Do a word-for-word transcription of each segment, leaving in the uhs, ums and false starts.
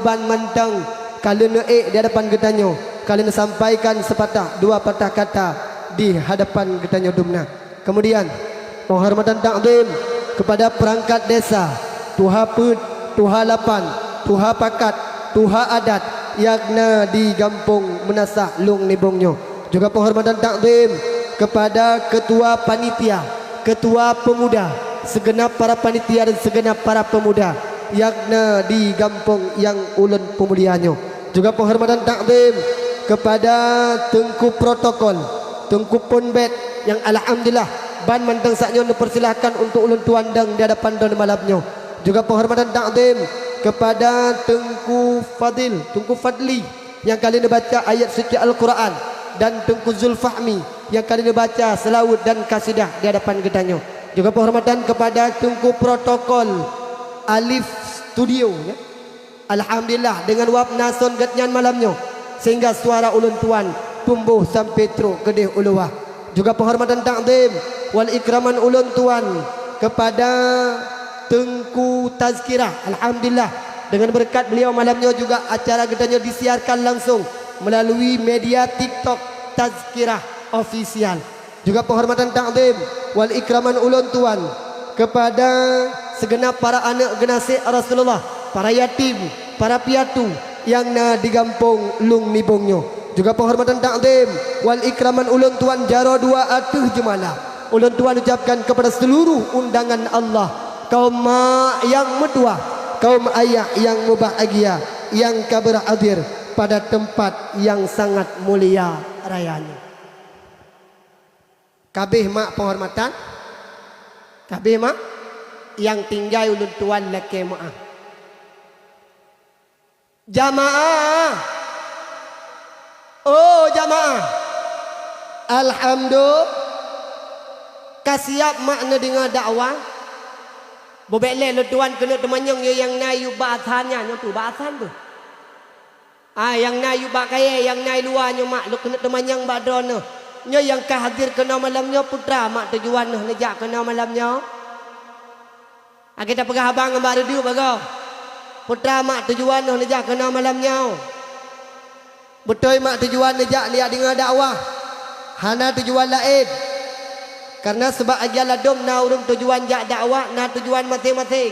Ban mantong ka lheueh neuék di hadapan geutanyoe, ka lheueh neusampaikan seupatah dua patah kata di hadapan geutanyoe dumna. Kemudian, penghormatan takzim kepada perangkat desa, tuha peuet, tuha lapan, tuha pakat, tuha adat nyang na di Gampông Meunasah Lung Nibong nyoe. Juga penghormatan takzim kepada ketua panitia, ketua pemuda, segenap para panitia dan segenap para pemuda nyang na di gampông nyang ulôn peumulia nyoe. Juga penghormatan takzim kepada teungku protokol, teungku pon bét nyang alhamdulillah ban mantong saat nyoe neupersilahkan untuk ulôn tuan dong di hadapan droeneuh malam nyoe. Juga penghormatan takzim kepada teungku Fadil, teungku Fadli, nyang ka lheueh neubaca ayat suci Al-Quran, dan Teungku Zulfahmi nyang ka lheueh neubaca seulaweuet dan kasidah di hadapan geutanyoe. Juga penghormatan kepada Teungku Protokol Alif Studio, ya. Alhamdulillah, deungon wab na son geuhnyan malam nyoe, sehingga suara ulôn tuan tumboh sampoe trok keudeh u luwa. Juga penghormatan takzim wal ikraman ulôn tuan kepada Teungku Tazkirah. Alhamdulillah, dengan berkat beliau malam nyoe juga acara geutanyoe disiarkan langsung melalui media TikTok Tazkirah Official. Juga penghormatan takzim wal ikraman ulôn tuan kepada segenap para aneuk geunaséh Rasulullah, para yatim, para piatu nyang na di gampông Lung Nibong nyoe. Juga penghormatan takzim wal ikraman ulôn tuan jaroe dua ateueh jeumala. Ulôn tuan ucapkan kepada seluruh undangan Allah, kaum mak nyang meutuwah, kaum ayah nyang mubahgia, nyang ka beurhadir pada teumpat nyang sangat mulia raya nyoe. Kabeh mak penghormatan, kabeh mak, nyang tinggai ulôn tuan lakée meuáh. Jamaah! Oh, jamaah! Alhamdulillah, ka siap mak neudeungoe dakwah? Bubek lé lôn tuan keuneuk teumanyong yue nyang na yub bak asan nyan, nyoe tu bak asan beuh. Ah, nyang na yub bak kayée, nyang na i luwa nyoe mak, lôn keuneuk teumanyong bak droeneuh. Nyoe nyang ka hadir keunoe malam nyoe, peue teuma mak tujuan neuh neujak keunoe malam nyoe? Akhé tapeugah haba ngon bak reudeup bagoe. Peue teuma mak tujuan neuh neujak keunoe malam nyoe? Beutôi mak tujuan neujak neujak deungoe dakwah. Hana tujuan laén. Kareuna seubab agian ladôm na ureuëng tujuan jak dakwah, na tujuan maséng-maséng.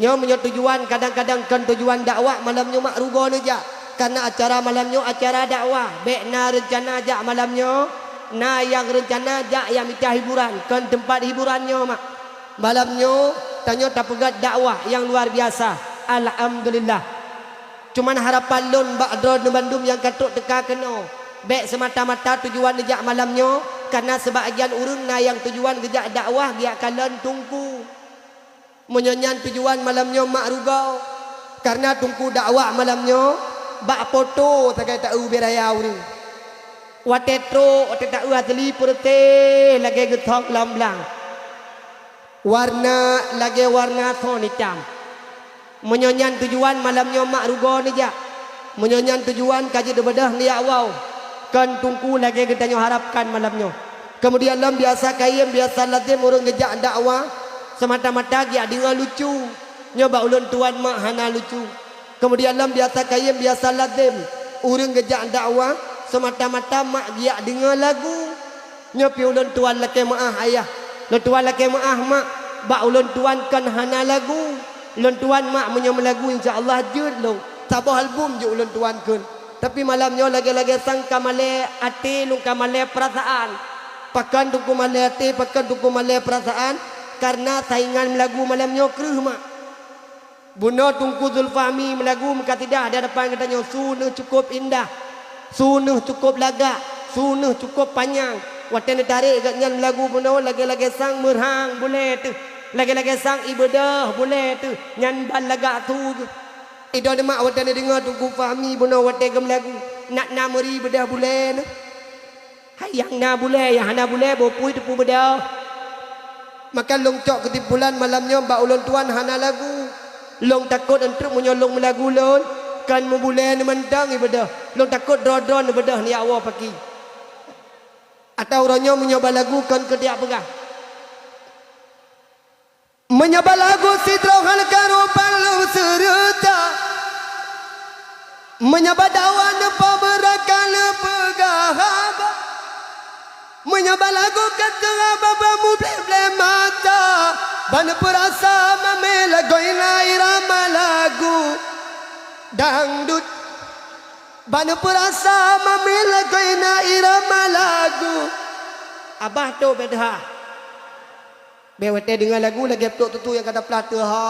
Nyoe meunyoe tujuan kadang-kadang kon tujuan dakwah, malam nyoe mak rugoe neujak. Kareuna acara malam nyoe acara dakwah. Bék na reuncana jak malam nyoe. Na nyang reuncana jak nyang mita hiburan, kon teumpat hiburan nyoe mak. Malam nyoe, tanyoe tapeugét dakwah nyang luar biasa. Alhamdulillah. Cuman harapan lôn bak droeneuh bandum nyang ka trok teuka keunoe, bék seumata-mata tujuan neujak malam nyoe, kareuna seubagian ureuëng na nyang tujuan geujak dakwah geujak kalon teungku. Meunyoe nyan tujuan malam nyoe mak rugoe, kareuna teungku dakwah malam nyoe bak poto sagai taeu ubé raya ureuëng. Watée trok, watée taeu asli peureuteh lagée geusong lam blang. Warna lagée warna son itam. Meunyoe nyan tujuan malam nyoe mak rugoe neujak. Meunyoe nyan tujuan ka jeuet beudôh neujak woe, kon teungku lagée geutanyoe harapkan malam nyoe. Keumudian lom biasa kayém, biasa lazem ureuëng geujak dakwah, seumata-mata geujak deungoe lucu. Nyoe bak ulôn tuan mak hana lucu. Keumudian lom biasa kayém, biasa lazem ureuëng geujak dakwah, seumata-mata mak geujak deungoe lagu. Nyoe pih ulôn tuan lakée meuáh ayah, lôn tuan lakée meuáh mak, bak ulôn tuan kon hana lagu. Lôn tuan mak meunyoe meulagu insya Allah jeuet lôn, saboh album jeuet ulôn tuan kheun. Tapi malam nyoe lagée-lagée sang ka malée até lôn ka malée peurasaan. Pakon teungku malée até, pakon teungku malée peurasaan? Kareuna saingan meulagu malam nyoe kreueh mak. Bunoe Teungku Zulfahmi meulagu meukasidah di hadapan geutanyoe, su neuh cukôp indah, su neuh cukôp lagak, su neuh cukôp panyang. Watée neutarek gobnyan meulagu bunoe lagée-lagée sang meurhang bulée teuh, lagée-lagée sang ibeudôh bulée teuh, nyan ban lagak su geuh. Idong mak watée neudeungoe Teungku Fahmi bunoe watée geumeulagu, nak na meuri beudôh bulée neuh. Hai nyang na bulée, nyang hana bulée, boh pui teupeu beudôh. Maka lôn cok keusimpulan malam nyoe bak ulôn tuan hana lagu. Lôn takot eunteuk meunyoe lôn meulagu lôn, kon meubulée neumantong ibeudôh. Lôn takot droe-droe neubeudôh neujak woe paki. Atawa uroe nyoe meunyoe ba lagu kon keu tiak peugah. Meunyoe ba lagu sidroe hana karu bang lôn seureuta. Meunyoe bak dakwah neupeubeurakah neupeugah haba, meunyoe bak lagu ka teungoh babah mublih-blih mata, ban neupeurasa mamé lagoina irama lagu dangdut, ban neupeurasa mamé lagoina irama lagu Abah Tok Bedha. Bék watée deungoe lagu lagée peutrok tutoe nyang ka taplah teuha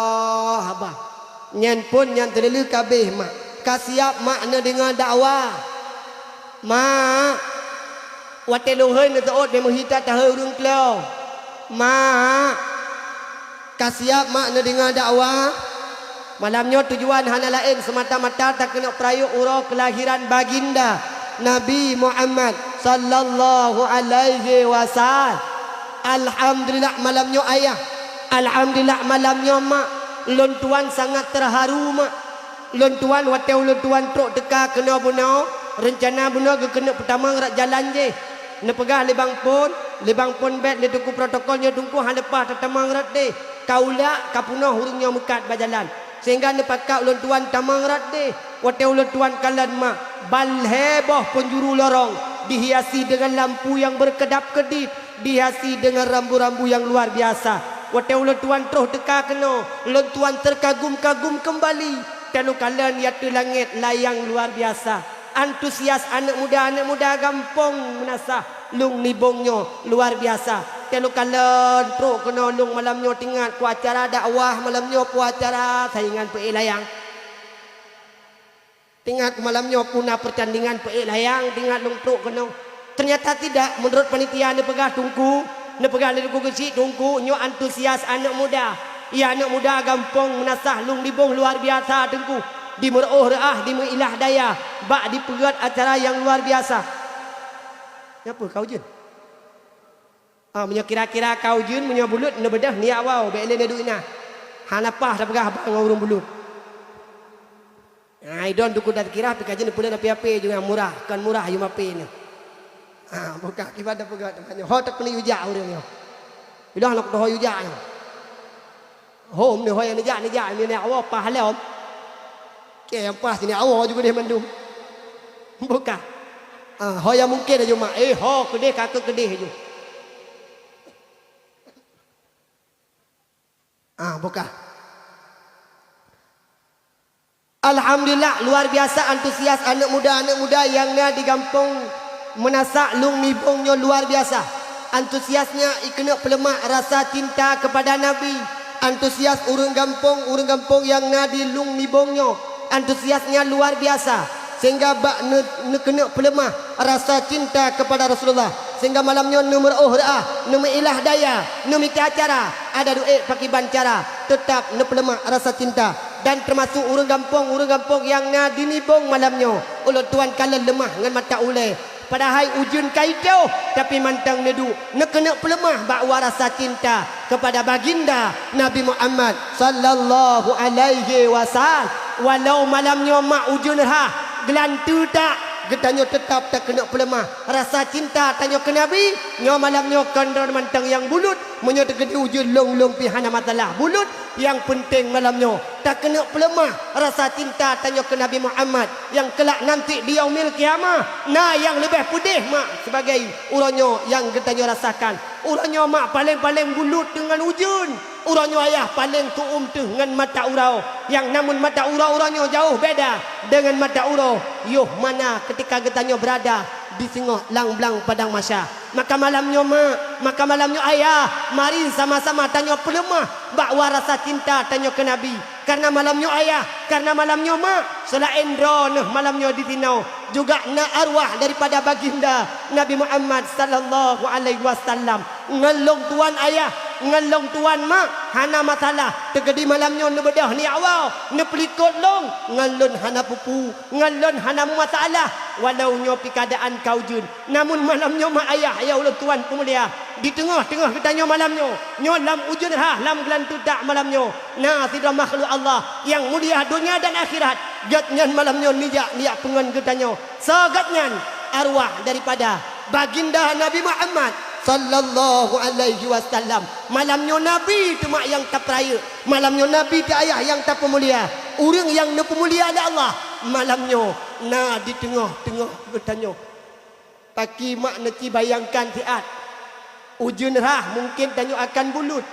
haba. Nyan phon nyang teuleuleue ka abéh mak. Ka siab mak neudeungoe dakwah? Mak, watée lôn hôi neuseuôt bék meuhita tahôi ureuëng klo. Mak, ka siab mak neudeungoe dakwah? Malam nyoe tujuan hana laén seumata-mata takeuneuk peurayeuk uroe keulahiran Baginda Nabi Muhammad sallallahu alaihi wasallam. Alhamdulillah malam nyoe ayah. Alhamdulillah malam nyoe mak. Lôn tuan sangat teuharu mak. Lôn tuan watée ulôn tuan trok teuka keunoe bunoe, reuncana bunoe geukeuneuk peutamong rot jalan jih. Neupeugah lé bang phon, lé bang phon bék lé teungku protokol nyoe teungku hana leupah tatamong rot deh. Ka ulak ka peunoh ureuëng nyoe meukat bak jalan. Sehingga neupakat ulôn tuan tamong rot deh. Watée ulôn tuan kalon mak, ban lhée boh peunjuru lorong dihiasi deungon lampu nyang beukeudab-keudit, dihiasi deungon rambu-rambu nyang luar biasa. Watée ulôn tuan troh teuka keunoe, ulôn tuan teukagum-kagum keumbali. Tanu kalon di ateueh langét layang luar biasa. Antusias aneuëk muda-aneuëk muda gampông meunasah lôn nibong nyoe luar biasa. Tanu kalon trok keunoe lôn malam nyoe teuingat ku acara dakwah malam nyoe ku acara saingan peuék layang. Teuingat ku malam nyoe ku na peurtandingan peuék layang teuingat lôn trok keunoe. Teunyata tidak, meunurot panitia neupeugah teungku, neupeugah lé teungku geuchik teungku nyoe antusias aneuëk muda. Iya aneuëk muda gampông meunasah lôn nibong luar biasa teungku. Dimeureuôh reuah dimeuilah daya bak dipeugét acara nyang luar biasa. Nyan peue ka ujeuen? Ah, meunyoe kira-kira ka ujeuen meunyoe bulut neubeudôh nyak woe bék lé neuduek inan. Hana paih tapeugah haba ngon ureuëng bulut. Ah, idon teungku dan kira pih ka jeuet neupeuleueh api-api jeuet nyang murah, kon murah yum api nyoe. Ah, buka kiban tapeugah teuma nyoe. Ho takeuneuk yue jak ureuëng nyoe. Ilong lôn keutoho yue jak nyoe. Hom ni ho nyang neujak-neujak ni nyak woe paih lom. Kée nyang paih si nyak woe ju keudeh mandum. Buka. Ah, ho nyang mungken aju mak. Eh, ho keudeh ka keu keudeh aju. Ah, buka. Alhamdulillah luar biasa antusias aneuëk muda-aneuëk muda nyang na di gampông Meunasah lôn nibong nyoe luar biasa. Antusiasnya ikeuneuk peuleumah rasa cinta keupada Nabi. Antusias ureuëng gampông, ureuëng gampông nyang na di lôn nibong nyoe. Antusiasnya luar biasa. Sehingga bak ne-, neukeuneuk peuleumah rasa cinta keupada Rasulullah. Sehingga malam nyoe neumeuruôh reuah, neumeuilah daya, neumita cara, ada duek pakiban cara, teutab neupeuleumah rasa cinta. Dan teumasok ureuëng gampông-ureuëng gampông nyang na di nibong malam nyoe, ulôn tuan kalon leumah ngon mata ulée. Padahai ujeuen ka itôh, tapi mantong neuduek neukeuneuk peuleumah bak wa rasa cinta keupada baginda Nabi Muhammad sallallahu alaihi wasallam. Walau malam nyoe mak ujeuen rhah, geulanteue tak, geutanyoe teutab takeuneuk peuleumah rasa cinta tanyoe keu Nabi. Nyoe malam nyoe kon droe mantong nyang bulut. Meunyoe teukeudi ujeuen lôn-lôn pih hana masalah bulut. Nyang peunteng malam nyoe takeuneuk peuleumah rasa cinta tanyoe keu Nabi Muhammad nyang keulak nanti di yaumil qiyamah. Na nyang leubeh peudeh mak sibagai uroe nyoe nyang geutanyoe rasakan. Uroe nyoe mak paleng-paleng bulut deungon ujeuen. Uroe nyoe ayah paleng tuom teuh ngon mata uroe. Nyang namun mata uroe uroe nyoe jauh beda deungon mata uroe yoh mana keutika geutanyoe beurada di singoh lam blang padang mahsyar. Maka malam nyoe mak, maka malam nyoe ayah, mari sama-sama tanyoe peuleumah bak wa rasa cinta tanyoe keu Nabi. Karena malam nyoe ayah, karena malam nyoe mak, seulaén droeneuh malam nyoe disinoe juga na arwah daripada baginda Nabi Muhammad sallallahu alaihi wasallam. Ngon lôn tuan ayah, ngon lôn tuan mak, hana masalah. Teukeudi malam nyoe neubeudôh nyak woe, neupeulikot lôn, ngon lôn hana peue-peue, ngon lôn hana meumasalah. Walau nyoe pih keuadaan ka ujeuen, namun malam nyoe mak ayah nyang ulôn tuan peumulia, di teungoh-teungoh geutanyoe malam nyoe, nyoe lam ujeuen rhah lam geulanteue tak malam nyoe, na sidroe makhluk Allah nyang mulia donya dan akhirat. Gobnyan malam nyoe neujak, neujak peungon geutanyoe. Soe gobnyan? Arwah daripada baginda Nabi Muhammad sallallahu alaihi wasallam. Malam nyoe Nabi teuma nyang tapeurayeuk, malam nyoe Nabi teuh ayah nyang tapeumulia. Ureuëng nyang neupeumulia lé Allah malam nyoe na di teungoh-teungoh geutanyoe. Paki mak neuci bayangkan siat. Ujeuen rhah mungken tanyoe akan bulut.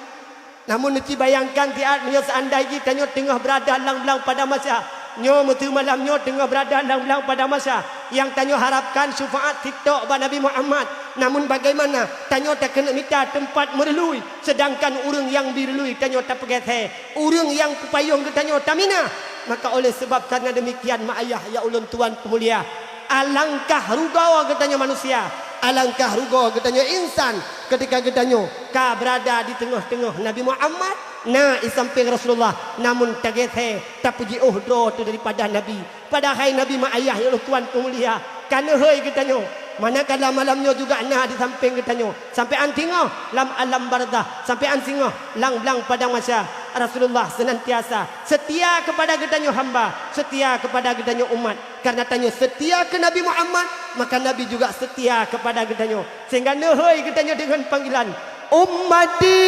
Namun neuci bayangkan siat, meunyoe seandai jih tanyoe teungoh beurada lam blang padang mahsyar. Nyoe meuseu malam nyoe teungoh beurada lam blang padang mahsyar. Nyang tanyoe harapkan syufaat sitok bak Nabi Muhammad. Namun bagaimana tanyoe takeuneuk mita teumpat meureuloh, seudangkan ureuëng nyang beureului tanyoe tapeugét hé, ureuëng nyang peupayong geutanyoe taminah. Maka oleh sabab karena demikian, mak ayah ya ulôn tuan peumulia, alangkah rugoe geutanyoe manusia, alangkah rugoe geutanyoe insan, ketika geutanyoe ka beurada di teungoh-teungoh Nabi Muhammad, na di sampéng Rasulullah, namun tagét hé tapeujiôh droe teuh daripada Nabi. Padahai Nabi mak ayah ya ulôn tuan peumulia, ka neuhôi geutanyoe. Manakala malam nyoe juga na di sampéng geutanyoe, sampoe án singoh lam alam barzakh, sampoe án singoh lam blang padang mahsyar, Rasulullah senantiasa setia kepada geutanyoe hamba, setia kepada geutanyoe umat. Karena tanyoe setia keu Nabi Muhammad, maka Nabi juga setia kepada geutanyoe. Sehingga neuhôi geutanyoe deungon panggilan, "Ummati,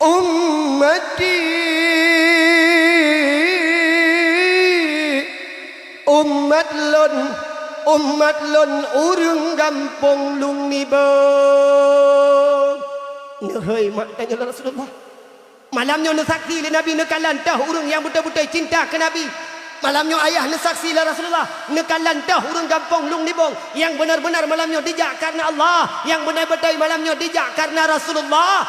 ummati, umat lôn, umat lôn ureuëng gampông Lung Nibong." Neuhôi mak tanyoe lé Rasulullah. Malam nyoe neusaksi lé Nabi neukalon toh ureuëng nyang beutôi-beutôi cinta keu Nabi. Malam nyoe ayah neusaksi lé Rasulullah neukalon toh ureuëng gampông Lung Nibong nyang beuna-beuna malam nyoe dijak karna Allah, nyang beuna-beutôi malam nyoe dijak karna Rasulullah.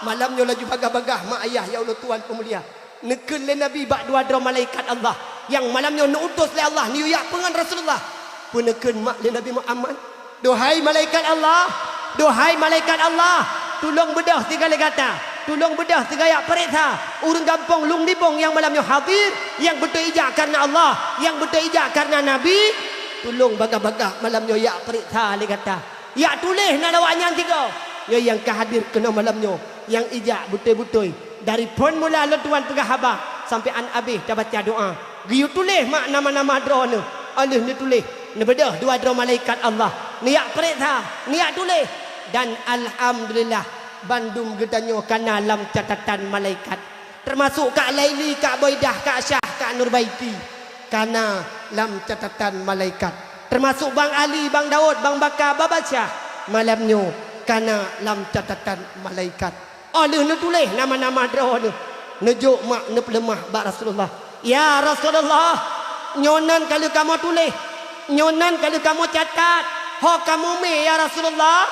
Malam nyoe laju bagah-bagah mak ayah ya ulôn tuan peumulia, neukeun lé Nabi bak dua droe malaikat Allah nyang malam nyoe neuutus lé Allah neuyue jak peungon Rasulullah. Peue neukeun mak lé Nabi Muhammad? "Duhai malaikat Allah, duhai malaikat Allah, tulông beudôh sigoe lé gata, tulông beudôh sigoe jak pareksa ureuëng gampông Lung Nibong nyang malam nyoe hadir, nyang beutôi ijak karna Allah, nyang beutôi ijak karna Nabi, tulông bagah-bagah malam nyoe jak pareksa lé gata. Jak tuléh nan awaknyan sigoe, nyoe nyang ka hadir keunoe malam nyoe, nyang ijak beutôi-beutôi." Dari phon mula lôn tuan peugah haba sampoe án abéh tabaca doa. Geuyue tuléh mak nama-nama droeneuh, óh lheueh neutuléh, neubeudôh dua droe malaikat Allah, neujak pareksa, neujak tuléh. Dan alhamdulillah, bandum geutanyoe kana lam catatan malaikat. Teumasok Kak Laili, Kak Boidah, Kak Syah, Kak Nurbaiti, kana lam catatan malaikat. Teumasok Bang Ali, Bang Daud, Bang Baka, Baba Syah, malam nyoe kana lam catatan malaikat. Óh lheueh neutuléh nama-nama droeneuh, neujok mak neupeuleumah bak Rasulullah, "Ya Rasulullah, nyoe nan ka lheueh kamoe tuléh, nyoe nan ka lheueh kamoe catat, ho kamoe mé ya Rasulullah."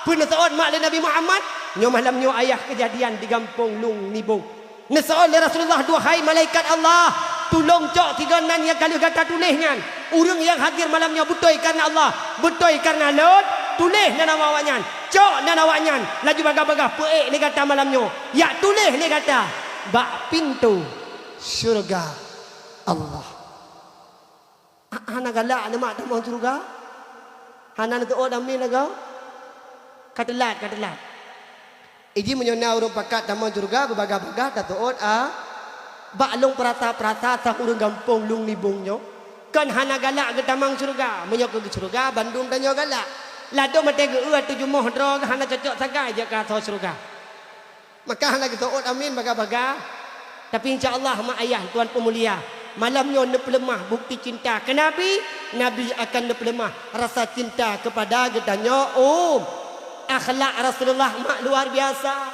Peue neuseuôt mak lé Nabi Muhammad? Nyoe malam nyoe ayah keujadian di gampông Lung Nibong. Neuseuôt lé Rasulullah, "Duhai malaikat Allah, tulông cok sigoe nan nyang ka lheueh gata tuléh nyan. Ureuëng nyang hadir malam nyoe beutôi karna Allah, beutôi karna lôn, tuléh nan awaknyan, cok nan awaknyan, laju bagah-bagah peuék lé gata malam nyoe, jak tuléh lé gata bak pintoe syeuruga Allah." Ha-, hana galak lé mak tamong syeuruga? Hana neuteuôt amin lagoe? Ka teulat, ka teulat. Iji meunyoe na ureuëng pakat tamong syeuruga, beubagah-bagah tateuôt, a. Bak lôn peurasa-peurasa saboh ureuëng gampông Lung Nibong nyoe, kon hana galak geutamong syeuruga. Meunyoe keu syeuruga, bandum tanyoe galak. Ladôm maté geu-eu ateueh jumoh droe hana cocok sagai jeuet keu asoe syeuruga. Maka hana geuteuôt amin bagah-bagah. Tapi insya Allah, mak ayah tuan peumulia, malam nyoe neupeuleumah bukti cinta keu Nabi, Nabi akan neupeuleumah rasa cinta keupada geutanyoe, um. Akhlak Rasulullah mak luar biasa.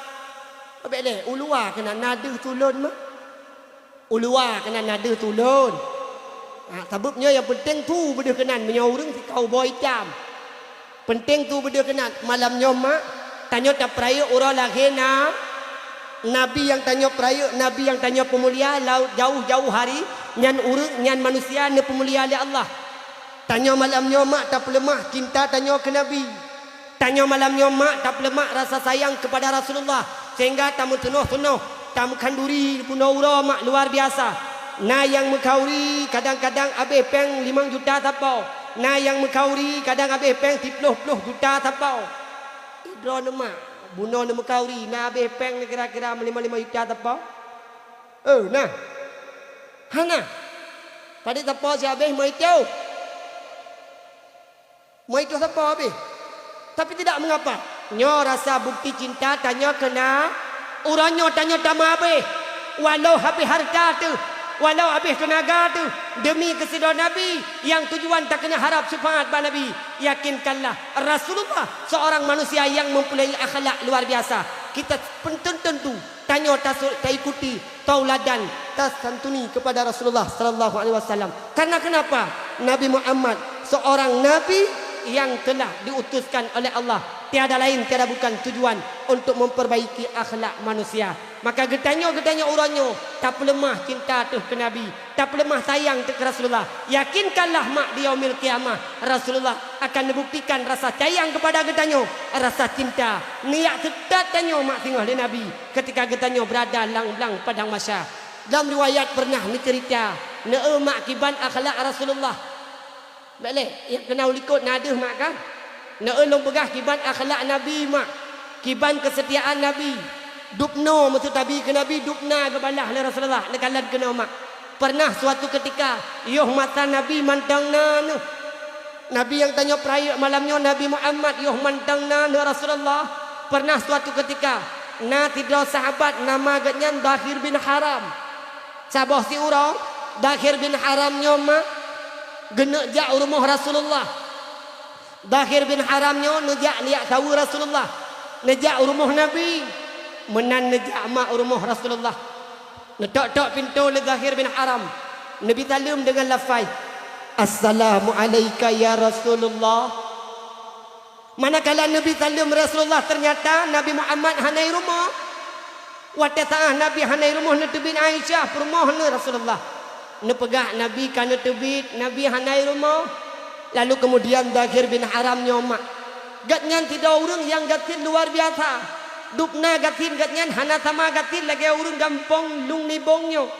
Bèk lé, uluwa keunan na deuh tulôn mah. Uluwa keunan na deuh tulôn. Ha, sabab nyoe nyang peunteng tu beudeuh keunan meunyoe ureuëng sikau boh itam. Peunteng tu beudeuh keunan malam nyoe mak, tanyoe tapeurayeuk uroe lahé na-, Nabi nyang tanyoe peurayeuk, Nabi nyang tanyoe peumulia, laôt jauh-jauh hari, nyan ureuëng, nyan manusia neupeumulia lé Allah. Tanyoe malam nyoe mak tapeuleumah cinta tanyoe keu Nabi. Tanyoe malam nyoe mak tapeuleumah rasa sayang keupada Rasulullah, sehingga tameuseunoh-seunoh, tameukhanduri bunoe uroe mak luar biasa. Na nyang meukhanduri kadang-kadang abéh péng limong juta sapo, na nyang meukhanduri kadang abéh péng siploh ploh juta sapo. Droeneuh mak, bunoe neumeukhanduri na abéh péng kira-kira meulima-lima juta sapo? Eh, na? Hana. Padit sapo siabéh meuitu? Meuitu sapo abéh? Tapi tidak mengapa. Nyoe rasa bukti cinta tanyoe keu Na-, Uroe nyoe tanyoe tameuhabéh, walau habéh hareuta teuh, walau habéh teunaga teuh, deumi keusidroe Nabi nyang tujuan takeuna harab syafaat bak Nabi. Yakinkanlah, Rasulullah seorang manusia yang mempunyai akhlak luar biasa. Kita pun tentu tanyoe tasu-, taikuti tauladan, tasantuni kepada Rasulullah sallallahu alaihi wasallam. Karena kenapa? Nabi Muhammad seorang nabi yang telah diutuskan oleh Allah. Tiada lain, tiada bukan tujuan untuk memperbaiki akhlak manusia. Maka geutanyoe, geutanyoe uroe nyoe tapeuleumah cinta teuh keu Nabi, tapeuleumah sayang teuh keu Rasulullah. Yakinkanlah mak, di yaumil qiyamah Rasulullah akan neubuktikan rasa sayang kepada geutanyoe, rasa cinta. Neujak seutôt tanyoe mak singoh lé Nabi ketika geutanyoe beurada lam, lam padang mahsyar. Dalam riwayat pernah neuceurita, neueu mak kiban akhlak Rasulullah. Bék lé, nyang keunoe likot na deuh mak kan? Neueu lôn peugah kiban akhlak Nabi mak, kiban keusetiaan Nabi. Dubnoe meusutabi keu Nabi, dubna geubalah lé Rasulullah, neukalon keunoe mak. Pernah suatu ketika, yoh masa Nabi mantong na neuh. Nabi nyang tanyoe peurayeuk malam nyoe, Nabi Muhammad, yoh mantong na neuh Rasulullah. Pernah suatu ketika, na sidroe sahabat nama geuhnyan Dhahir bin Haram. Saboh siuroe, Dhahir bin Haram nyoe mak geuneuk jak u rumoh Rasulullah. Dhahir bin Haram nyoe neujak neujak saweue Rasulullah, neujak u rumoh Nabi. Meunan neujak mak u rumoh Rasulullah. Neutok-tok pintoe lé Dhahir bin Haram, neubi saleuem deungon lafai, "Assalamu alaika ya Rasulullah." Manakala neubi saleuem Rasulullah, teunyata Nabi Muhammad hana i rumoh. Watée saát Nabi hana i rumoh, neuteubiet Aisyah, peurumoh neuh Rasulullah. Neupeugah Nabi ka neuteubiet, Nabi hana i rumoh. Lalu keumudian Dhahir bin Haram nyoe mak, gobnyan sidroe ureuëng nyang gasien luar biasa. Dubna gasien gobnyan hana sama gasien lagée ureuëng gampông Lueng Nibông nyoe.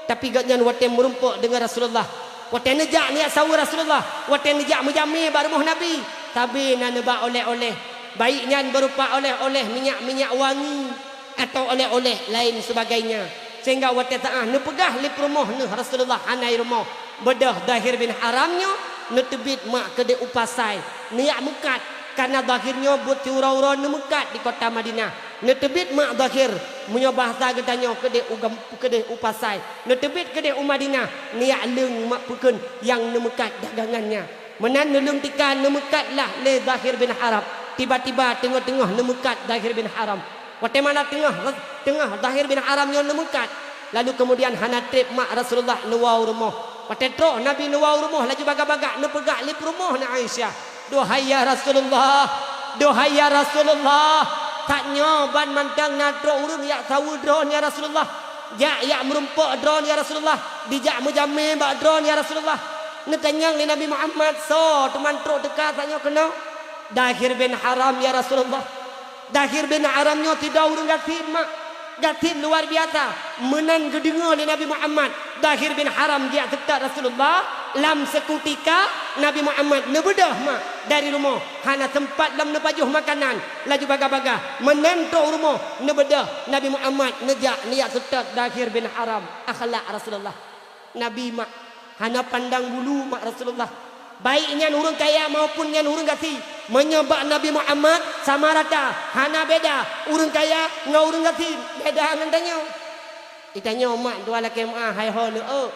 Tapi gobnyan watée meurumpok deungon Rasulullah, watée neujak neujak saweue Rasulullah, watée neujak meujamé bak rumoh Nabi, sabe na neuba oleh-oleh. Baik nyan beurupa oleh-oleh minyak-minyak wangi atawa oleh-oleh laén seubagainya. Sehingga watée saát neupeugah lé peurumoh neuh Rasulullah hana i rumoh, beudôh Dhahir bin Haram nyoe neuteubiet mak keudeh u pasai, neujak meukat, kareuna Dhahir nyoe buet siuroe-uroe neumeukat di kota Madinah. Neuteubiet mak Dhahir, meunyoe bahasa geutanyoe keudeh u gam-, keudeh u pasai. Neuteubiet keudeh u Madinah, neujak leueng mak peukheun nyang neumeukat dagangan nyan. Meunan neuleueng tika neumeukat lah lé Dhahir bin Haram. Tiba-tiba teungoh-teungoh neumeukat Dhahir bin Haram. Watée mana teungoh, teungoh Dhahir bin Haram nyoe neumeukat, lalu keumudian hana treb mak Rasulullah neuwoe u rumoh. Watée trok Nabi neuwoe u rumoh, laju bagah-bagah neupeugah lé peurumoh na Aisyah, "Duhai ya Rasulullah, duhai ya Rasulullah, that nyoe ban mantong na trok ureuëng jak saweue droeneuh ya Rasulullah, jak, jak meurumpok droeneuh ya Rasulullah, dijak meujamé bak droeneuh ya Rasulullah." Neutanyong lé Nabi Muhammad, "Soe teuma trok teuka that nyoe keunoe?" "Dhahir bin Haram ya Rasulullah." Dhahir bin Haram nyoe sidroe ureuëng gasien mak. Gasien luar biasa. Meunan geudeungoe lé Nabi Muhammad, Dhahir bin Haram geujak seutôt Rasulullah, lam seukutika Nabi Muhammad neubeudôh mak dari rumoh, hana seumpat lom neupajoh makanan, laju bagah-bagah meunan trok u rumoh neubeudôh Nabi Muhammad neujak neujak seutôt Dhahir bin Haram. Akhlak Rasulullah. Nabi mak hana pandang bulu mak Rasulullah. Baik nyan ureuëng kaya maupun nyan ureuëng gasien. Meunyoe bak Nabi Muhammad sama rata, hana beda ureuëng kaya ngon ureuëng gasien, beda ngon tanyoe. Di tanyoe mak dua lakée meuah hai ho neueu.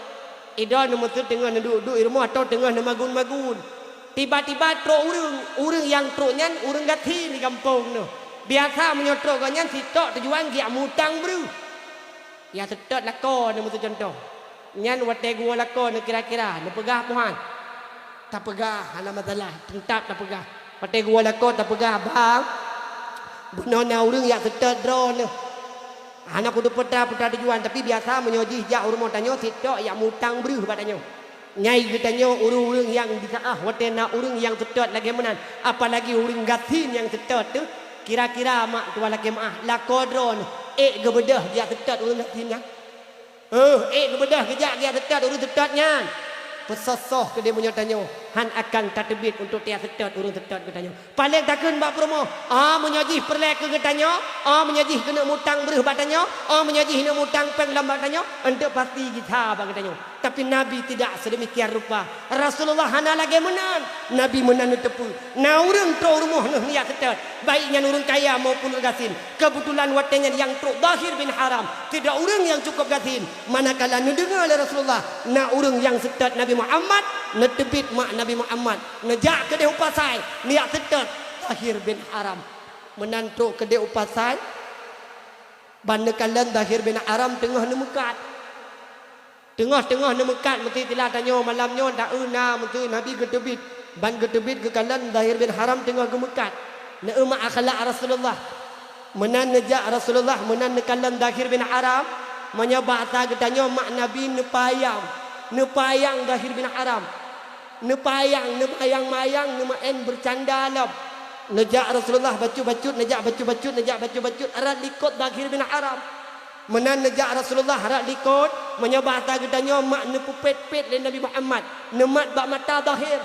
Idroe neumeusut teungoh neuduek-duek i rumoh atau teungoh neumagun-magun. Tiba-tiba trok ureuëng, ureuëng nyang trok nyan ureuëng gasien di gampông neuh. Biasa meunyoe trok gobnyan sitok tujuan geujak mutang breuh. Ya seutôt lakoe neuh, meuseu cuntoh. Nyan watée geuwoe lakoe neuh kira-kira, neupeugah puhan. Tapeugah, hana masalah, teuntap tapeugah. Watée geuwoe lakoe tapeugah, "Bang, bunoe na ureuëng jak seutôt droeneuh." Hana kuteupeutra-peutra tujuan, tapi biasa meunyoe jih jak u rumoh tanyoe, sitok jak mutang breuh bak tanyoe. Nyai geutanyoe ureuëng-ureuëng nyang bisaah watée na ureuëng nyang seutôt lagée meunan, apalagi ureuëng gasien nyang seutôt teuh, kira-kira mak tuan lakée meuah, lakoe droeneuh ék geubeudôh geujak seutôt ureuëng gasien nyan? Heuh, ék geubeudôh geujak geujak seutôt ureuëng seutôt nyan? Peusoh-soh keudeh meunyoe tanyoe Hán akan tateubiet untuk tajak seutôt ureuëng seutôt geutanyoe. Paléng takheun bak peurumoh, "Ah, meunyoe jih peureulée keu geutanyoe, ah, meunyoe jih keuneuk mutang breueh bak tanyoe, ah, meunyoe jih keuneuk mutang péng lam bak tanyoe, eunteuk pasti jitha bak geutanyoe." Tapi Nabi tidak sedemikian rupa. Rasulullah hana lagée meunan. Nabi meunan neuteupeue. Na ureuëng trok rumoh neuh neujak seutôt. Baik nyan ureuëng kaya maupun ureuëng gasien. Keubeutulan watée nyan nyang trok Dhahir bin Haram. Sidroe ureuëng nyang cukup gasien. Manakala neudeungoe lé Rasulullah, na ureuëng nyang seutôt Nabi Muhammad, neuteubiet mak Nabi Muhammad, neujak keudeh u pasai, neujak seutôt Dhahir bin Haram. Meunan trok keudeh u pasai, ban neukalon Dhahir bin Haram teungoh neumeukat. Teungoh-teungoh neumeukat, meusti sila tanyoe malam nyoe, taeu na, meusti Nabi geuteubiet. Ban geuteubiet geukalon Dhahir bin Haram teungoh geumeukat. Neueu mak akhlak Rasulullah. Meunan neujak Rasulullah, meunan neukalon Dhahir bin Haram. Meunyoe bahasa geutanyoe mak Nabi neupayang. Neupayang Dhahir bin Haram. Neupayang, neubayang-bayang, neumeu'en beucanda lom. Neujak Rasulullah bacut-bacut, neujak bacut-bacut, neujak bacut-bacut, rot likot Dhahir bin Haram. Meunan neujak Rasulullah rot likot, meunyoe bahasa geutanyoe mak neupeupet-pet lé Nabi Muhammad, neumat bak mata Dhahir.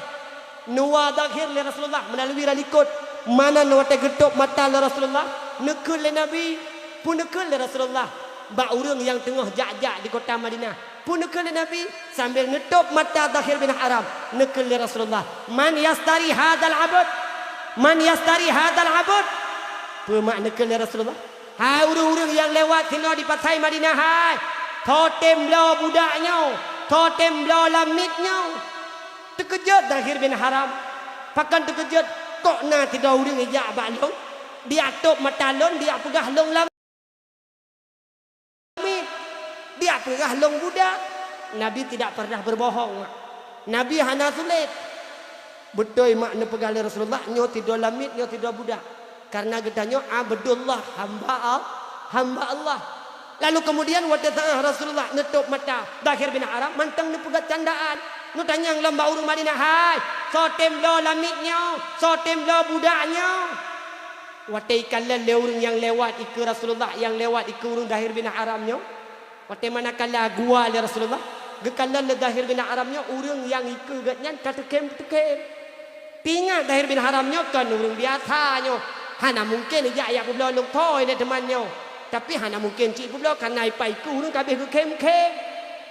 Neuwa Dhahir lé Rasulullah meulalui rot likot. Meunan watée geutôb mata lé Rasulullah, neukheun lé Nabi, peue neukheun lé Rasulullah bak ureuëng nyang teungoh jak-jak di kota Madinah. Peue neukheun lé Nabi sambil neutôb mata Dhahir bin Haram, neukheun lé Rasulullah, "Man yastari hadzal abd? Man yastari hadzal abd?" Peue mak neukheun lé Rasulullah? "Hai ureuëng-ureuëng nyang lewat sinoe di pasai Madinah hai, soe tem bloe budak nyoe, soe tem bloe lamiet nyoe?" Teukeujot Dhahir bin Haram. Pakon teukeujot? "Kok na sidroe ureuëng ijak bak lôn, dijak tôb mata lôn, dijak peugah lôn lam miet, dijak peugah lôn budak." Nabi tidak pernah berbohong, mak. Nabi hana sulet. Beutôi mak neupeugah lé Rasulullah, nyoe sidroe lamiet, nyoe sidroe budak. Karena geutanyoe Abdullah, hamba Al-, hamba Allah. Lalu kemudian watée saat Rasulullah neutôb mata Dhahir bin Haram, mantong neupeugah candaan. Neutanyong lom bak ureuëng Madinah, "Hai, soe tem bloe lamiet nyoe, soe tem bloe budak nyoe?" Watée ikalon lé ureuëng nyang lewat ikeue Rasulullah, nyang lewat ikeue ureuëng Dhahir bin Haram nyoe, watée manakala geuwa lé Rasulullah, geukalon lé Dhahir bin Haram nyoe ureuëng nyang ikeue geuhnyan ka teukhém-teukhém. Teuingat Dhahir bin Haram nyoe kon ureuëng biasa nyoe, hana mungken ijak yak peubloe lôn thoi lé teuma nyoe. Tapi hana mungken cit peubloe, kareuna ipa ikeue ureuëng ka abéh geukhém-khém.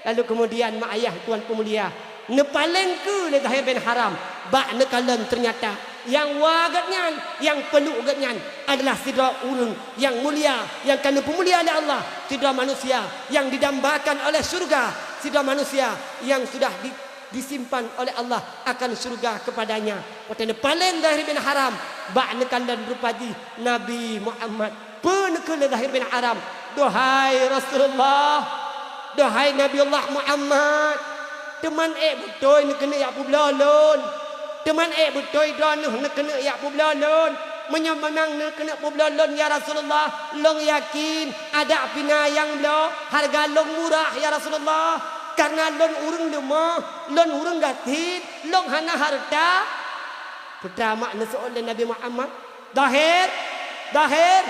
Lalu keumudian mak ayah tuan peumulia, neupaleng keue lé Dhahir bin Haram bak neukalon, teunyata nyang wa geuhnyan, nyang peuluk geuhnyan adalah sidroe ureuëng nyang mulia, nyang ka neupeumulia lé Allah, sidroe manusia nyang didambakan oleh syeuruga, sidroe manusia nyang sudah di-, disimpan oleh Allah akan syeuruga keupadanya. Watée neupaleng Dhahir bin Haram bak neukalon rupa jih Nabi Muhammad. Peue neukheun lé Dhahir bin Haram, "Duhai Rasulullah, duhai Nabiullah Muhammad, teuman ék beutôi neukeuneuk yak peubloe lôn. Teuman ék beutôi droeneueh neukeuneuk yak peubloe lôn. Meunyoe memang neukeuneuk peubloe lôn, ya Rasulullah, lôn yakin adak pih na nyang bloe, hareuga lôn murah, ya Rasulullah. Kareuna lôn ureuëng leumoh, lôn ureuëng gasien, lôn hana hareuta." Peue teuma neuseuôt lé Nabi Muhammad, "Dhahir, Dhahir,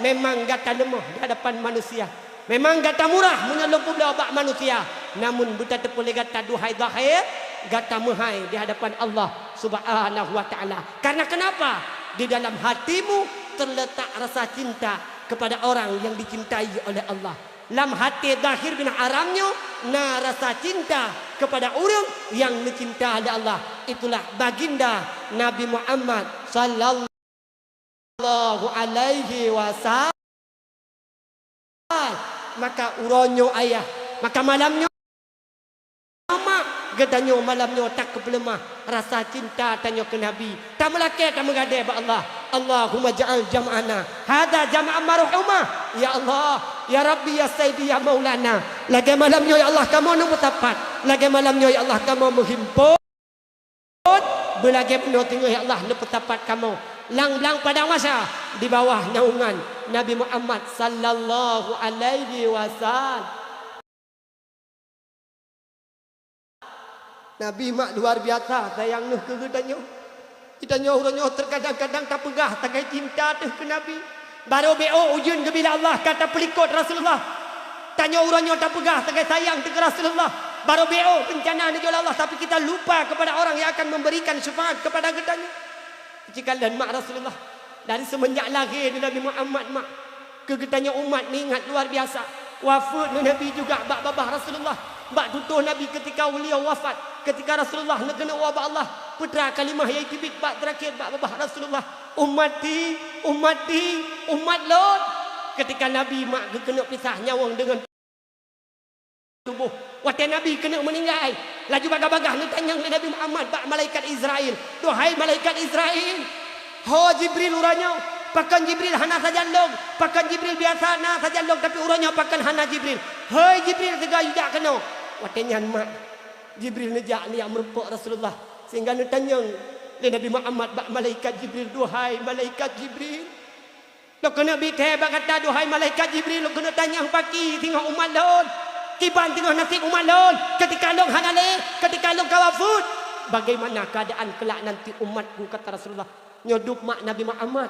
memang gata leumoh di hadapan manusia. Memang gata murah meunyoe lôn peubloe bak manusia. Namun beutateupeue lé gata, duhai Dhahir, gata meuhai di hadapan Allah Subhanahu wa Ta'ala. Karena kenapa? Di dalam hatimu terletak rasa cinta kepada orang yang dicintai oleh Allah." Lam até Dhahir bin Haram nyoe na rasa cinta keupada ureuëng nyang neucinta lé Allah, itulah Baginda Nabi Muhammad sallallahu alaihi wasallam. Maka uroe nyoe ayah, maka malam nyoe mak, geutanyoe malam nyoe takeupeuleumah rasa cinta tanyoe keu Nabi. Tameulakée, tameugadée bak Allah. Allahumma ja'al jam'ana hadza jam'an marhuma. Ya Allah, ya Rabbi, ya Sayyidi, ya Maulana. Lagée malam nyoe, ya Allah, kamoe neupeusapat. Lagée malam nyoe, ya Allah, kamoe meuhimpon. Beulagée bunoe teungoh, ya Allah, neupeusapat kamoe lam blang padang mahsyar di bawah naungan Nabi Muhammad sallallahu alaihi wasallam. Nabi mak luar biasa sayang neuh keu geutanyoe. Geutanyoe uroe nyoe teukadang-kadang tapeugah sagai cinta teuh keu Nabi. Barô B O ujeuen geubri lé Allah ka tapeulikot Rasulullah. Tanyoe uroe nyoe tapeugah sagai sayang teuh keu Rasulullah. Baroe beu bencana neujok lé Allah, tapi kita lupa kepada orang yang akan memberikan syafaat kepada geutanyoe. Jika laén mak Rasulullah, dari semenjak lahé Nabi Muhammad mak, keu geutanyoe umat neuingat luar biasa. Wafeuet Nabi juga bak babah Rasulullah, bak tutoh Nabi ketika beliau wafat, ketika Rasulullah neukeuneuk woe bak Allah, putra kalimah nyang teubiet bak terakhir bak babah Rasulullah, "Ummati, ummati, umat lôn." Ketika Nabi mak geukeuneuk pisah nyawöng deungon tuboh. Watée Nabi keuneuk meuninggai, laju bagaih-bagaih neutanyong lé Nabi Muhammad bak malaikat Israel, "Duhai malaikat Israel, ho Jibril uroe nyoe, pakon Jibril hana sajan lôn? Pakon Jibril biasa na sajan lôn, tapi uroe nyoe pakon hana Jibril? Hei Jibril, teuga yue jak keunoe." Watée nyan mak Jibril neujak neujak meurumpok Rasulullah, sehingga neutanyong lé Nabi Muhammad bak malaikat Jibril, "Duhai malaikat Jibril, lôn keuneuk bi thée bak gata, duhai malaikat Jibril, lôn keuneuk tanyong pakri singoh umat lôn, kiban singoh naseb umat lôn, keutika lôn hana lé, keutika lôn ka wafeuet, bagaimana keuadaan keulak nanti umatku?" kata Rasulullah. Nyoe dub mak Nabi Muhammad,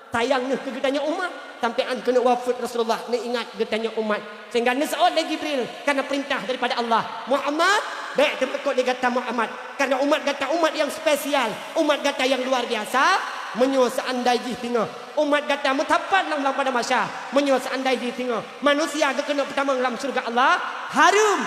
sayang neuh keu geutanyoe umat, sampoe án keuneuk wafeuet Rasulullah neuingat geutanyoe umat. Sehingga neuseuôt lé Jibril, karena perintah daripada Allah, "Muhammad, bék teupeukot lé gata Muhammad, karena umat gata umat nyang spesial, umat gata nyang luar biasa. Meunyoe seandai jih singoh umat gata meusapat lam, lam padang mahsyar, meunyoe seandai jih singoh manusia geukeuneuk peutamong lam syeuruga Allah, hareuem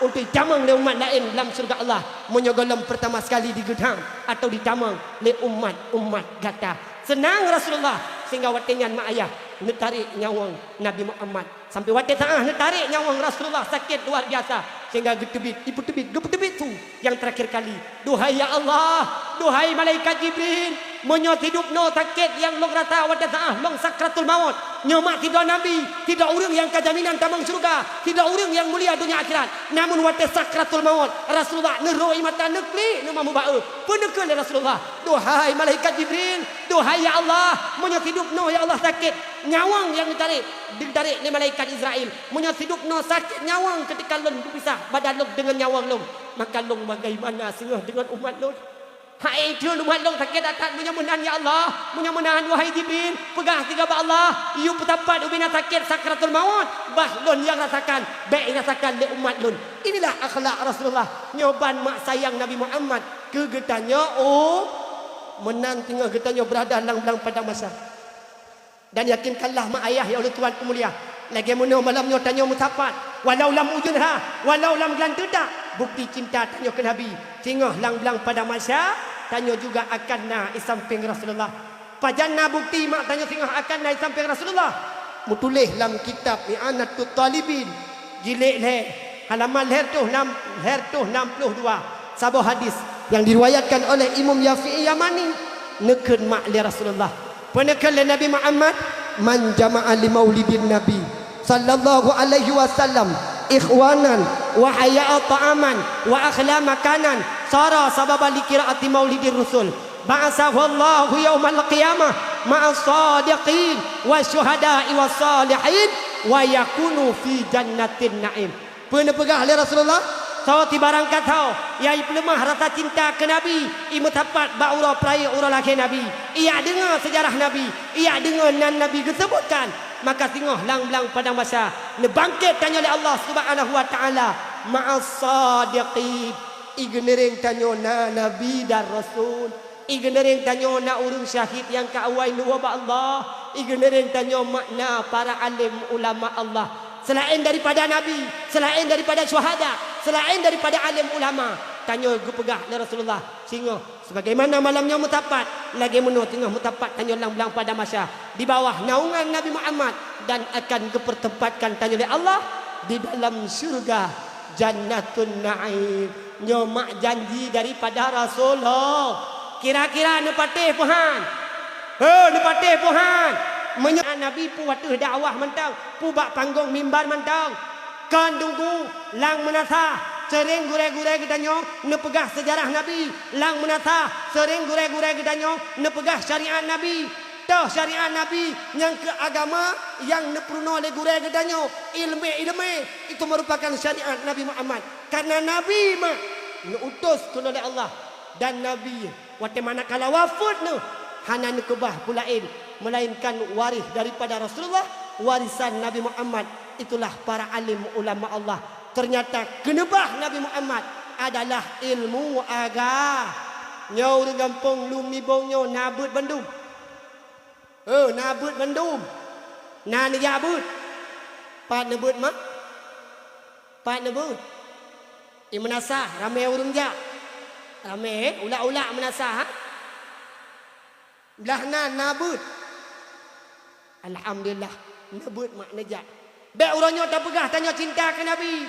untuk jitamong lé umat laén lam syeuruga Allah, meunyoe gohlom peurtama sekali digeutam atau ditamong lé umat-umat gata." Seunang Rasulullah, sehingga watée nyan mak ayah neutarek nyawöng Nabi Muhammad. Sampoe watée saát neutarek nyawöng Rasulullah sakét luar biasa, sehingga geuteubiet, ipeuteubiet, geupeuteubiet su nyang terakhir kali, "Duhai ya Allah, duhai malaikat Jibril, meunyoe sidub noe sakét nyang lôn rasa watée saát lôn sakratul maut, nyoe mak sidroe nabi, sidroe ureuëng nyang ka jaminan tamong syeuruga, sidroe ureuëng nyang mulia donya akhirat. Namun watée sakratul maut, Rasulullah neuroe mata neuklik neuma meuba-e. Peue neukheun lé Rasulullah, 'Duhai malaikat Jibril, duhai ya Allah, meunyoe sidub noe ya Allah sakét nyawöng nyang neutarek, ditarek lé malaikat Israel, meunyoe sidub noe sakét nyawöng keutika lôn geupisah badan lôn deungon nyawöng lôn, maka lôn bagaimana singoh deungon umat lôn? Hai kheun umat lôn sakét that-that meunyoe meunan ya Allah, meunyoe meunan wahai Jibril, peugah sigoe bak Allah, yue peusapat ubena sakét sakratul maut, bah lôn nyang rasakan, bék rasakan lé umat lôn.'" Inilah akhlak Rasulullah. Nyoe ban mak sayang Nabi Muhammad keu geutanyoe, oh, meunan singoh geutanyoe beurada lam, lam padang mahsyar. Dan yakinkanlah mak ayah nyang ulôn tuan peumulia, lagée meunoe malam nyoe tanyoe meusapat, walau lam ujeuen ha, walau lam geulanteue that, bukti cinta tanyoe keu Nabi. Singoh lam, lam padang mahsyar, tanyoe juga akan na i sampéng Rasulullah. Pajan na bukti mak tanyoe singoh akan na i sampéng Rasulullah? Meutuléh lam kitab I'anatut Talibin, jilid lhée, halaman lhée reutôh nam, lhée reutôh nam ploh dua, saboh hadis nyang diriwayatkan oleh Imam Syafi'i Yamani, neukheun mak lé Rasulullah. Peue neukheun lé Nabi Muhammad, "Man jama'a li maulidin Nabi sallallahu alaihi wasallam ikhwanan wa hayya'a ta'aman wa akhla makanan, sara sababan li qiraati maulidir rasul. Ba'atsahu Allahu yaumal qiyamah ma'as sadiqin wasyuhada'i was salihin wa yakunu fi jannatin na'im." Peue neupeugah lé Rasulullah? Soe tibarang kasoe nyang ipeuleumah rasa cinta keu Nabi, imeusapat bak uroe peuraya uroe lahé Nabi, ijak deungoe seujarah Nabi, ijak deungoe nan Nabi geuseubutkan, maka singoh lam, lam padang mahsyar neubangkét tanyoe lé Allah Subhanahu wa Ta'ala ma'as sadiqin. Igeuneureng tanyoe na Nabi dan Rasul. Igeuneureng tanyoe na ureuëng syahid nyang ka awai neuwoe bak Allah. Igeuneureng tanyoe mak na para além ulama Allah. Seulaén daripada nabi, seulaén daripada syuhada, seulaén daripada além ulama, tanyoe geupeugah lé Rasulullah, singoh sebagaimana malam nyoe meusapat, lagée meunoe singoh meusapat tanyoe lam, lam padang mahsyar di bawah naungan Nabi Muhammad dan akan geupeutempatkan tanyoe lé Allah di dalam syeuruga Jannatun Na'im. Nyoe mak janji daripada Rasulullah. Kira-kira neupatéh peuhan? He, neupatéh peuhan? Meunyoe Nabi peue ateueh dakwah mantong, peue bak panggong mimbar mantong. Kon teungku, lam meunasah, seuréng gurée-gurée geutanyoe neupeugah seujarah Nabi. Lam meunasah, seuréng gurée-gurée geutanyoe neupeugah syariat Nabi. Toh syariat Nabi nyang keu agama nyang neupeurunoe lé gurée geutanyoe, iéleumé-iéleumé, itu meurupakan syariat Nabi Muhammad. Karena Nabi mak neuutus keunoe lé Allah, dan Nabi watée manakala wafeuet neuh hana neukeubah peue laén, melainkan waréh daripada Rasulullah, warisan Nabi Muhammad, itulah para além ulama Allah. Ternyata keuneubah Nabi Muhammad adalah ilmu aga. Nyoe ureuëng gampông Lum Nibong nyoe na beuet bandum. Eh, na beuet bandum. Na neujak beuet. Pat neubeuet mak? Pat neubeuet? I meunasah, ramé ureuëng jak. Ramé, eh, ulak-ulak meunasah, ha? Blah nan na beuet. Alhamdulillah, na beuet mak neujak. Bék uroe nyoe tapeugah tanyoe cinta keu Nabi.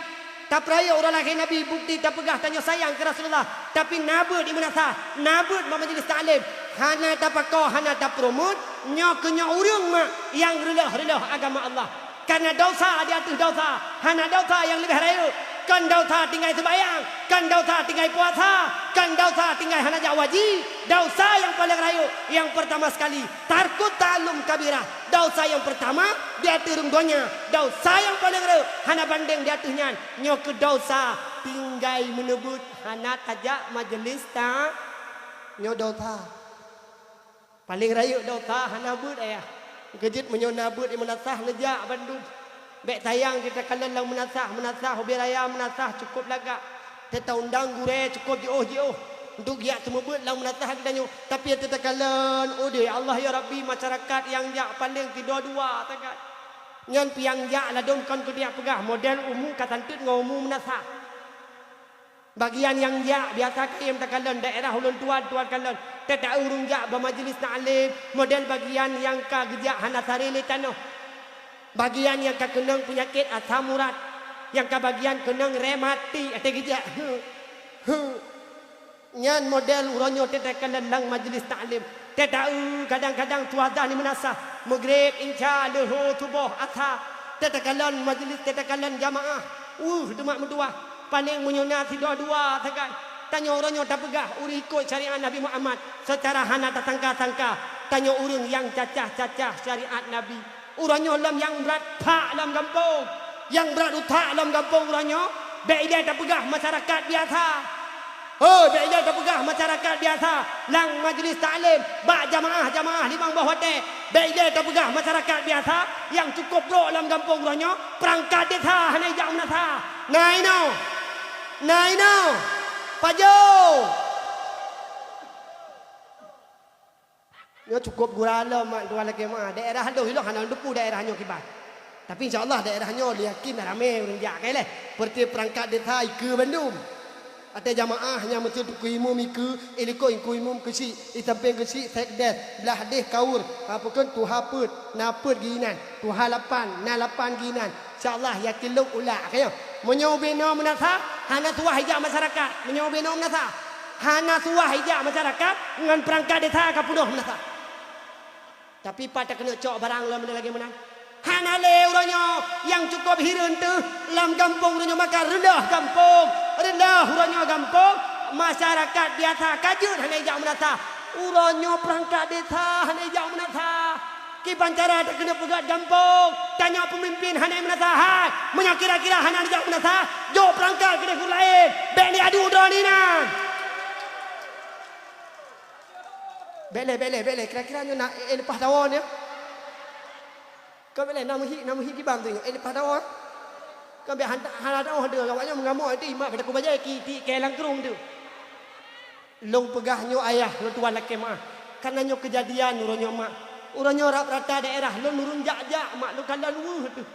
Tapeurayeuk uroe lahé Nabi, bukti tapeugah tanyoe sayang keu Rasulullah. Tapi na beuet di meunasah, na beuet bak majelis taklim. Hana tapakoe, hana tapeureumeun, nyoe keu nyoe ureuëng mak nyang reuloh-reuloh agama Allah. Kareuna desya di ateueh desya, hana desya nyang leubeh rayeuk. Kon desya tinggai seumayang, kon desya tinggai puasa, kon desya tinggai hana jak haji. Desya nyang paleng rayeuk, nyang peurtama sekali, tarkut ta'allum kabirah. Desya nyang peurtama di ateueh rhueng donya, desya nyang paleng rayeuk, hana bandeng di ateueh nyan, nyoe keu desya tinggai meuneubeuet hana tajak majelis ta-, nyoe desya. Paleng rayeuk desya hana beuet ayah. Keujeuet meunyoe na beuet di meunasah neujak bandum. Bék sayang teuh takalon lam meunasah, meunasah ubé raya meunasah cukôp lagak. Teuh taundang gurée cukôp jiôh-jiôh. Untuk geujak seumeubeuet lam meunasah geutanyoe. Tapi teuh takalon, oh deh Allah ya Rabbi, masyarakat nyang jak paleng sidua-dua sagai. Nyan pih nyang jak ladôm kon keuneuk peugah model umu ka santeuet ngon umu meunasah. Bagian nyang jak biasa kayém takalon daerah ulôn tuan, tuan kalon. Teuta ureuëng jak bak majelis taklim, model bagian nyang ka geujak hana saré lé tanoh. Bagian nyang ka keunong peunyakét asam urat, nyang ka bagian keunong rematik até geujak. Nyan model uroe nyoe teuta kalon lam majelis taklim. Teuta eu kadang-kadang tuha dah ni meunasah, Maghrib, Isya, Leuhô, Suboh, Asar. Teuta kalon majelis, teuta kalon jamaah. Uh, teumat meutuwah. Paleng meunyoe na sidua-dua sagai. Tanyoe uroe nyoe tapeugah ureuëng ikot syariat Nabi Muhammad seucara hana tasangka-sangka. Tanyoe ureuëng nyang cacah-cacah syariat Nabi. Uroe nyoe lom nyang brat phak lom gampông. Nyang brat utak lom gampông uroe nyoe, bék ilée tapeugah masyarakat biasa. Hoi, bék ilée tapeugah masyarakat biasa. Lam majelis taklim, bak jamaah-jamaah limong boh watée, bék ilée tapeugah masyarakat biasa. Nyang cukôp brok lam gampông uroe nyoe, peurangkat desa hana ijak meunasah. Na inoe. Na inoe. Pajoh. Nyoe cukôp gura lom mak tuan lakée meuah. Daerah lôn ilong hana lôn teupeu daerah nyoe kiban. Tapi insya Allah daerah nyoe lôn yakin ramé ureuëng jak, ka ilée. Seperti peurangkat desa ikeue bandum. Até jamaah nyang meusti teungku imum ikeue, ilikot teungku imum keuchik, isampéng keuchik sekdes, blah deh kaur, ha, pakon tuha peuet, na peuet geuinan, tuha lapan, na lapan geuinan. Insya Allah yakin lôn ulak, ka nyoe. Meunyoe ubé noe meunasah, hana suwah ijak masyarakat. Meunyoe ubé noe meunasah, hana suwah ijak masyarakat ngon peurangkat desa ka peunoh meunasah. Tapi pat takeuneuk cok barang lom lagée meunan. Hana lé uroe nyoe nyang cukôp hireuen teuh lam gampông uroe nyoe maka reuloh gampông. Reuloh uroe nyoe gampông, masyarakat biasa ka jeuet hana ijak meunasah. Uroe nyoe peurangkat desa hana ijak meunasah. Kiban cara takeuneuk peugét gampông, tanyoe peumimpin hana meunasah hai. Meunyoe kira-kira hana neujak meunasah, jok peurangkat keudeh guru laén. Bék neuadu droe nyan. Bék lé, bék lé, bék lé. Kira-kira nyoe na, eh, leupah dawa nyoe. Ka bék lé, na meuhi, na meuhi kiban tu nyoe. Eh, leupah dawa. Ka bék hana, hana dawa deungon awak nyoe meugamok, itu imak bak takue bajée ki, ki, kée lam krueng tu. Lôn peugah nyoe ayah, lôn tuan lakée meuah. Kareuna nyoe keujadian uroe nyoe mak. Uroe nyoe rab-, rata daerah lôn ureuëng jak-jak mak, lôn kalon weueh teuh.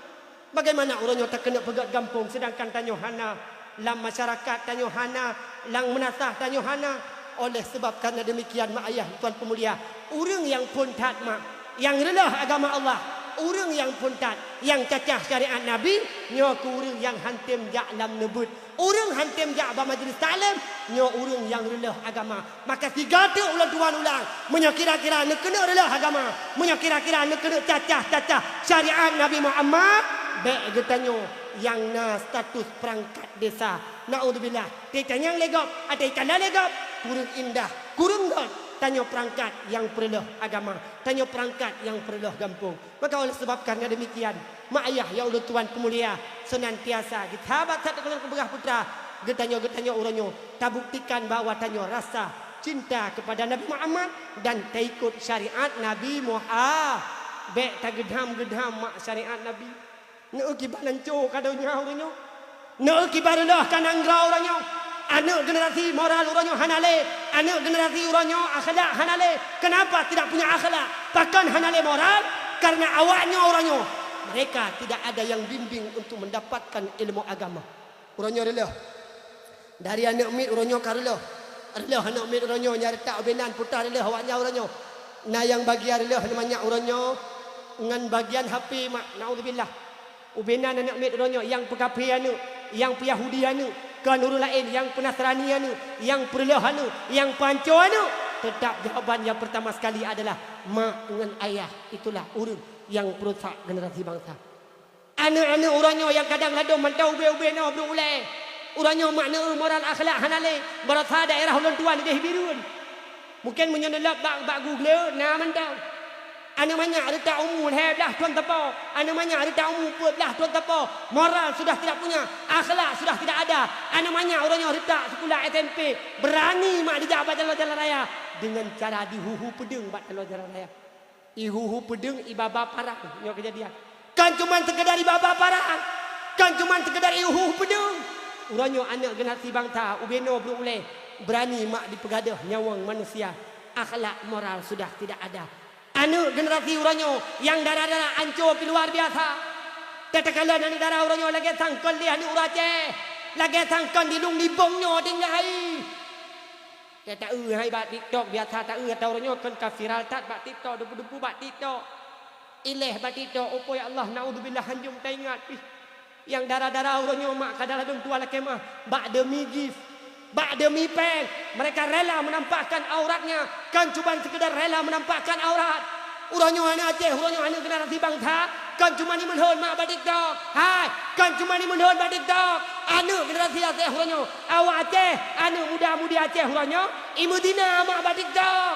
Bagaimana uroe nyoe takeuneuk peugét gampông seudangkan tanyoe hana, lam masyarakat tanyoe hana, lam meunasah tanyoe hana? Oleh seubab kareuna deumikian mak ayah tuan peumulia, ureuëng nyang phon that mak, nyang reuloh agama Allah, ureuëng nyang phon that, nyang cacah syariat Nabi, nyoe keuh ureuëng nyang hántom jak lam neubeuet. Ureuëng hántom jak bak majelis taklim, nyoe ureuëng nyang reuloh agama. Maka siga teuk ulôn tuan ulang, meunyoe kira-kira neukeuneuk reuloh agama, meunyoe kira-kira neukeuneuk cacah-cacah syariat Nabi Muhammad, bék geutanyoe nyang na status peurangkat desa. Naudzubillah, teuh tanyong lé gob, até ikan lé gob, kureueng indah, kureueng göt, tanyoe peurangkat nyang peureuloh agama, tanyoe peurangkat nyang peureuloh gampông. Maka oleh seubab kareuna deumikian, mak ayah nyang ulôn tuan peumulia, seunantiasa geusabat that keu lôn keubeurah putra, geutanyoe, geutanyoe uroe nyoe tabuktikan bahwa tanyoe rasa cinta keupada Nabi Muhammad dan taikot syariat Nabi Muha-, bék tageudham-geudham mak syariat Nabi. Neu kiban hanco ka donya uroe nyoe. Neu kiban reuloh ka nanggroe uroe nyoe. Aneuk generasi moral uroe nyoe hana lé. Aneuk generasi uroe nyoe akhlak hana lé. Kenapa tidak punya akhlak? Pakon hana lé moral? Karena awak nyoe uroe nyoe, mereka tidak ada yang bimbing untuk mendapatkan ilmu agama. Uroe nyoe reuloh. Dari aneuk miet uroe nyoe ka reuloh. Reuloh aneuk miet uroe nyoe nyang reutak ubé nan puta reuloh awak nyan uroe nyoe. Na nyang bagian reuloh manyak uroe nyoe ngon bagian H P mak. Naudzubillah. Ubé nan aneuk miet uroe nyoe nyang peukaphé aneuk, nyang peuyahudi aneuk, kon ureuëng laén nyang peunasrani aneuk, nyang peureuloh aneuk, nyang peuhanco aneuk. Teutap jawaban nyang peurtama sekali adalah mak ngon ayah. Itulah ureuëng nyang peurusak generasi bansa. Aneuk-aneuk uroe nyoe nyang kadang ladom mantong ubé-ubé noe brok ulée. Uroe nyoe mak neu moral akhlak hana lé, barosa daerah ulôn tuan idéh Bireuen. Mungken meunyoe neulab bak, bak Google na mantong. Aneuk manyak reutak umu lhée blaih thon teupô, aneuk manyak reutak umu peuet blaih thon teupô, moral sudah tidak punya, akhlak sudah tidak ada. Aneuk manyak uroe nyoe reutak sikula S M P, beurani mak dijak bak jalan-jalan raya dengan cara dihuhu peudeueng bak jalan-jalan raya. Ihuhu peudeueng ibaba parang nyoe keujadian. Kon cuman seukeudar ibaba parang, kon cuman seukeudar ihuhu peudeueng. Uroe nyoe aneuk generasi bansa ubé noe brok ulée, beurani mak dipeugadôh nyawöng manusia. Akhlak moral sudah tidak ada. Aneuk generasi uroe nyoe nyang dara-dara anco pih luar biasa. Tatakalon aneuk dara uroe nyoe lagée sang kon lé aneuk ureuëng Aceh, lagée sang kon di lueng libong nyoe tinggai. Tataeu hai bak TikTok biasa taeu atau uroe nyoe kon ka viral that bak TikTok, dupu-dupu bak TikTok. Ilée bak TikTok, oh po ya Allah, naudzubillah hanjeuem taingat pih. Nyang dara-dara uroe nyoe mak kadang ladom tuan lakée mah bak demi gift, bak demi péng, mereka rela menampakkan auratnya, kon cuman sekedar rela menampakkan aurat. Uroe nyoe aneuk Aceh, uroe nyoe aneuk generasi bansa, kon cuman imeulhon mak bak TikTok. Hai, kon cuman imeulhon bak TikTok. Aneuk generasi Aceh uroe nyoe, awak Aceh, aneuk muda-mudi Aceh uroe nyoe, imeuzina mak bak TikTok.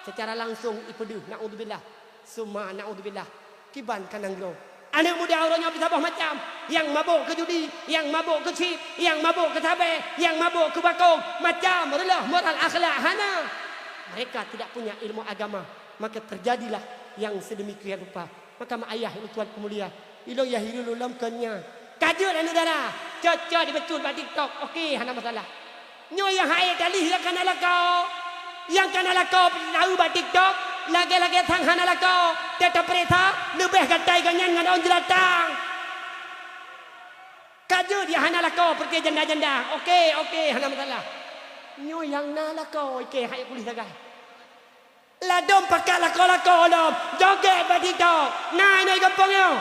Secara langsung ipeudeuh, naudzubillah. Summa naudzubillah. Kiban ka nanggroe. Aneuk muda uroe nyoe bisaboh macam. Nyang mabök keu judi, nyang mabök keu chip, nyang mabök keu sabé, nyang mabök keu bakong. Macam reuloh moral akhlak hana. Mereka tidak punya ilmu agama. Maka terjadilah yang sedemikian rupa. Maka mak ayah ulôn tuan peumulia, ilôn yah hireuen lôn lom kon nyan. Ka jeuet aneuk dara, cot-cot dibecut bak TikTok, oke, hana masalah. Nyoe nyang hai talih nyang kana lakoe. Nyang kana lakoe taeu bak TikTok, lagée-lagée sang hana lakoe. Teutab peuriksa, leubeh gatai geuh nyan ngon ôn jeulatang. Ka jeuet nyang hana lakoe peureuté janda-janda, oke, oke, hana masalah. Nyoe nyang na lakoe, oke, hai puléh sagai. Ladom pakat lakoe-lakoe lom, jogét bak TikTok. Na inoe gampông nyoe.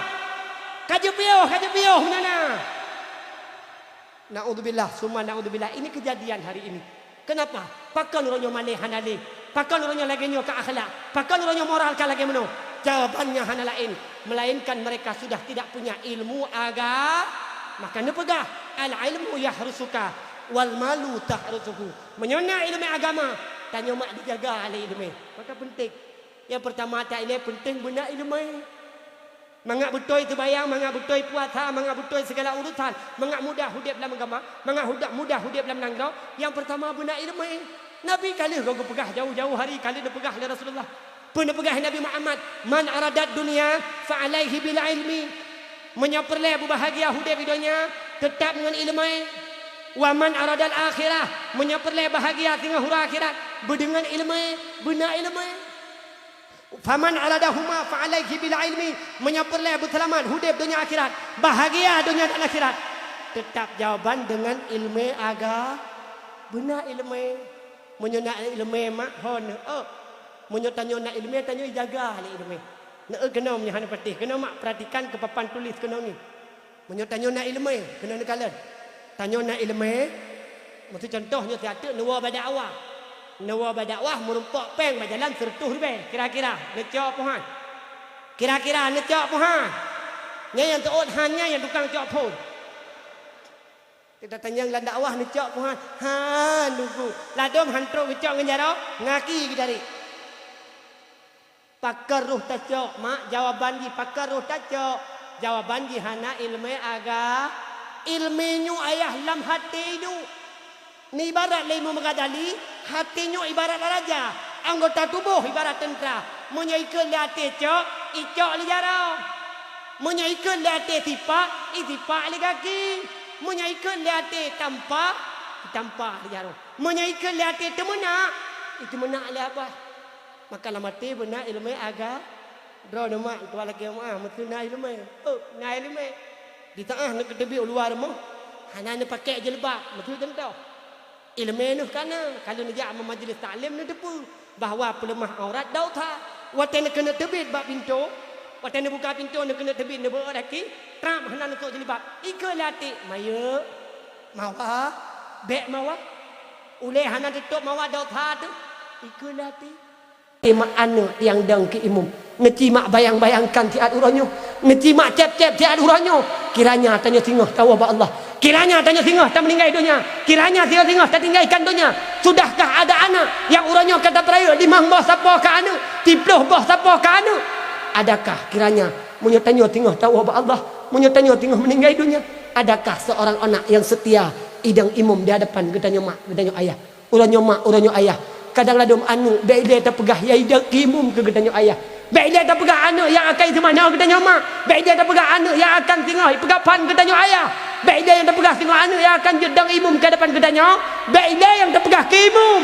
Ka jeuet piôh, ka jeuet piôh meunan na. Naudzubillah, summa naudzubillah. Ini kejadian hari ini. Kenapa? Pakon uroe nyoe malée hana lé? Pakon uroe nyoe lagée nyoe keu akhlak? Pakon uroe nyoe moral ka lagée meunoe? Jawabannya hana laén, melainkan mereka sudah tidak punya ilmu aga-, maka neupeugah, "Al-ilmu yahrusuka wal malu tahrusuhu." Meunyoe na ileumé agama, tanyoe mak dijaga lé ileumé. Maka penting. Nyang peurtama that ilée penting beuna ileumé. Mangat beutôi seumayang, mangat beutôi puasa, mangat beutôi sigala urusan, mangat mudah udeb lam agama, mangat huda-, mudah udeb lam nanggroe, nyang peurtama beuna ileumé. Nabi ka lheueh goh geupeugah jauh-jauh hari ka lheueh neupeugah lé Rasulullah. Peue neupeugah Nabi Muhammad, "Man aradad dunya fa alaihi bil ilmi." Meunyoe peureulée beubahgia udeb di donya, teutab ngon ileumé. "Wa man aradal akhirah," meunyoe peureulée bahgia singoh uroe akhirat, beudeungon ileumé, beuna ileumé. "Faman aradahuma fa alaihi bil ilmi," meunyoe peureulée beuseulamat udeb donya akhirat, bahgia donya dan akhirat, teutab jawaban deungon ileumé aga-, beuna ileumé. Meunyoe na ileumé mak hon, oh. Meunyoe tanyoe na ileumé, tanyoe jaga lé ileumé. Neu keunoe meunyoe hana patéh, keunoe mak perhatikan keu papan tuléh keunoe ngi. Meunyoe tanyoe na ileumé, keunoe neukalon. Tanyoe na ileumé, meusi contoh nyoe siat teuk neuwoe bak dakwah. Neuwoe bak dakwah meurumpok péng bak jalan seureutôh ribée, kira-kira neucok puhan. Kira-kira neucok puhan. Nyan nyang teuôt han nyan nyang tukang cok phon. Kita tanyong lam dakwah neucok puhan. Ha, lugu. Ladom han trok geucok ngon jaroe, ngaki geucari. Pakon roh tacok, mak, jawaban jih pakon roh tacok. Jawaban jih hana ileumé aga-, ileumé nyoe ayah lam haté nyoe. Ni ibarat lé Imam Ghazali, haté nyoe ibarat raja, anggota tuboh ibarat teuntra. Meunyoe ikheun lé até cok, icok lé jaroe. Meunyoe ikheun lé até sipak, isipak lé gaki. Meunyoe ikheun lé até tampa, tampa lé jaroe. Meunyoe ikheun lé até teumeunak, teumeunak lé abah. Maka lam até beuna iéleumé agam. Droeneuh mak, tuan lakée meuah, meuteuna iéleumé. Oh, na iéleumé. Di teuah neukeuteubiet u luwa rumoh, hana neupakée jilbab, meuteuna teuntô. Iéleumé neuh ka na, ka lheueh neujak meumajeulis taklim neuteupeue bahwa peuleumah aurat dosa. Watée neukeuneuk teubiet bak pintoe, watée neubuka pintoe neukeuneuk teubiet neubeuet daki, trab hana neusok jilbab. Ikheun lé até, mayeuek, mawa, bék mawa. Ulée hana teutôb mawa dosa teuh. Ikheun lé até. Simak aneuk nyang dong keu imum, neusimak bayang-bayangkan siat uroe nyoe, neusimak cép-cép siat uroe nyoe. Kiranya tanyoe singoh tawoe bak Allah, kiranya tanyoe singoh tameuninggai donya, kiranya tanyoe singoh tatinggalkan donya, sudahkah ada anak nyang uroe nyoe ka tapeurayeuk limong boh sapo keu aneuk, siplôh boh sapo keu aneuk? Adakah kiranya meunyoe tanyoe singoh tawoe bak Allah, meunyoe tanyoe singoh meuninggai donya, adakah seorang anak nyang seutia idong imum di hadapan geutanyoe mak, geutanyoe ayah? Uroe nyoe mak, uroe nyoe ayah. Kadang ladôm aneuk bék ilée tapeugah nyang idong imum keu geutanyoe ayah. Bék ilée tapeugah aneuk nyang akan iseumanoe geutanyoe mak. Bék ilée tapeugah aneuk nyang akan singoh ipeugah phan geutanyoe ayah. Bék ilée nyang tapeugah singoh aneuk nyang akan jeuet dong imum keu hadapan geutanyoe. Bék ilée nyang tapeugah keu imum.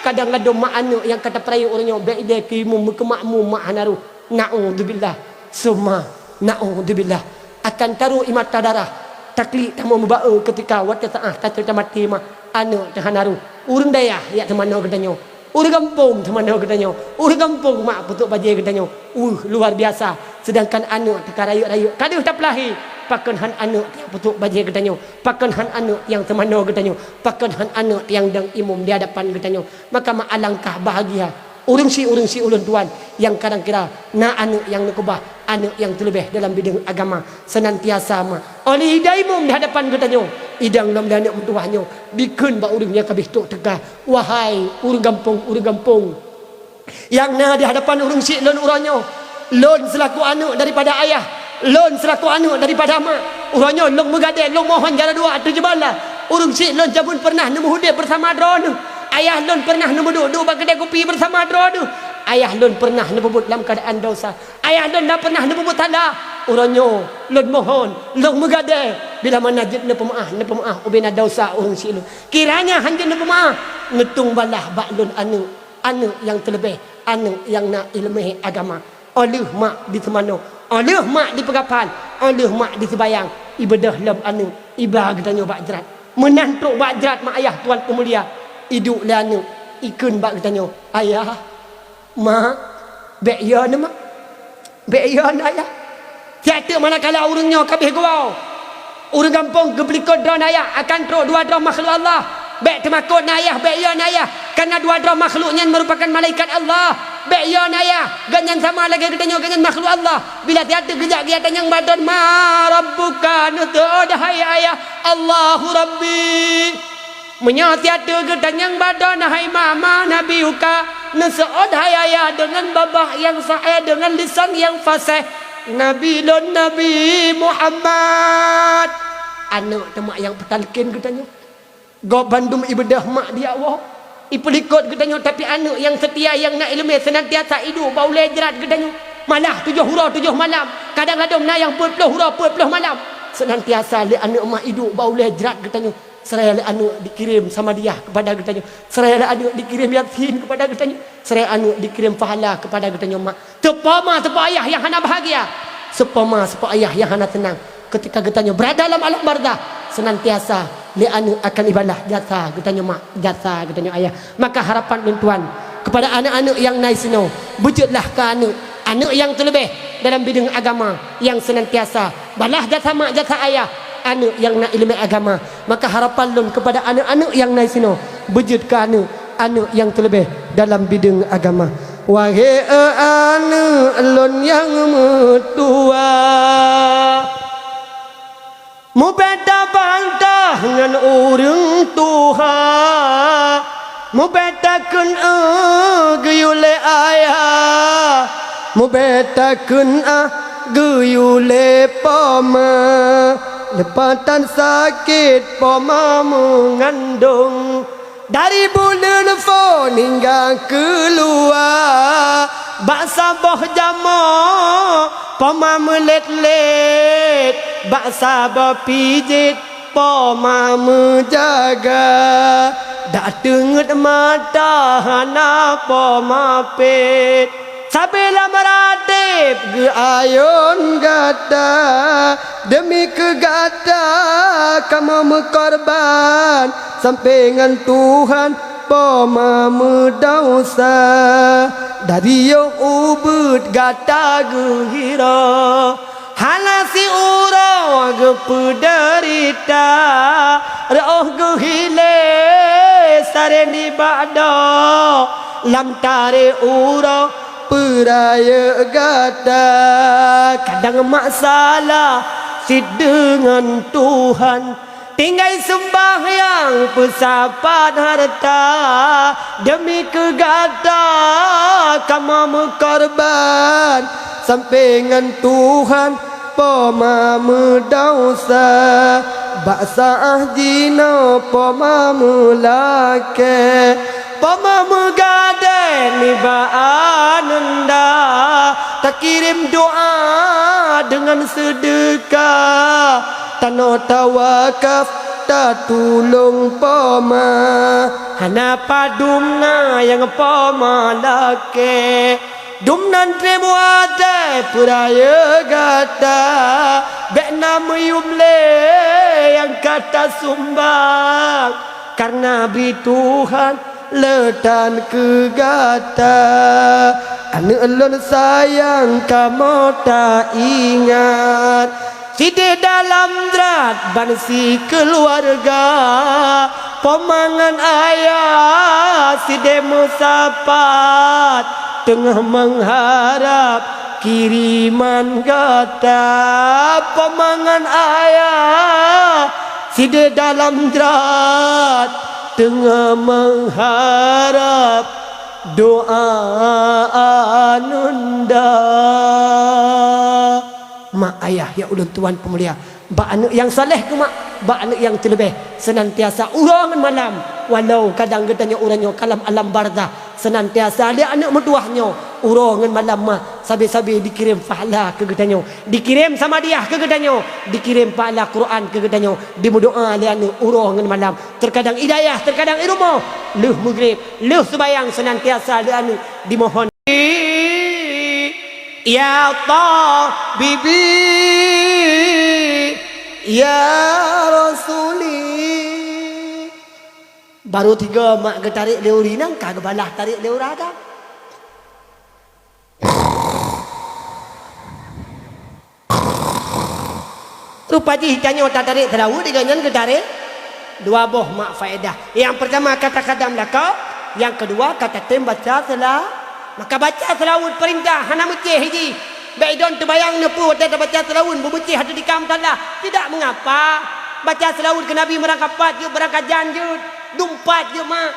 Kadang ladôm mak aneuk nyang ka tapeurayeuk uroe nyoe bék ilée keu imum meukeumakmum mak hana rôh. Naudzubillah. Summa naudzubillah. Akan taroh ie mata darah, taklik tamong meuba-e keutika watée teuah tateue tamaté mak, aneuk teuh hana rôh. Ureuëng dayah jak teumanoe geutanyoe, ureuëng gampông teumanoe geutanyoe, ureuëng gampông mak peutrok bajée geutanyoe. Weueh, luar biasa. Seudangkan aneuk teuka rayeuk-rayeuk ka deuh tapeulahé, pakon hán aneuk nyang peutrok bajée geutanyoe, pakon hán aneuk nyang teumanoe geutanyoe, pakon hán aneuk nyang dong imum di hadapan geutanyoe. Maka mak alangkah bahagia. Ureuëng si, ureuëng si ulôn tuan nyang kadang kira na aneuk nyang neukeubah, aneuk nyang teuleubeh dalam bideueng agama, seunantiasa ma. Óh lheueh idong imum di hadapan geutanyoe, idong lom lé aneuk meutuwah nyoe, dikheun bak ureuëng nyang ka beh trok teuka, "Wahai ureuëng gampông, ureuëng gampông nyang na di hadapan ureuëng si lôn uroe nyoe, lôn seulaku aneuk daripada ayah, lôn seulaku aneuk daripada mak, uroe nyoe lôn meugadée, lôn mohon jaroe dua ateueh jeubala. Ureuëng si lôn jameun peureunah neumeuhudép beusama droeneuh. Ayah lôn peureunah neumeuduek-duek bak keudée kupi beusama droeneuh. Ayah lôn peureunah neupeubuet lam keuadaan desya. Ayah lôn na peureunah neupeubuet salah. Uroe nyoe lôn mohon, lôn meugadée, bila mana jeuet neupeumeuáh, neupeumeuáh ubena desya ureuëng si lôn. Kiranya hán jeuet neupeumeuáh, neutueng balaih bak lôn aneuk, aneuk nyang teuleubeh, aneuk nyang na iéleumé agama." Óh lheueh mak diseumanoe, óh lheueh mak dipeugah phan, óh lheueh mak diseubayang, ibeudôh lom aneuk, iba geutanyoe bak jrat. Meunan trok bak jrat mak ayah tuan peumulia, iduek lé aneuk, ikheun bak geutanyoe, "Ayah, mak, bék yo neuh mak, bék yo neuh ayah." Siat teuk manakala ureuëng nyoe ka beh geuwoe, ureuëng gampông geupeulikot droe neuh ayah, akan trok dua droe makhluk Allah. Bék teumakot neuh ayah, bék yo neuh ayah, kareuna dua droe makhluk nyan meurupakan malaikat Allah. Bék yo neuh ayah, gobnyan sama lagée geutanyoe, gobnyan makhluk Allah. Bila siat teuk geujak geuya tanyong bak droe, "Ma rabbuka?" Neuseuôt hai ayah, "Allahu Rabbi." Meunyoe siat teuk geutanyong bak droe, "Hai ma, man nabiyuka?" Neuseuôt hai ayah deungon babah nyang sahé, deungon lisan nyang faséh, "Nabi lôn Nabi Muhammad." Aneuk teuma nyang peutalken geutanyoe. Gob bandum ibeudôh mak di Allah, ipeulikot geutanyoe, tapi aneuk nyang seutia nyang na iéleumé seunantiasa iduek bak ulée jrat geutanyoe. Malah tujoh uroe tujoh malam, kadang ladôm na nyang peuet ploh uroe peuet ploh malam. Seunantiasa lé aneuk mak iduek bak ulée jrat geutanyoe. Seraya lé aneuk dikirém samadiah keupada geutanyoe. Seraya lé aneuk dikirém Yasin keupada geutanyoe. Seraya aneuk dikirém pahala keupada geutanyoe mak. Seupama, seupama ayah nyang hana bahagia, seupama, seupama ayah nyang hana teunang, keutika geutanyoe beurada lam alam barzakh, seunantiasa lé aneuk akan ibalah jasa geutanyoe mak, jasa geutanyoe ayah. Maka harapan lôn tuan keupada aneuk-aneuk nyang na sinoe, beujeuetlah keu aneuk, aneuk nyang teuleubeh dalam bideueng agama, nyang seunantiasa balah jasa mak, jasa ayah, aneuk nyang na iéleumé agama. Maka harapan lôn keupada aneuk-aneuk nyang na sinoe, beujeuet keu aneuk, aneuk nyang teuleubeh dalam bideueng agama. Wahé aneuk lôn nyang meutuwa, mubeda bantah ngon ureuëng tuha, mubeda kheun eu geuyue lé ayah, mubeda kheun ah geuyue lé poma. Leupatan sakét poma meungandong, dari buleuen phon hingga keuluwa. Bak saboh jamoe poma meulét-lét, bak saboh pijét Po ma meujaga, dak teungeut mata hana po ma pet. Sabe lam radeb geuayôn gata, deumi keu gata kamoe meukorban, sampoe ngon Tuhan po ma meudesya. Dari yôh ubit gata geuhira, hana siuroe geupeudeurita, reuôh geuhilée saré nibak doe lam tarek uroe peurayeuk gata. Kadang masalah cit deungon Tuhan, tinggai seumbahyang peusapat hareuta, deumi keu gata kamoe meukorban, sampoe ngon Tuhan po ma meudesya. Bak saát jinoe po ma meulakée, po ma meugadée nibak aneuëk nda, takirém doá deungon seudeuka, tanoh tawakaf tatulông po ma. Hana padum na nyang po ma lakée, dum nan treb watée peurayeuk gata, bék na meuyuem lé nyang ka tasumbang, kareuna bri Tuhan le tan keu gata. Aneuëk lôn sayang kamoe taingat, sideh dalam jrat ban sikeuluwarga, po ma ngon ayah sideh meusapat, teungoh meuharab kiriman gata. Po ma ngon ayah sideh dalam jrat, teungoh meuharab doá aneuëk nda. Mak ayah nyang ulôn tuan peumulia, bak aneuëk nyang saleh keu mak, bak aneuëk nyang teuleubeh, seunantiasa uroe ngon malam, walau kadang geutanyoe uroe nyoe ka lam alam barzakh, seunantiasa lé aneuëk meutuwah nyoe uroe ngon malam mak sabe-sabe dikirém pahala keu geutanyoe, dikirém samadiah keu geutanyoe, dikirém pahala Quran keu geutanyoe, dimeudoá lé aneuëk uroe ngon malam, teukadang i dayah, teukadang i rumoh, lheueh meugreb, lheueh seubayang seunantiasa lé aneuëk dimohon. Ya Tabibi, ya Rasuli. Barô tiga mak geutarek lé ureuëng inong ka geubalah tarek lé ureuëng agam. Rupa jih tanyoe tatarek seulaweuet, di gobnyan geutarek dua boh mak faedah. Nyang peurtama ka takadam lakoe, nyang keudua ka tatem baca seula-, maka baca seulaweuet peurintah hana meucéh jih. Bék idon teubayang neupeue watée tabaca seulaweuet beumeucéh ateueh di kam tanda. Tidak mengapa. Baca seulaweuet keu Nabi meurangkapat jeuet, beurangkajan jeuet, dumpat jeuet mak.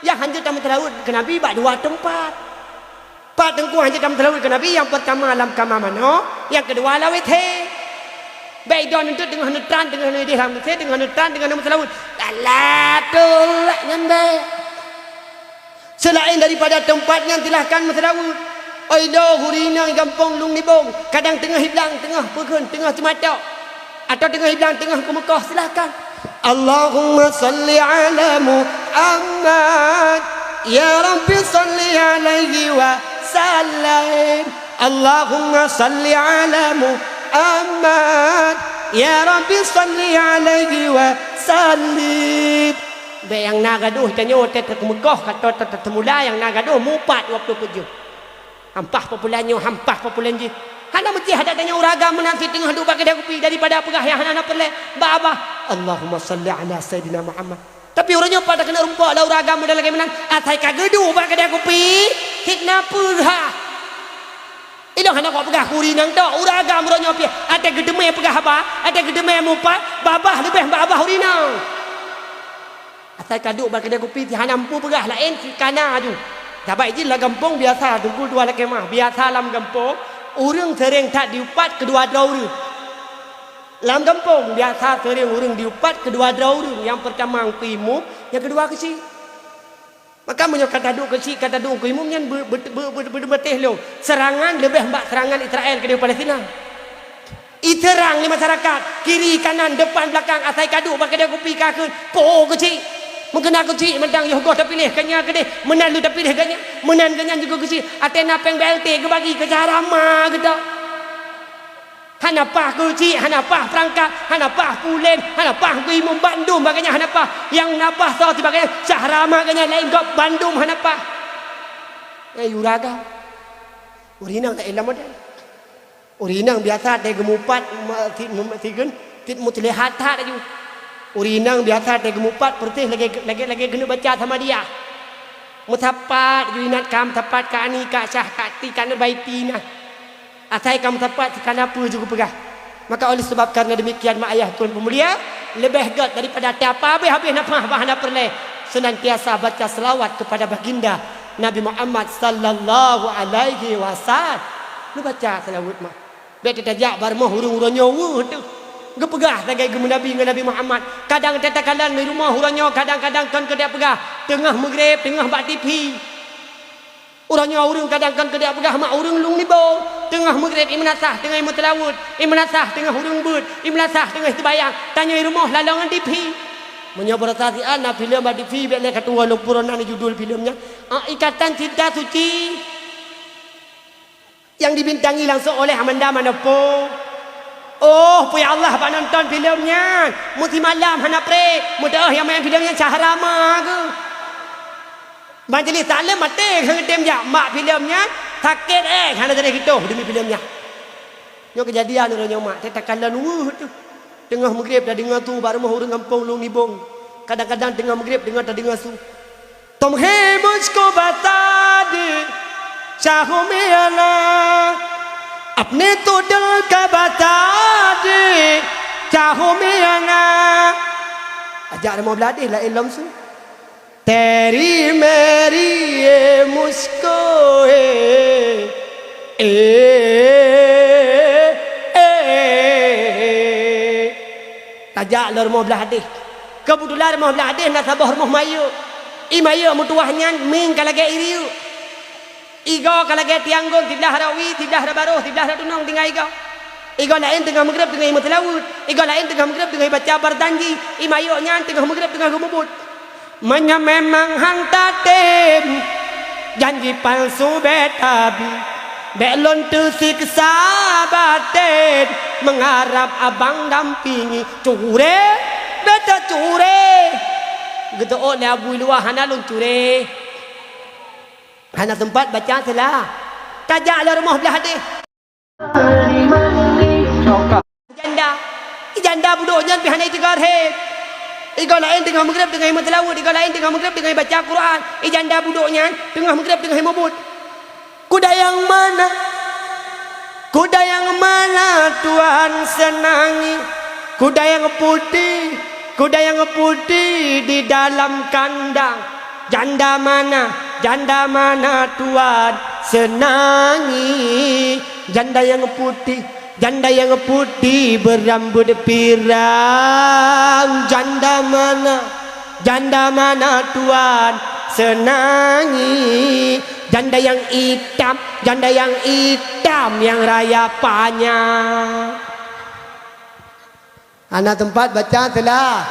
Nyang hanjeuet tameuseulaweuet keu Nabi bak dua teumpat. Pat teungku hanjeuet tameuseulaweuet keu Nabi, nyang peurtama lam kama manoe, nyang keudua lam W C. Bék idon eunteuk teungoh neutran, teungoh neudeh lam W C, teungoh neutran, teungoh neumeuseulaweuet. Alah, tolak nyan bék. Seulaén daripada teumpat nyan silahkan meuseulaweuet. Oi lo huri inong gampông Lung Nibong, kadang teungoh iblang, teungoh peukheun, teungoh teumatok. Atawa teungoh iblang teungoh keumeukoh, silahkan. Allahumma salli ala Muhammad, ya Rabbi salli alaihi wa sallim. Allahumma salli ala Muhammad, ya Rabbi salli alaihi wa sallim. Bék nyang na gadoh tanyoe teuh keumeukoh, ka teuh teuh teumula nyang na gadoh mupat waktu peujeuh. Hampah peupulan nyoe, hampah peupulan jih. Hana meucéh adat tanyoe ureuëng agam meunan cit teungoh duek bak keudè kupi daripada peugah nyang hana na peureulée bak babah. Allahumma salli ala Saidina Muhammad. Tapi uroe nyoe pat takeuneuk rumpok lam ureuëng agam model lagée meunan, asai ka geuduek bak keudè kupi, hikna peugah. Ilong hana kok peugah kuri nang tok, ureuëng agam uroe nyoe pih, até geudeungoe peugah haba, até geudeungoe mupat, babah leubeh bak babah urinang. Asai ka duek bak keudè kupi, hana mampu peugah laén, cit kana aju. Saban jih lam gampông biasa, teungku dua lakée mah, biasa lam gampông, ureuëng seuréng that diupat keudua droe ureuëng. Lam gampông biasa seuréng ureuëng diupat keudua droe ureuëng, nyang peurtama keu imum, nyang keudua keu chik. Maka meunyoe ka taduek keu chik, ka taduek keu imum nyan be-, be-, be-, be-, be-, beuteh lom. Seurangan leubeh bak seurangan Israel keudeh Palestina. Iteurang lé masyarakat, kiri, kanan, depan, belakang, asai ka duek bak keudè kupi ka kheun, po keuchik. Meukeuna keuchik mantong yoh goh tapiléh ka nyan keudeh, meunan lôn tapiléh ka nyan, meunan ka nyan juga keuchik. Até na péng B L T geubagi keu cara ma geutanyoe. Hana paih keuchik, hana paih peurangkat, hana paih puléng, hana paih geuimum, bandum bak nyan hana paih. Nyang na paih soe sibagoe cara ma geutanyoe laén gob bandum hana paih. Eh, uraga. Ureueng inong laén lam model. Ureueng inong biasa teuh geumupat, ma-, sit mu-, sit gen, sit muteulihat that laju. Ureueng inong biasa teuh geumupat peureuteh lagèe, lagèe, lagèe keuneuk baca Samadiyah. Meusapat laju inat ka, meusapat ka ani, ka syah, ka ti, ka neubaiti na. Asai ka meusapat, sikana peue ju geupeugah. Maka oleh sebab karena demikian, mak ayah tuan peumulia, leubeh gèt daripada teuh apa habéh-habéh nafah bah hana peureulèe, senantiasa baca selawat kepada baginda Nabi Muhammad sallallahu alaihi wasallam. Neubaca selawat mah. Bèk teuh tajak bak rumoh ureueng, uroe nyoe weueh teuh. Geupeugah sagai geumeunabi ngon Nabi Muhammad. Kadang teuh takalon di rumoh uroe nyoe, kadang-kadang kon keu teupeugah. Teungoh meugréb, teungoh bak T V. Uroe nyoe ureueng kadang kon keu teupeugah mak ureueng lôn nibong. Teungoh meugréb, i meunasah teungoh i meuteulaweuet, i meunasah teungoh ureueng beuet, i meunasah teungoh i teubayang. Tanyoe i rumoh lalong ngon T V. Meunyoe baroesa siat na filem bak T V, bèk lé ka tuwoe lôn peurunoe judul filem nyan. Ah, Ikatan Cinta Suci. Yang dibintangi langsung oleh Amanda Manopo. Oh, peue ya Allah bak nonton filem nyan. Meusimalam hana pré. Meudoh nyang main filem nyan Syahrama geuh. Majelis taklim maté ngon tem jak mak filem nyan. Sakét eh hana jadi geutoh demi filem nyan. Nyoe keujadian uroe nyoe mak, teuh takalon weueh teuh. Teungoh meugréb tadeungoe su bak rumoh ureueng gampông lôn nibong. Kadang-kadang teungoh meugréb deungoe tadeungoe su. तुम है मुझको बता दे, चाहूं मैं या ना, अपने तो दिल का बता दे, चाहूं मैं या ना. Ajak rumoh blah deh laén lom su. Teri meri ye musko e, e, e, e. Tajak lom rumoh blah deh. Keubeutulan rumoh blah deh na saboh rumoh mayok. I mayok meutuwah nyan mieng ka lagèe i riyuk. Igoe ka lagèe tiang gôn, siblah rot wie, siblah rot barôh, siblah rot tunong tinggai igoe. Igoe laén teungoh meugréb teungoh i meuteulaweuet. Igoe laén teungoh meugréb teungoh i baca barjanji. I mayok nyan teungoh meugréb teungoh geumubuet. Meunyoe memang han tatem janji palsu bèk tabi, bèk lôn teusiksa baten, mengharap abang dampingi. Curé, bèk teucuré. Geuteuôt lé Abu i luwa hana lôn curé. Hana teumpat baca sila. Tajak lé rumoh blah deh. Janda. I janda budok nyan pih hana iteugor hé. Igoe laén teungoh meugréb teungoh i meuteulaweuet, igoe laén teungoh meugréb teungoh i baca Quran. I janda budok nyan teungoh meugréb teungoh i mubuet. Kuda yang mana? Kuda yang mana Tuhan senangi? Kuda yang putih, kuda yang putih di dalam kandang. Janda mana, janda mana Tuhan senangi? Janda yang putih, janda yang putih berambut pirang. Janda mana, janda mana Tuhan senangi? Janda yang itam, janda yang itam yang raya panyang. Hana teumpat baca sila.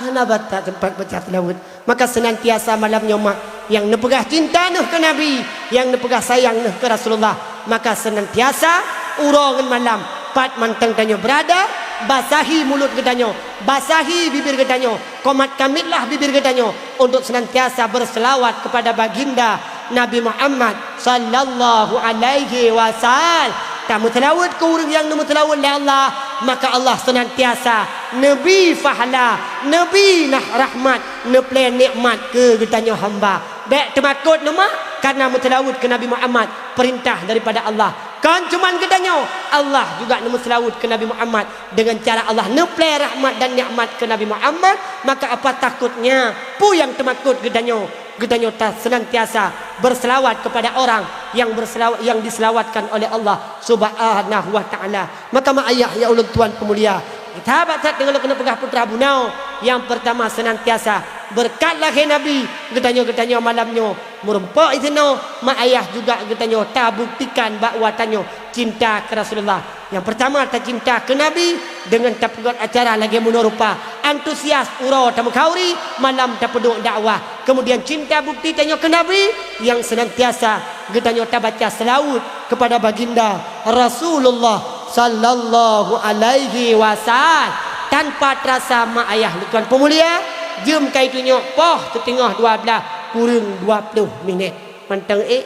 Hana bata-, teumpat baca seulaweuet. Maka senantiasa malam nyoe mak, nyang neupeugah cinta neuh keu Nabi, nyang neupeugah sayang neuh keu Rasulullah. Maka senantiasa uroe ngon malam, pat mantong tanyoe beurada, basahi mulôt geutanyoe, basahi bibir geutanyoe, komat-kamitlah bibir geutanyoe untuk senantiasa berselawat kepada baginda Nabi Muhammad sallallahu alaihi wasallam. Tameuseulaweuet keu ureueng nyang neumeuseulaweuet lé Allah, maka Allah senantiasa neubi pahala, neubi nah rahmat, neuplé nikmat keu geutanyoe hamba. Bèk teumakot neuh mak, kareuna meuseulaweuet keu Nabi Muhammad, peurintah daripada Allah. Kon cuman geutanyoe, Allah juga neumeuseulaweuet keu Nabi Muhammad. Dengan cara Allah neuplé rahmat dan nikmat keu Nabi Muhammad, maka apa takutnya? Peue nyang teumakot geutanyoe? Geutanyoe ta-, senantiasa berselawat kepada orang yang berselawa-, yang diselawatkan oleh Allah Subhanahu wa Ta'ala. Maka mak ayah nyang ulôn tuan peumulia, sahabat-sahabat nyang ulôn keuneuk peugah putra bunoe, nyang peurtama senantiasa Beureukat lahé Nabi, geutanyoe-geutanyoe malam nyoe meurumpok disinoe, mak ayah juga geutanyoe tabuktikan bahwa tanyoe cinta keu Rasulullah. Nyang peurtama tacinta keu Nabi deungon tapeugöt acara lagèe meunoe rupa, antusias uroe tameukauri, malam tapeuduek dakwah. Kemudian cinta bukti tanyoe keu Nabi nyang senantiasa geutanyoe tabaca seulaweuet keupada baginda Rasulullah sallallahu alaihi wasallam. Tanpa terasa mak ayah lôn tuan peumulia, jeuem ka jitunyok poh siteungoh dua blaih kureueng dua ploh minét. Mantong ék.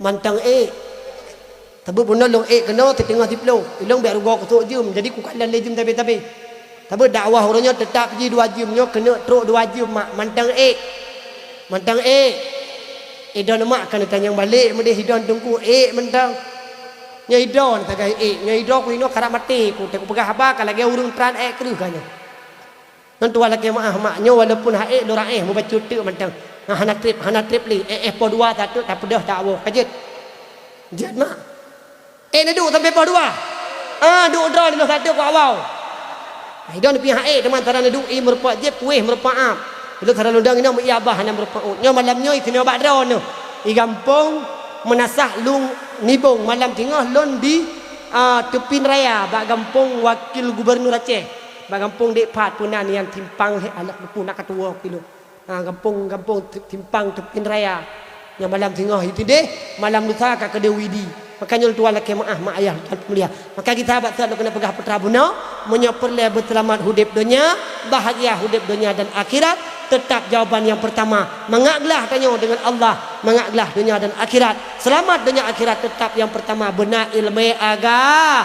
Mantong ék. Saboh bunoe lôn ék keunoe siteungoh siplôh. Ilôn bèk rugoe keu sôk jeuem, jadi kukalon lé jeuem sabe-sabe. Saboh dakwah uroe nyoe teutap jih dua jeuem, nyoe keuneuk trok dua jeuem mak, mantong ék. Mantong ék. Idon mak ka neutanyong balek meudeh idon teungku ék mantong. Nyoe idon sagai ék, nyoe idon ku inoe karap maté ku, teuka kupeugah haba ka lagèe ureueng pran ék kreueh ka nyoe. Ngon tuan lakèe meu'ah mak nyoe walaupun ha'ék lôn raéh mubacut teuk mantong. Ha, hana trép, hana trép lé. Éh, éh, poh dua sateuk tapeudeuh tawoe ka jeuet. Jeuet mak. Éh, neuduek sampoe poh dua. Ah, duek droeneuh sateuk keu awai. Idon pih ha'ék teuma sara neuduek ié meurumpok jép, kuéh meurumpok ap. Ilôn sara lôn dong inoe meu'ah bah hana meurumpok ôt. Nyoe malam nyoe istimewa bak droeneuh. I gampông Meunasah Lung Nibong malam singoh lôn di, ah, Teupin Raya bak gampông wakil gubernur Aceh. Bak gampông Dek Pat peunan nyang simpang he alak duku na katuwoe kilo. Ha, gampông, gampông Te-, simpang Teupin Raya. Nyang malam singoh itu deh, malam lusa ka keudeh Widi. Makanya tuan lakèe meu'ah mak ayah tuan peumulia. Maka geutanyoe bak saat lôn keuneuk peugah putra bunoe, meunyoe peureulèe beuseulamat udép donya, bahagia udép donya dan akhirat, teutap jawaban nyang peurtama, mangat glah tanyoe deungon Allah, mangat glah donya dan akhirat. Seulamat donya akhirat teutap nyang peurtama beuna ileumèe aga-,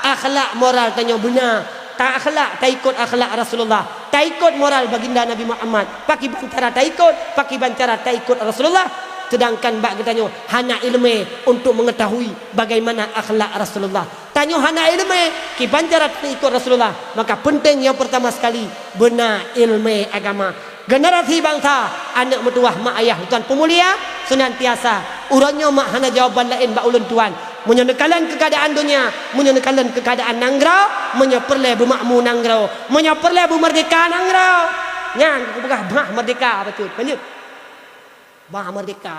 akhlak moral tanyoe beuna. Ta-akhlak, taikot akhlak Rasulullah, taikot moral baginda Nabi Muhammad. Pakiban cara taikot, pakiban cara taikot Rasulullah, seudangkan bak geutanyoe hana ileumèe untuk mengetahui bagaimana akhlak Rasulullah. Tanyoe hana ileumèe kiban cara taikot Rasulullah, maka peunteng nyang peurtama sekali beuna ileumèe agama. Generasi bansa, aneuk meutuwah mak ayah tuan peumulia, seunantiasa uroe nyoe mak hana jawaban laén bak ulôn tuan. Meunyoe neukalon keuadaan donya, meunyoe neukalon keuadaan nanggroe, meunyoe peureulèe beumakmu nanggroe, meunyoe peureulèe beumeurdeka nanggroe. Nyan kupeugah bah meurdeka bacut. Lanjut. Bah meurdeka.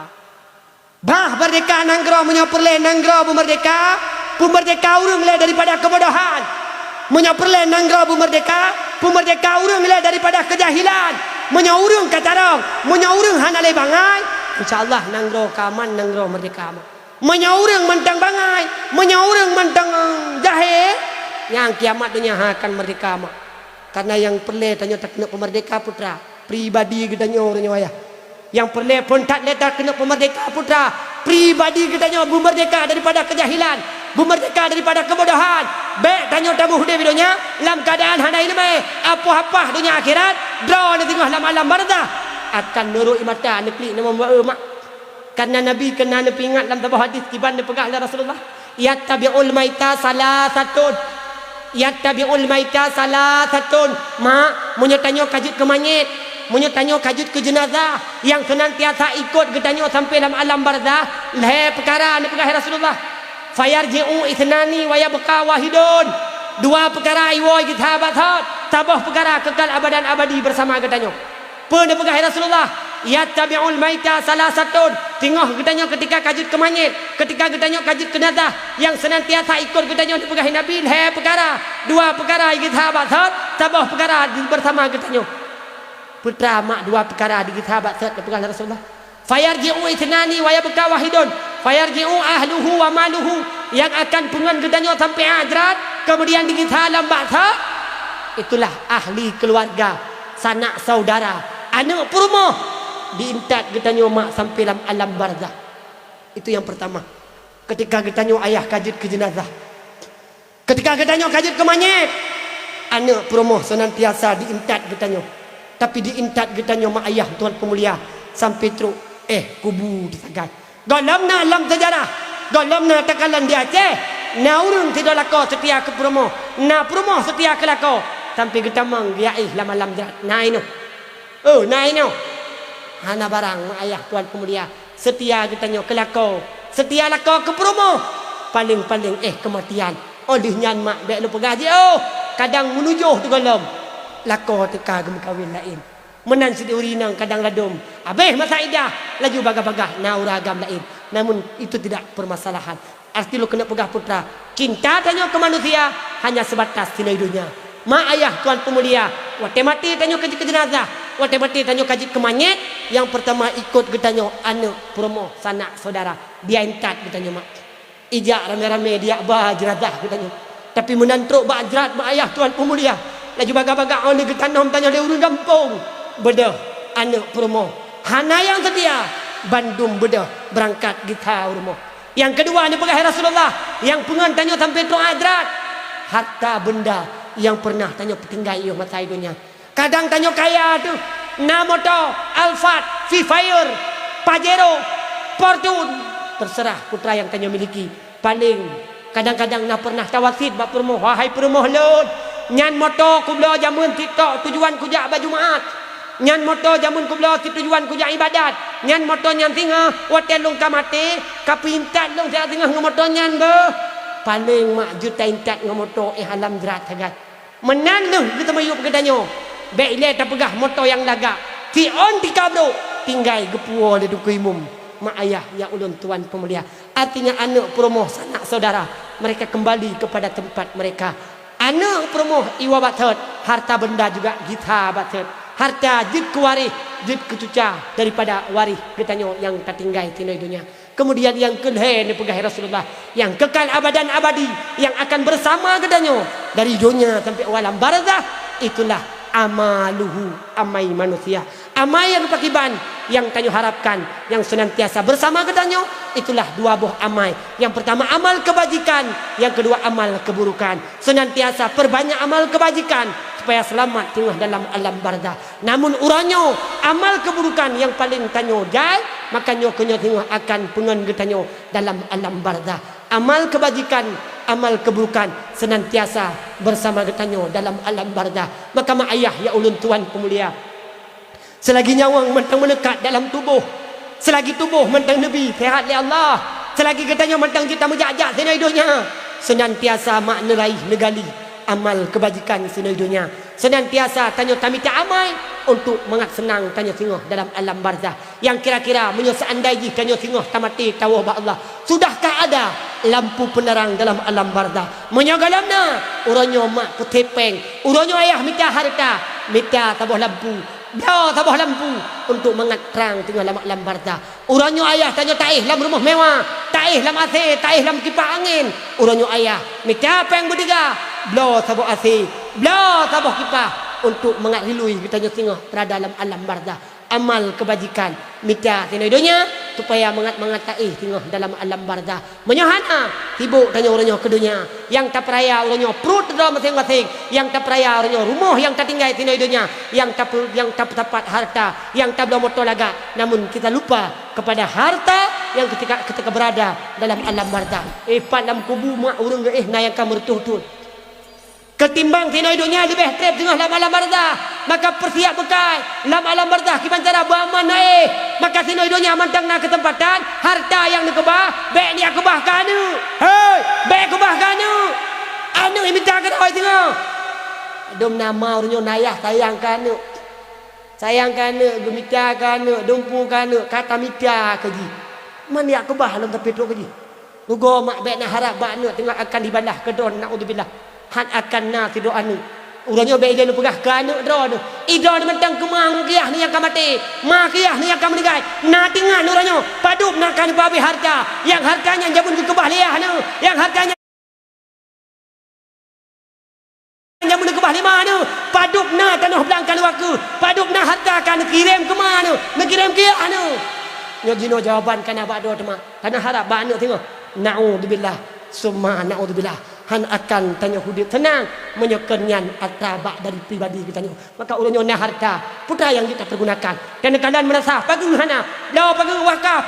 Bah meurdeka nanggroe meunyoe peureulèe nanggroe beumeurdeka, beumeurdeka ureueng lé daripada keubodohan. Meunyoe peureulèe nanggroe beumeurdeka, beumeurdeka ureueng lé daripada keujahilan. Meunyoe ureueng ka carông, meunyoe ureueng hana lé bangai, insya Allah nanggroe ka aman, nanggroe meurdeka aman. Meunyoe ureueng mantong bangai, meunyoe ureueng mantong jahé, nyang kiamat donya akan meurdeka mak. Karena nyang peureulèe tanyoe takeuneuk peumeurdeka putra, pribadi geutanyoe uroe nyoe ayah. Nyang peureulèe phon that lé takeuneuk peumeurdeka putra, pribadi geutanyoe beumeurdeka daripada keujahilan, beumeurdeka daripada keubodohan. Bèk tanyoe taboh udép di donya lam keuadaan hana ileumèe, apoh-apoh donya akhirat, droeneuh singoh lam alam barzakh akan neurôk ie mata neuklik neumeubaeu mak. Karena Nabi keunan neupeuingat lam saboh hadis kiban neupeugah lé Rasulullah, "Yattabi'ul maita salasatun." "Yattabi'ul maita salasatun." Mak, meunyoe tanyoe ka jeuet keu manyét, meunyoe tanyoe ka jeuet keu jeunazah, nyang seunantiasa ikot geutanyoe sampoe lam alam barzakh, lhèe peukara neupeugah lé Rasulullah. "Fayarji'u itsnani wa yabqa wahidun." Dua peukara iwoe geusahabat thot, saboh peukara keukal abadan abadi beusama geutanyoe. Peue neupeugah lé Rasulullah? "Yattabi'ul maita salasatun." Singoh geutanyoe keutika ka jeuet keu manyét, keutika geutanyoe ka jeuet keu nazah, nyang seunantiasa ikot geutanyoe neupeugah lé Nabi lhèe peukara, dua peukara geusahabat thot, saboh peukara di-, beusama geutanyoe. Peue teuma dua peukara di geusahabat thot neupeugah lé Rasulullah? "Fayarji'u itsnani wa yabqa wahidun, fayarji'u ahluhu wa maluhu." Nyang akan peungon geutanyoe sampoe akhirat, keumudian digisa lam barzakh, itulah ahli keuluwarga, sanak saudara, aneuk peurumoh, diintat geutanyoe mak sampoe lam alam barzakh. Itu nyang peurtama. Keutika geutanyoe ayah ka jeuet keu jeunazah. Keutika geutanyoe ka jeuet keu manyét, aneuk peurumoh seunantiasa diintat geutanyoe. Tapi diintat geutanyoe mak ayah tuan peumulia sampoe trok, éh, kubu teusagai. Gohlom na lam seujarah, gohlom na takalon di Aceh, na ureueng sidroe lakoe seutia keu peurumoh, na peurumoh seutia keu lakoe, sampoe geutamong geuyaéh lam alam jrat. Na inoe. Oh, na inoe. Hana barang mak ayah tuan peumulia. Seutia geutanyoe keu lakoe, seutia lakoe keu peurumoh. Paleng-paleng éh keumatian. Óh lheueh nyan mak bèk lôn peugah jih, oh, kadang meunujoh teuh gohlom. Lakoe teuka geumeukawen laén. Meunan siduri inong kadang ladôm, abéh masa idah, laju bagah-bagah na ureueng agam laén. Namun, itu tidak permasalahan. Arti lôn keuneuk peugah putra, cinta tanyoe keu manusia hanya sebatas sinoe donya. Mak ayah tuan peumulia, watée maté tanyoe ka jeuet keu jeunazah, watée maté tanyoe ka jeuet keu manyét, nyang peurtama ikot geutanyoe aneuk, peurumoh, sanak, syedara. Dia intat geutanyoe mak. Ijak ramé-ramé dijak ba jeunazah geutanyoe. Tapi meunan trok bak jrat mak ayah tuan peumulia, laju bagah-bagah 'oh lheueh geutanom tanyoe lé ureueng gampông. Beudôh, aneuk, peurumoh, hana nyang seutia, bandum beudôh beurangkat gisa u rumoh. Nyang keudua neupeugah, "Hai Rasulullah, nyang peungon tanyoe sampoe trok jrat, harta beunda nyang peureunah tanyoe peutinggai yoh masa i donya." Kadang tanyoe kaya teuh, na moto, Alphard, Vivire, Pajero, Fortuner, terserah putra nyang tanyoe miliki. Paleng, kadang-kadang na peureunah tawasiet bak peurumoh, "Wahai peurumoh lôn, nyan moto kubloe jameun sitok tujuan kujak bak Jumat. Nyan moto jameun kubloe situjuan kujak ibadat. Nyan moto nyan singoh watée lôn ka maté, ka peuintat lôn siat singoh ngon moto nyan beuh." Paleng mak jeuet taintat ngon moto éh alam jrat sagai. Meunan lheueh geuteumiyueb geutanyoe, bék ilée tapeugah moto nyang lagak, siôn tika brok tinggai geupuwoe lé Teungku Imum, mak ayah nyang ulôn tuan peumulia. Artinya aneuk, peurumoh, sanak, syedara, mereka kembali kepada tempat mereka. Aneuk, peurumoh, iwa batet, harta benda juga gisa batet. Harta jeuet keu waréh, jeuet keu cuca daripada waréh geutanyoe nyang tatinggai sinoe donya. Keumudian nyang keulhée neupeugah Rasulullah, nyang kekal abadan abadi, nyang akan beusama geutanyoe dari donya sampoe u alam barzakh, itulah amaluhu, amai manusia. Amai nyang pakriban nyang tanyoe harapkan, nyang seunantiasa beusama geutanyoe, itulah dua boh amai. Nyang peurtama amal keubajikan, nyang keudua amal keuburukan. Seunantiasa peurbanyak amal keubajikan supaya seulamat singoh dalam alam barzakh. Namun uroe nyoe, amal keuburukan nyang paleng tanyoe jai, maka nyoe keuh nyoe singoh akan peungon geutanyoe dalam alam barzakh. Amal keubajikan, amal keuburukan seunantiasa beusama geutanyoe dalam alam barzakh. Maka mak ayah nyang ulôn tuan peumulia, seulagi nyawöng mantong meuleukat dalam tuboh, seulagi tuboh mantong neubi seuhat lé Allah, seulagi geutanyoe mantong jeuet tameujak-jak sinoe donya, seunantiasa mak neuraih neugali amal keubajikan sinoe donya. Seunantiasa tanyoe tamita amai untuk mangat seunang tanyoe singoh dalam alam barzakh. Nyang kira-kira meunyoe seandai jih tanyoe singoh tamaté tawoe bak Allah, sudahkah ada lampu penerang dalam alam barzakh? Meunyoe gohlom na, uroe nyoe mak peuthée péng, uroe nyoe ayah mita hareuta, mita saboh lampu, bloe saboh lampu untuk mangat trang singoh lam alam barzakh. Uroe nyoe ayah tanyoe taéh lam rumoh mewah, taéh lam asé, taéh lam kipah angén. Uroe nyoe ayah mita péng beutiga, bloe saboh asé, bloe saboh kipah untuk mangat rilui geutanyoe singoh teurada lam alam barzakh. Amal keubajikan mita sinoe donya supaya mangat-mangat taéh singoh dalam alam barzakh. Meunyoe hana, sibok tanyoe uroe nyoe keu donya. Nyang tapeuraya uroe nyoe pruet droe maséng-maséng. Nyang tapeuraya uroe nyoe rumoh nyang tatinggai sinoe donya. Nyang tape-, nyang tapeusapat harta, nyang tabloe moto lagak. Namun kita lupa kepada harta nyang ketika, ketika berada dalam alam barzakh. Eh, pat lam kubu mak ureuëng geuéh na nyang ka meureutôh thon. Keutimbang sinoe donya leubeh treb singoh lam alam barzakh, maka peusiap beukai lam alam barzakh kiban cara beuaman na éh. Maka sinoe donya mantong na keuseumpatan, harta nyang neukeubah, bék neujak keubah keu aneuk. Hei, bék keubah keu aneuk. Aneuk imita keudroe singoh. Dum nama ureuëng nyoe na ayah sayang keu aneuk. Sayang keu aneuk, geumita keu aneuk, dumpu keu aneuk, ka tamita keu jih. Man jak keubah lom tapi trok keu jih. Rugoe mak bék na harab bak aneuk teungoh akan dibalah keu droeneuh, naudzubillah. Han akan na sidroe aneuk. Uroe nyoe bék ilée neupeugah keu aneuk droeneuh. I droeneuh mantong keumah keu yah neuh nyang ka maté, ma keu yah neuh nyang ka meuninggai. Na teungoh uroe nyoe, padub na ka neupeuabéh harta. Nyang harta nyan jameun geukeubah lé yah neuh. Nyang harta nyan Nyang meuneukeubah lima nyoe, padub na tanoh blang ka neuwakeu, padub na harta ka neukirém keu ma nyoe, neukirém keu yah nyoe. Nyoe jinoe jawaban ka na bak droe teuma. Ka na harab bak aneuk singoh. Naudzubillah, summa naudzubillah. Han akan tanyoe udeb seunang meunyoe kon nyan atra bak dari pribadi geutanyoe. Maka uroe nyoe na harta, peue nyang jeuet tapeurgunakan. Dan kalon meunasah, pageue hana, bloe pageue wakaf.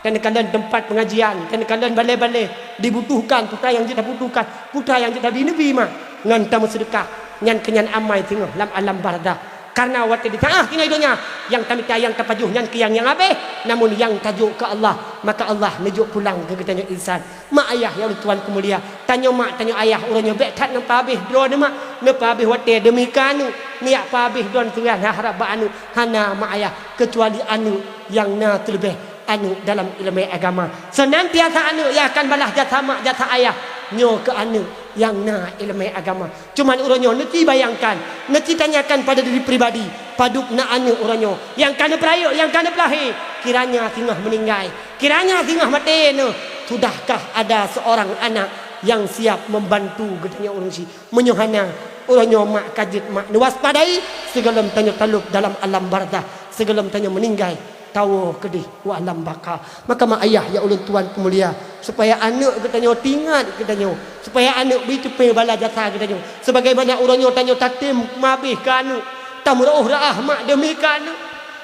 Dan kalon teumpat peungajian, dan kalon balée-balée dibutuhkan, peue nyang jeuet tabutuhkan, peue nyang jeuet tabri, neubri mak ngon tameuseudeukah. Nyan keuh nyan amai singoh lam alam barzakh. Kareuna watée di tangah tinggai donya, nyang tamita nyang tapajoh nyan keuh nyang, nyang habéh, namun nyang tajok keu Allah, maka Allah neujok pulang keu geutanyoe insan. Mak ayah nyang lôn tuan peumulia, tanyoe mak, tanyoe ayah uroe nyoe bék that neupeuabéh droeneuh mak, neupeuabéh watée deumi keu aneuk. Niat peuhabéh droe teuh nyang harab bak aneuk, hana mak ayah, keucuali aneuk nyang na teuleubeh aneuk dalam ileumèe agama. Seunantiasa aneuk nyang akan balas jasa mak jasa ayah, nyoe keu aneuk nyang na ileumèe agama. Cuman uroe nyoe neuci bayangkan, neuci tanyakan pada diri pribadi, padub na aneuk uroe nyoe nyang ka neupeurayeuk, nyang ka neupeulahé, kiranya singoh meuninggai, kiranya singoh maté neuh, sudahkah ada seorang anak nyang siap membantu geutanyoe ureueng chik? Meunyoe hana, uroe nyoe mak ka jeuet mak neuwaspadai, sigohlom tanyoe talôb dalam alam barzakh, sigohlom tanyoe meuninggai, tawoe keudeh u alam baka. Maka mak ayah nyang ulôn tuan peumulia, supaya aneuk geutanyoe teuingat geutanyoe, supaya aneuk bri teupeu bala jasa geutanyoe. Sebagaimana uroe nyoe tanyoe tatem meuhabéh keu aneuk, tameuroh reuah mak deumi keu aneuk.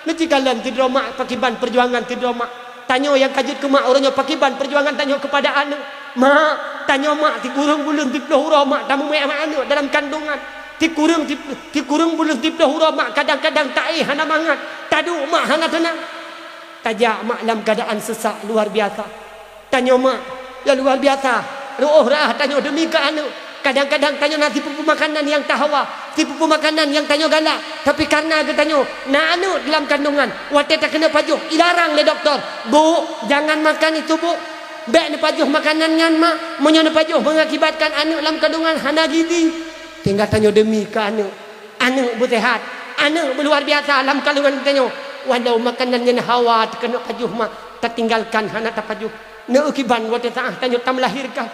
Neuci kalon sidroe mak pakriban peujuangan sidroe mak. Tanyoe nyang ka jeuet keu mak uroe nyoe pakriban peujuangan tanyoe keupada aneuk. Mak, tanyoe mak sikureueng buleuen siplôh uroe mak tameumè mak aneuk dalam kandungan. Sikureueng sip-, sikureueng buleuen siplôh uroe mak kadang-kadang taéh hana mangat, taduek mak hana teunang. Tajak mak lam keuadaan seusak luar biasa. Tanyoe mak nyang luar biasa, reuôh reuah tanyoe deumi keu aneuk. Kadang-kadang tanyoe na sipeue-peue makanan nyang tahawa, sipeue-peue makanan nyang tanyoe galak, tapi kareuna geutanyoe na aneuk dalam kandungan, watèe takeuneuk pajoh, ilarang lé dokto, "Bu, jangan makan itu, Bu. Bèk neupajoh makanan nyan, Mak. Meunyoe neupajoh mengakibatkan aneuk lam kandungan hana gizi." Sehingga tanyoe deumi keu aneuk. Aneuk beuseuhat, aneuk beuluar biasa lam kandungan geutanyoe. Walau makanan nyan hawa takeuneuk pajoh mak, tatinggalkan hana tapajoh. Neukiban watèe saát tanyoe tameulahirkan.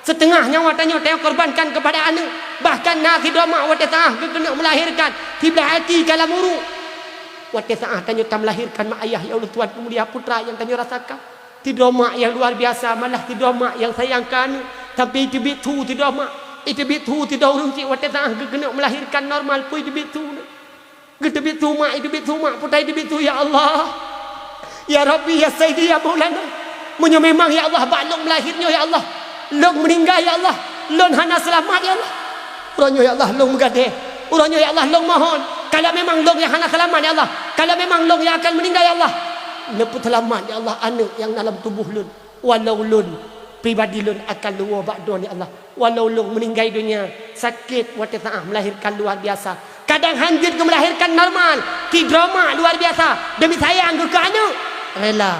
Siteungoh nyawa tanyoe tanyoe korbankan keupada aneuk. Bahkan na sidroe mak watèe saát geukeuneuk meulahirkan, siblah aki ka lam uruek. Watèe saát tanyoe tameulahirkan mak ayah, ya Allah Tuhan peumulia, putra nyang tanyoe rasakan. Sidroe mak nyang luar biasa, malah sidroe mak nyang sayang keu aneuk, sampai iteubiet su sidroe mak, iteubiet su sidroe ureueng chik watèe saát geukeuneuk meulahirkan normal pun iteubiet su. Geuteubiet su mak, iteubiet su mak, putra iteubiet su, ya Allah. Ya Rabbi, ya Sayyidi, ya Maulana. Meunyoe memang, ya Allah, bak lôn meulahir nyoe, ya Allah, lôn meuninggai, ya Allah, lôn hana seulamat, ya Allah. Uroe nyoe, ya Allah, lôn meugadée. Uroe nyoe, ya Allah, lôn mohon. Kalau memang lôn nyang hana seulamat, ya Allah, kalau memang lôn nyang akan meuninggai, ya Allah, neupeuseulamat, ya Allah, aneuk nyang na lam tuboh lôn. Walau lôn, pribadi lôn akan leuwoe bak Droeneuh, ya Allah. Walau lôn meuninggai donya, sakét watèe saát meulahirkan luar biasa. Kadang han jeuet geumeulahirkan normal, sidroe mak luar biasa, deumi sayang geuh keu aneuk, rela.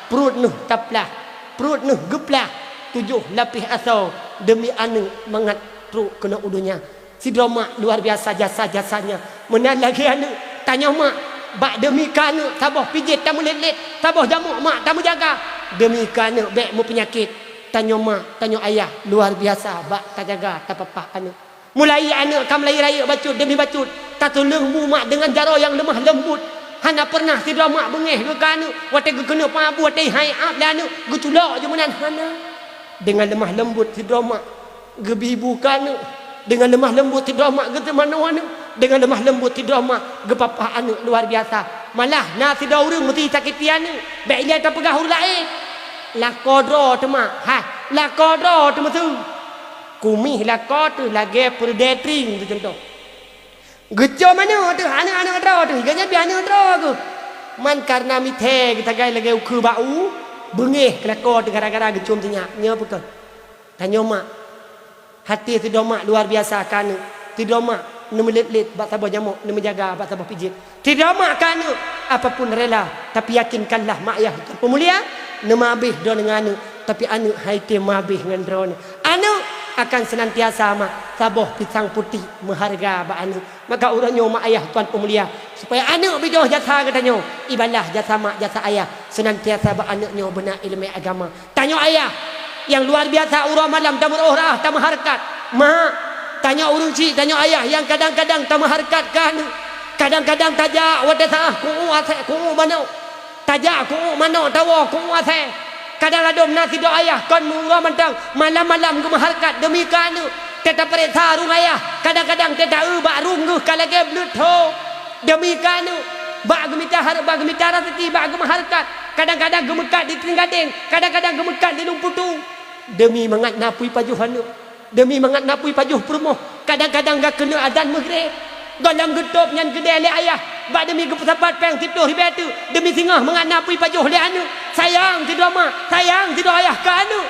Pruet neuh taplah, pruet neuh geuplah, tujoh lapéh asoe, deumi aneuk mangat trok keunoe u donya. Sidroe mak luar biasa jasa-jasanya. Meunan lagèe aneuk, tanyoe mak, bak deumi keu aneuk, saboh pijét tameulét-lét, saboh jamok mak tameujaga. Deumi keu aneuk bèk meupeunyakét. Tanyoe mak, tanyoe ayah luar biasa bak tajaga, tapapah aneuk. Mulai aneuk ka mulai rayeuk bacut deumi bacut, tatuleueng bu mak deungon jaroe nyang leumah leumbut. Hana peureunah sidroe mak beungéh geuh keu aneuk, watèe geukeuneuk peuabu, watèe hai ap lé aneuk, geuculok ju meunan, hana. Deungon leumah leumbut sidroe mak geubi bu keu aneuk, deungon leumah leumbut sidroe mak geuteumanoe aneuk, deungon leumah leumbut sidroe mak geupapah aneuk luar biasa. Malah na sidroe ureueng meusti sakét aneuk, bèk ilèe tapeugah ureueng laén. Lakoe droe teuma, hai, lakoe droe teuma su. Kumieh lakoe teuh lagèe peureudèe tring teuh cuntoh. Geucom aneuk teuh, aneuk-aneuk droe teuh, geuhnyan pih aneuk droe geuh. Man kareuna mithèe geusagai lagèe ukheue bak u, beungéh keu lakoe teuh gara-gara geucom sinyak. Nyoe peue kheueh? Tanyoe mak. Até sidroe mak luar biasa keu aneuk. Sidroe mak neumeulét-lét bak saboh jamok, neumeujaga bak saboh pijét. Sidroe mak keu aneuk, apapun rela, tapi yakinkanlah mak ayah peumulia, neumeuhabéh droeneuh ngon aneuk, tapi aneuk han item meuhabéh ngon droeneuh. Aneuk akan seunantiasa mak saboh pisang putéh meuhareuga bak aneuk. Maka uroe nyoe mak ayah tuan peumulia, supaya aneuk beujôh jasa geutanyoe, ibalah jasa mak jasa ayah, seunantiasa bak aneuk nyoe beuna ileumèe agama. Tanyoe ayah nyang luar biasa, uroe malam tameuroh rah tameuhareukat. Mak, tanyoe ureueng chik, tanyoe ayah nyang kadang-kadang tameuhareukat keu aneuk. Kadang-kadang tajak watèe saát ku'uek asèe, ku'uek manok. Tajak ku'uek manok, tawoe ku'uek asèe. Kadang ladôm na sidroe ayah kon meu uroe mantong, malam-malam geumeuhareukat deumi keu aneuk. Teuh tapareksa rueng ayah, kadang-kadang teuh ta-eu bak rueng geuh ka lagèe bleuet tho. Deumi keu aneuk, bak geumita hareup, bak geumita raseuki, bak geumeuhareukat. Kadang-kadang geumeukat di Trienggadeng, kadang-kadang geumeukat di Lôn Putu. Deumi mangat na peue ipajoh aneuk, deumi mangat na peue ipajoh peurumoh. Kadang-kadang ka keuneuk azan meugréb, gohlom geutôb nyan keudè lé ayah, bak deumi geupeusapat péng siplôh ribèe teuk, deumi singoh mangat na peue ipajoh lé aneuk. Sayang sidroe mak, sayang sidroe ayah keu aneuk.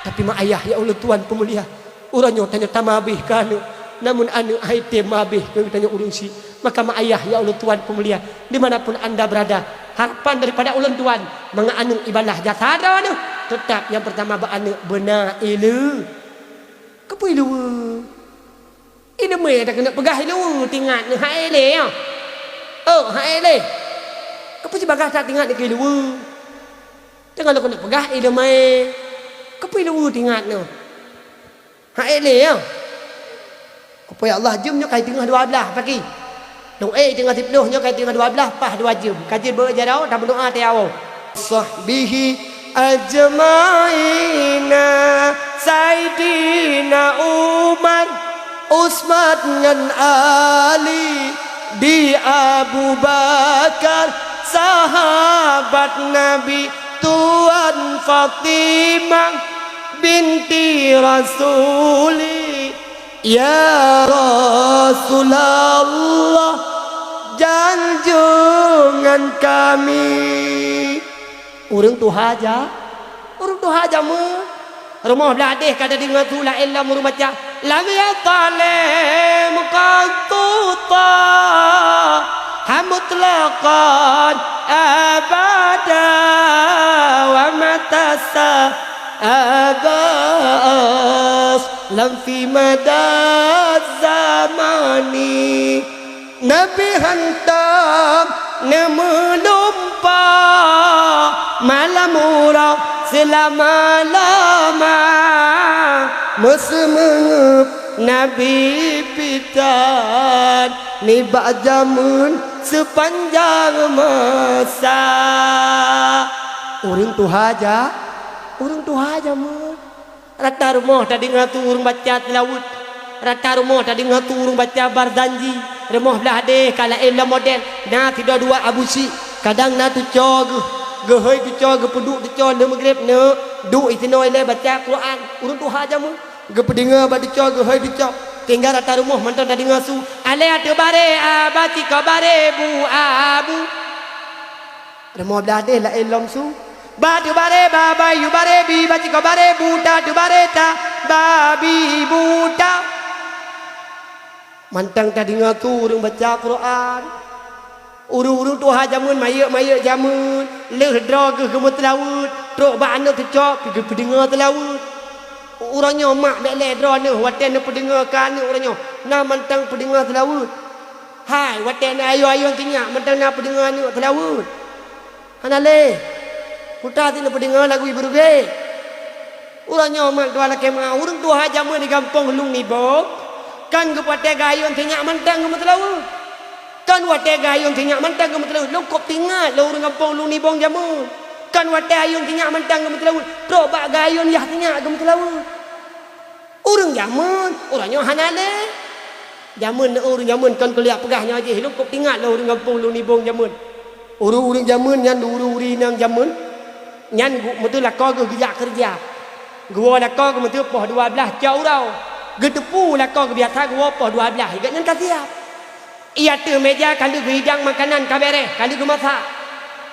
Tapi mak ayah, ya Allah tuan peumulia, uroe nyoe tanyoe tameuhabéh keu aneuk. Namun aneuëk hai tem habéh keu geutanyoe ureuëng syiek. Maka mak ayah, ya Allah Tuhan peumulia, di mana pun anda berada, harapan daripada ulôn Tuhan, mangat aneuëk ibalah jasa droeneuh, teutap nyang peurtama bak aneuëk beuna ileue. Keupeue ileue? Ileumé dak keuneuk peugah ileue, tingat neuh hai lé nyoe. Oh, hai lé. Keupeue sibagaih that tingat neuh keu ileue? Teungoh lôn keuneuk peugah ileumé. Keupeue ileue tingat neuh? Hai lé nyoe. Keupeue ya Allah, jeuem nyoe kai teungoh dua blaih pagi. Dong eh teungoh siplôh nyoe kai teungoh dua blaih, paih dua jeuem. Ka jeuet beu jaroe, tameudoa teuh ya Allah. Sahbihi ajmaina, Saidina Umar, Utsman ngon Ali, di Abu Bakar, sahabat Nabi, Tuan Fatimah binti Rasuli. Ya Rasulullah, janjungan kami. Ureuëng tuha ja, ureuëng tuha jameun. Rumoh blah deh ka tadeungoe su laén lom ureuëng baca, "Lam yatalem qattu taha mutlaqan abada wa matasa abas lam fi madaz zamani." Nabi hantom neumeulumpa malam uroe seulama-lama. Meuseumeungeup Nabi pitan nibak jameun seupanjang masa. Ureuëng tuha ja, ureuëng tuha jameun. Rata rumoh tadeungoe su ureuëng baca seulaweuet. Rata rumoh tadeungoe su ureuëng baca Barzanji. Rumoh blah deh ka laén lom model. Na sidroe dua Abu Syik. Kadang na tuco geuh. Geuhôi tuco geupeuduek tuco lheueh Maghrib neuk. Duek isinoe ilée baca Quran. Ureuëng tuha jameun. Geupeudeungoe bak tuco geuhôi tuco. Sehingga rata rumoh mantong tadeungoe su. Alée ateueh barée, a, baciko barée bu, a, bu. Rumoh blah deh laén lom su. Ba teuh barée ba, ba yue barée bi, baciko barée bu, ta teuh barée ta, ba bi bu ta. Mantong tadeungoe su ureuëng baca Quran. Ureuëng-ureuëng tuha jameun, mayeuek-mayeuek jameun, lheueh droe geuh geumeuseulaweuet, trok bak aneuëk teucok, pi geupeudeungoe seulaweuet. Uroe nyoe mak bék lé droeneuh watée neupeudeungoe keu aneuëk uroe nyoe, na mantong peudeungoe seulaweuet. Hai, watée na ayôn-ayôn sinyak mantong na peudeungoe aneuëk seulaweuet. Hana lé. Putra si neupeudeungoe lagu ibu rugée. Uroe nyoe mak dua lakée ma ureuëng tuha jameun di gampông Lueng Nibong, kan geupatéh geuayôn sinyak mantong geumeuseulaweuet. Kan watée geuayôn sinyak mantong geumeuseulaweuet, lôn kôb teuingat lé ureuëng gampông Lueng Nibong jameun. Kan watée ayôn sinyak mantong geumeuseulaweuet, trok bak geuayôn yah sinyak geumeuseulaweuet. Ureuëng jameun, uroe nyoe hana lé. Jameun na ureuëng jameun kon kuliah peugah nyoe jih, lôn kôb teuingat lé ureuëng gampông Lueng Nibong jameun. Ureuëng-ureuëng jameun nyan ureuëng-ureuëng inong jameun, nyan gu-, meuteue lakoe geuh geujak keureuja. Geuwoe lakoe geuh meuteue poh dua blaih cok uroe. Geuteupeue lakoe geuh biasa geuwoe poh dua blaih, gobnyan ka siab. Ie ateueh méja ka lheueh geuhidang makanan ka béréh, ka lheueh geumasak.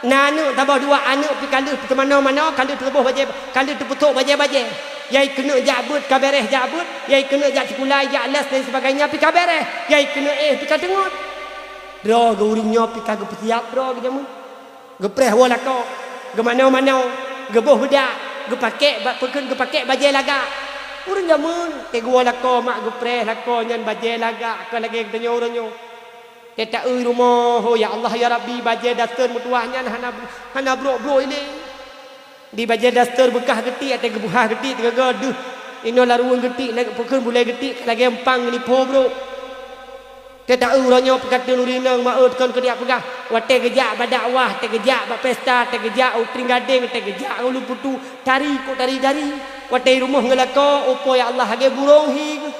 Na aneuëk saboh dua aneuëk pi ka lheueh teumanoe-manoe, ka lheueh teuboh bajée, ka lheueh teupeusok bajée-bajée. Yai keuneuk jak beuet ka béréh jak beuet, yai keuneuk jak sikula jak les dan sebagainya pi ka béréh, yai keuneuk éh pi ka teungeut. Droe geuh ureuëng nyoe pi ka geupeusiab droe geuh jameun. Geupreh woe lakoe, geumanoe-manoe, geuboh beudak, geupakék ba-, peukheun geupakék bajée lagak. Ureuëng jameun, teuh geuwoe lakoe mak geupreh lakoe nyan bajée lagak kon lagée geutanyoe uroe nyoe. Teuh taeu rumoh, ho ya Allah ya Rabbi, bajée daster meutuwah nyan hana, hana brok-brok ilée. Di bajée daster beukah geutik, até geubuha geutik teuga-ga deuh. Inoe laruweueng geutik, lagée peukheun bulée geutik, lagée empang ngon ipo brok. Teuh taeu uroe nyoe peukateun ureuëng inong ma-e kon keu jak peugah, watée geujak bak dakwah, teuh geujak bak pesta, teuh geujak u Trienggadeng, teuh geujak u Luputu, tari kok tari-tari. Watée rumoh ngon lakoe, oh po ya Allah, lagée burông hi geuh.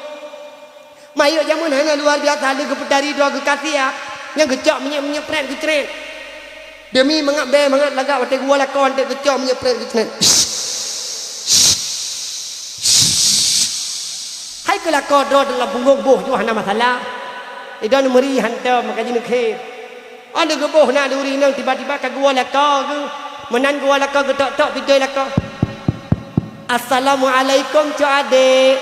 Mayeuek jameun hana luar biasa lé geupeutari droe geuh ka siab, nyang geucok minyeuk-minyeuk prét geucrét. Deumi mangat bée mangat lagak watée geuwoe lakoe anteuk geucok minyeuk prét geucrét. Hai keu lakoe droe dalam punggong boh jih hana masalah. Idon meuri hantom maka jineukheun. Ôn lheueh geuboh na di ureuëng inong tiba-tiba ka geuwoe lakoe geuh. Meunan geuwoe lakoe geutok-tok pintoe lakoe. "Assalamualaikum, cok adék."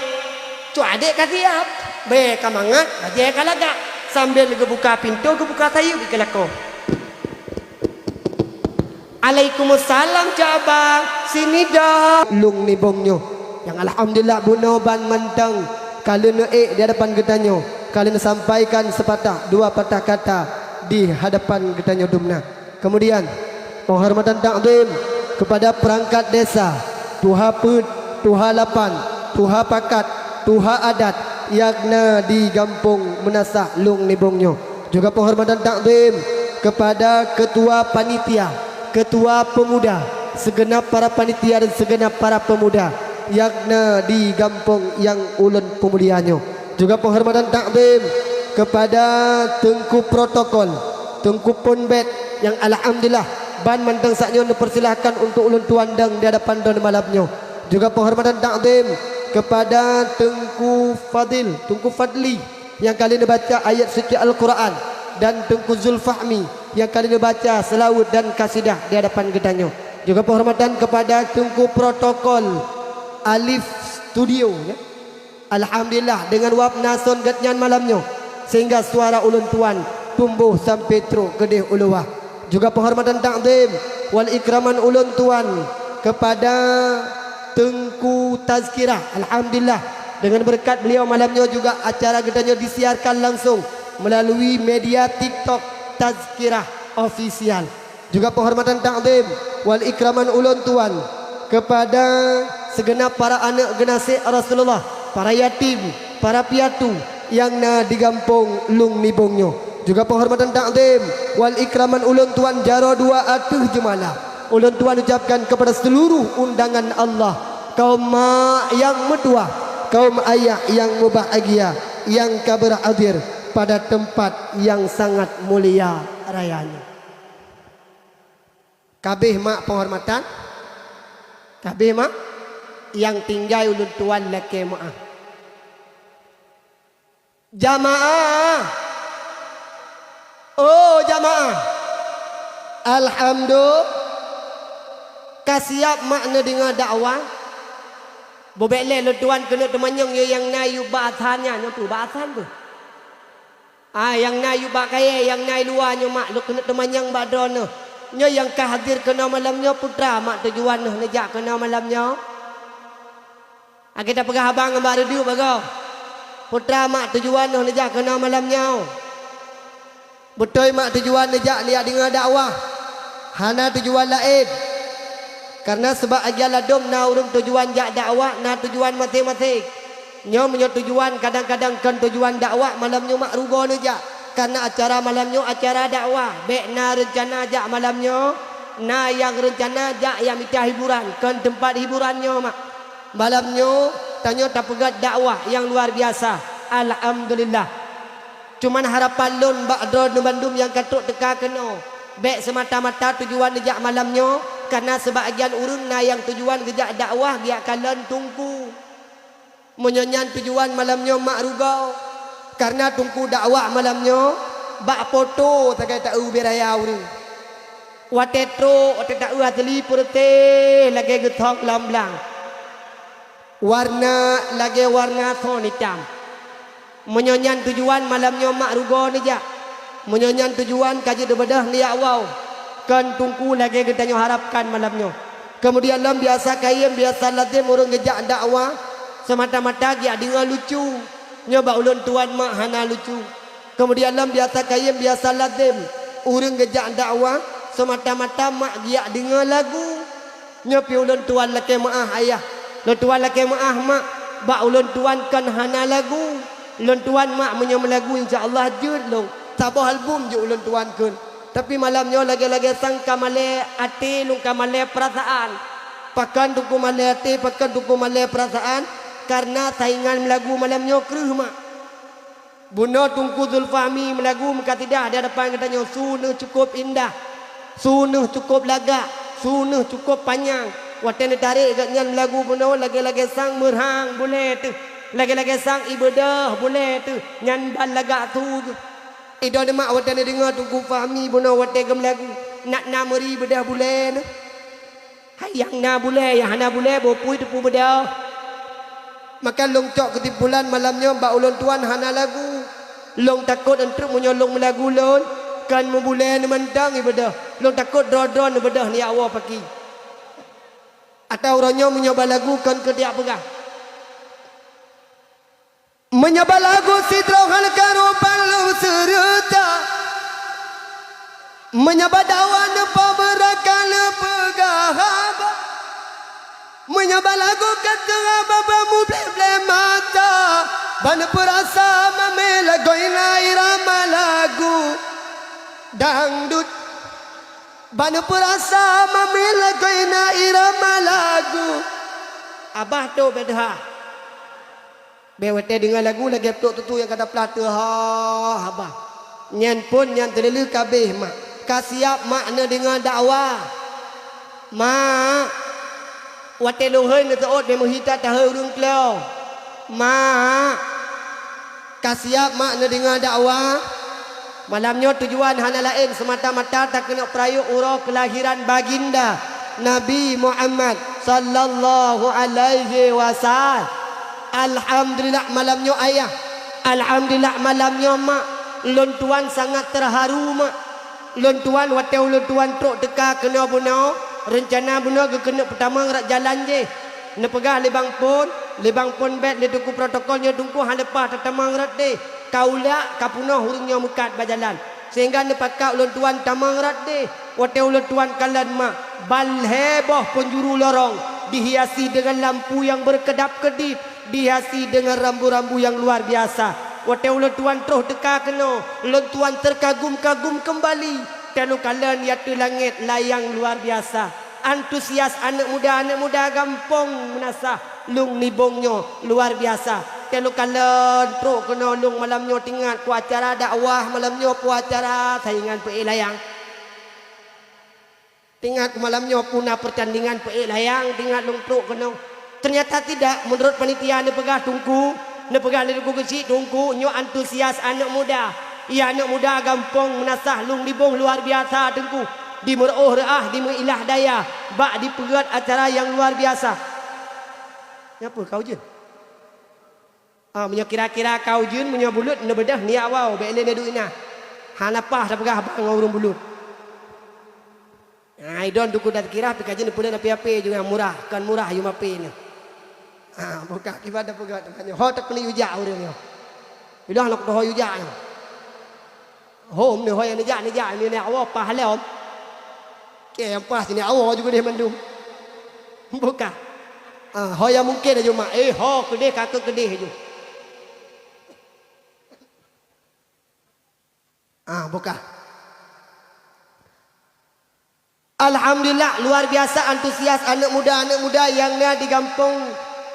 Cok adék ka siab. Bèe ka mangat, bajèe ka lagak. Sambil geubuka pintoe, geubuka sayeuep ikeulakoe. "Alaikumussalam, Cak Abang. Sini dong." Lôn nibong nyoe. Nyang alhamdulillah bunoe ban mantong ka lheueh neuék di hadapan geutanyoe. Ka lheueh neusampaikan seupatah dua patah kata di hadapan geutanyoe dumna. Keumudian, penghormatan takzim keupada peurangkat desa, tuha peuet, tuha lapan, tuha pakat, tuha adat nyang na di gampông Meunasah Lôn Nibong nyoe. Juga penghormatan takzim keupada keutua panitia, keutua peumuda, seugeunab para panitia dan seugeunab para peumuda nyang na di gampông nyang ulôn peumulia nyoe. Juga penghormatan takzim keupada teungku protokol, teungku pon bét nyang alhamdulillah ban mantong saat nyoe neupeusilahkan untuk ulôn tuan dong di hadapan droeneuh malam nyoe. Juga penghormatan takzim keupada teungku Fadil, teungku Fadli nyang ka lheueh neubaca ayat suci Al-Quran dan teungku Zulfahmi nyang ka lheueh neubaca seulaweuet dan kasidah di hadapan geutanyoe. Juga penghormatan keupada teungku protokol Alif Studio, ya. Alhamdulillah, deungon wab na son gét nyan malam nyoe, sehingga suara ulôn tuan tumboh sampoe trok keudeh u luwa. Juga penghormatan takzim wal ikraman ulôn tuan keupada Teungku Tazkirah. Alhamdulillah, deungon beureukat beuliau malam nyoe juga acara geutanyoe disiarkan langsong meulalu media TikTok Tazkirah Official. Juga penghormatan takzim wal ikraman ulôn tuan keupada seugeunab para aneuëk geunaséh Rasulullah, para yatim, para piatu nyang na di gampông Lôn Nibong nyoe. Juga penghormatan takzim wal ikraman ulôn tuan jaroe dua ateueh jeumala. Ulôn tuan ucapkan keupada seuluruh undangan Allah, kaum mak nyang meutuwah, kaum ayah nyang mubahgia nyang ka beurhadir pada teumpat nyang sangat mulia raya nyoe. Kabeh mak penghormatan? Kabeh mak? Nyang tinggai ulôn tuan lakée meuáh. Jamaah! Oh, jamaah! Alhamdulillah, ka siab mak neudeungoe dakwah? Bubek lé lôn tuan keuneuk teumanyong yue nyang na yub bak asan nyan, nyoe peue bak asan peue? Ah, nyang na yub bak kayée, nyang na i luwa nyoe mak, lôn keuneuk teumanyong bak droeneuh. Nyoe nyang ka hadir keunoe malam nyoe, peue teuma mak tujuan neuh neujak keunoe malam nyoe? Akhé tapeugah haba ngon bak reudeup bagoe. Peue teuma mak tujuan neuh neujak keunoe malam nyoe? Beutôi mak tujuan neujak neujak deungoe dakwah. Hana tujuan laén. Kareuna sabab aja ladôm na ureuëng tujuan jak dakwah na tujuan maséng-maséng. Nyoe meunyoe tujuan kadang-kadang kon tujuan dakwah, malam nyoe mak rugoe neujak. Kareuna acara malam nyoe acara dakwah, bék na reuncana jak malam nyoe, na nyang reuncana jak nyang mita hiburan, kon teumpat hiburan nyoe mak. Malam nyoe tanyoe tapeugét dakwah nyang luar biasa. Alhamdulillah. Cuman harapan lôn bak droeneuh bandum nyang ka trok teuka keunoe, bék seumata-mata tujuan neujak malam nyoe, kareuna seubahagian ureuëng na nyang tujuan geujak dakwah geujak kalon teungku. Meunyoe nyan tujuan malam nyoe mak rugoe, kareuna teungku dakwah malam nyoe bak poto sagai taeu ubé raya ureuëng. Watée trok, watée taeu asli peureuteh lagée geuthok lam blang. Warna lagée warna thon itam. Meunyoe nyan tujuan malam nyoe mak rugoe neujak. Meunyoe nyan tujuan ka jeuet beudôh neujak woe, kon teungku lagée geutanyoe harapkan malam nyoe. Keumudian lom biasa kayém biasa lazem ureuëng geujak dakwah seumata-mata geujak deungoe lucu. Nyoe bak ulôn tuan mak hana lucu. Keumudian lom biasa kayém biasa lazem ureuëng geujak dakwah seumata-mata mak geujak deungoe lagu. Nyoe pih ulôn tuan lakée meuáh ayah, lôn tuan lakée meuáh mak, bak ulôn tuan kon hana lagu. Lôn tuan mak meunyoe meulagu insya Allah jeuet lôn, saboh album jeuet ulôn tuan kheun. Tapi malam nyoe lagée-lagée sang ka malée até lôn ka malée peurasaan. Pakon teungku malée até, pakon teungku malée peurasaan? Kareuna saingan meulagu malam nyoe kreueh mak. Bunoe Teungku Zulfahmi meulagu meukasidah di hadapan geutanyoe, su neuh cukôp indah, su neuh cukôp lagak, su neuh cukôp panyang. Watée neutarek gobnyan meulagu bunoe lagée-lagée sang meurhang bulée teuh, lagée-lagée sang ibeudôh bulée teuh, nyan ban lagak su geuh. Idong neumak watée neudeungoe Teungku Fahmi bunoe watée geumeulagu, nak na meuri beudôh bulée neuh. Hai nyang na bulée, nyang hana bulée, boh pui teupeu beudôh. Maka lôn cok keusimpulan malam nyoe bak ulôn tuan hana lagu. Lôn takot eunteuk meunyoe lôn meulagu lôn, kon meubulée neumantong ibadah. Lôn takot droe-droe neubeudoh neujak woe paki. Atau uroe nyoe meunyoe balagu kon keu tiak peugah. Meunyoe balagu sidroe hana karu palu seureuta. Meunyoe bak dakwah neupo beuraka neupeugah haba. Meunyoe balagu ka teungoh babah mubleh-bleh mata, ban neupeurasa mamé lagoina irama lagu dangdut. Ban neupeurasa mamé lagoina irama lagu. Abah tu bedha. Bék watée deungoe lagu lagée trok tutu nyang ka taplah teuha haba. Nyan phon nyan teuleuleue ka abéh mak. Ka siab mak neudeungoe dakwah. Mak, watée lôn hôi neuseuôt bék meuhita tahôi ureuëng klo. Mak, ka siab mak neudeungoe dakwah. Malam nyoe tujuan hana laén seumata-mata takeuneuk peurayeuk uroe keulahiran Baginda Nabi Muhammad sallallahu alaihi wasallam. Alhamdulillah malam nyoe ayah. Alhamdulillah malam nyoe mak. Lôn tuan sangat teuharu mak. Lôn tuan watée ulôn tuan trok teuka keunoe bunoe, reuncana bunoe geukeuneuk peutamong rot jalan jih. Neupeugah lé bang phon, lé bang phon bèt lé teungku protokol nyoe teungku hana leupah tatamong rot deh. Ka ulak ka peunoh ureuëng nyoe meukat bak jalan. Sehingga neupakat ulôn tuan tamong rot deh. Watée ulôn tuan kalon mak, ban lhée boh peunjuru lorong dihiasi deungon lampu nyang beukeudab-keudib, dihiasi deungon rambu-rambu nyang luar biasa. Watée ulôn tuan troh teuka keunoe, ulôn tuan teukagum-kagum keumbali. Teungoh kalon di ateueh langét layang luar biasa. Antusias aneuëk muda-aneuëk muda gampông Meunasah Lueng Nibong nyoe luar biasa. Teungoh kalon trok keunoe lôn malam nyoe teuingat ku acara dakwah malam nyoe ku acara saingan peuék layang. Teuingat ku malam nyoe ku na peurtandingan peuék layang, teuingat lôn trok keunoe. Teunyata tidak, meunurot panitia neupeugah teungku, neupeugah lé teungku keuchik teungku, nyoe antusias aneuëk muda. Iya aneuëk muda gampông Meunasah Lueng Nibong luar biasa teungku. Dimeuruôh reuah, dimeuilah daya, bak dipeugét acara nyang luar biasa. Nyan peue ka ujeuen? Ah, meunyoe kira-kira ka ujeuen, meunyoe buleut neubeudoh neujak woe, bék lé neuduek inan. Hana paih tapeugah haba ngon ureuëng buleut. Ah, idon teungku dan kira pih ka jeuet neupeuleuen api-api juga murah, kon murah yum api nyoe. Ah, buka kiban tapeugah teuma nyoe. Ho takeuneuk yue jak ureuëng nyoe. Ilong lôn kutoho yue jak nyoe. Hom nyoe ho nyang neujak, neujak nyoe neujak woe paih lom. Kée nyang paih sini awoe juga deh mandum. Buka. Ah, ho nyang mungken aju mak. Eh, ho keudeh ka keu keudeh aju. Ah, buka. Alhamdulillah, luar biasa antusias aneuëk muda-aneuëk muda nyang na di gampông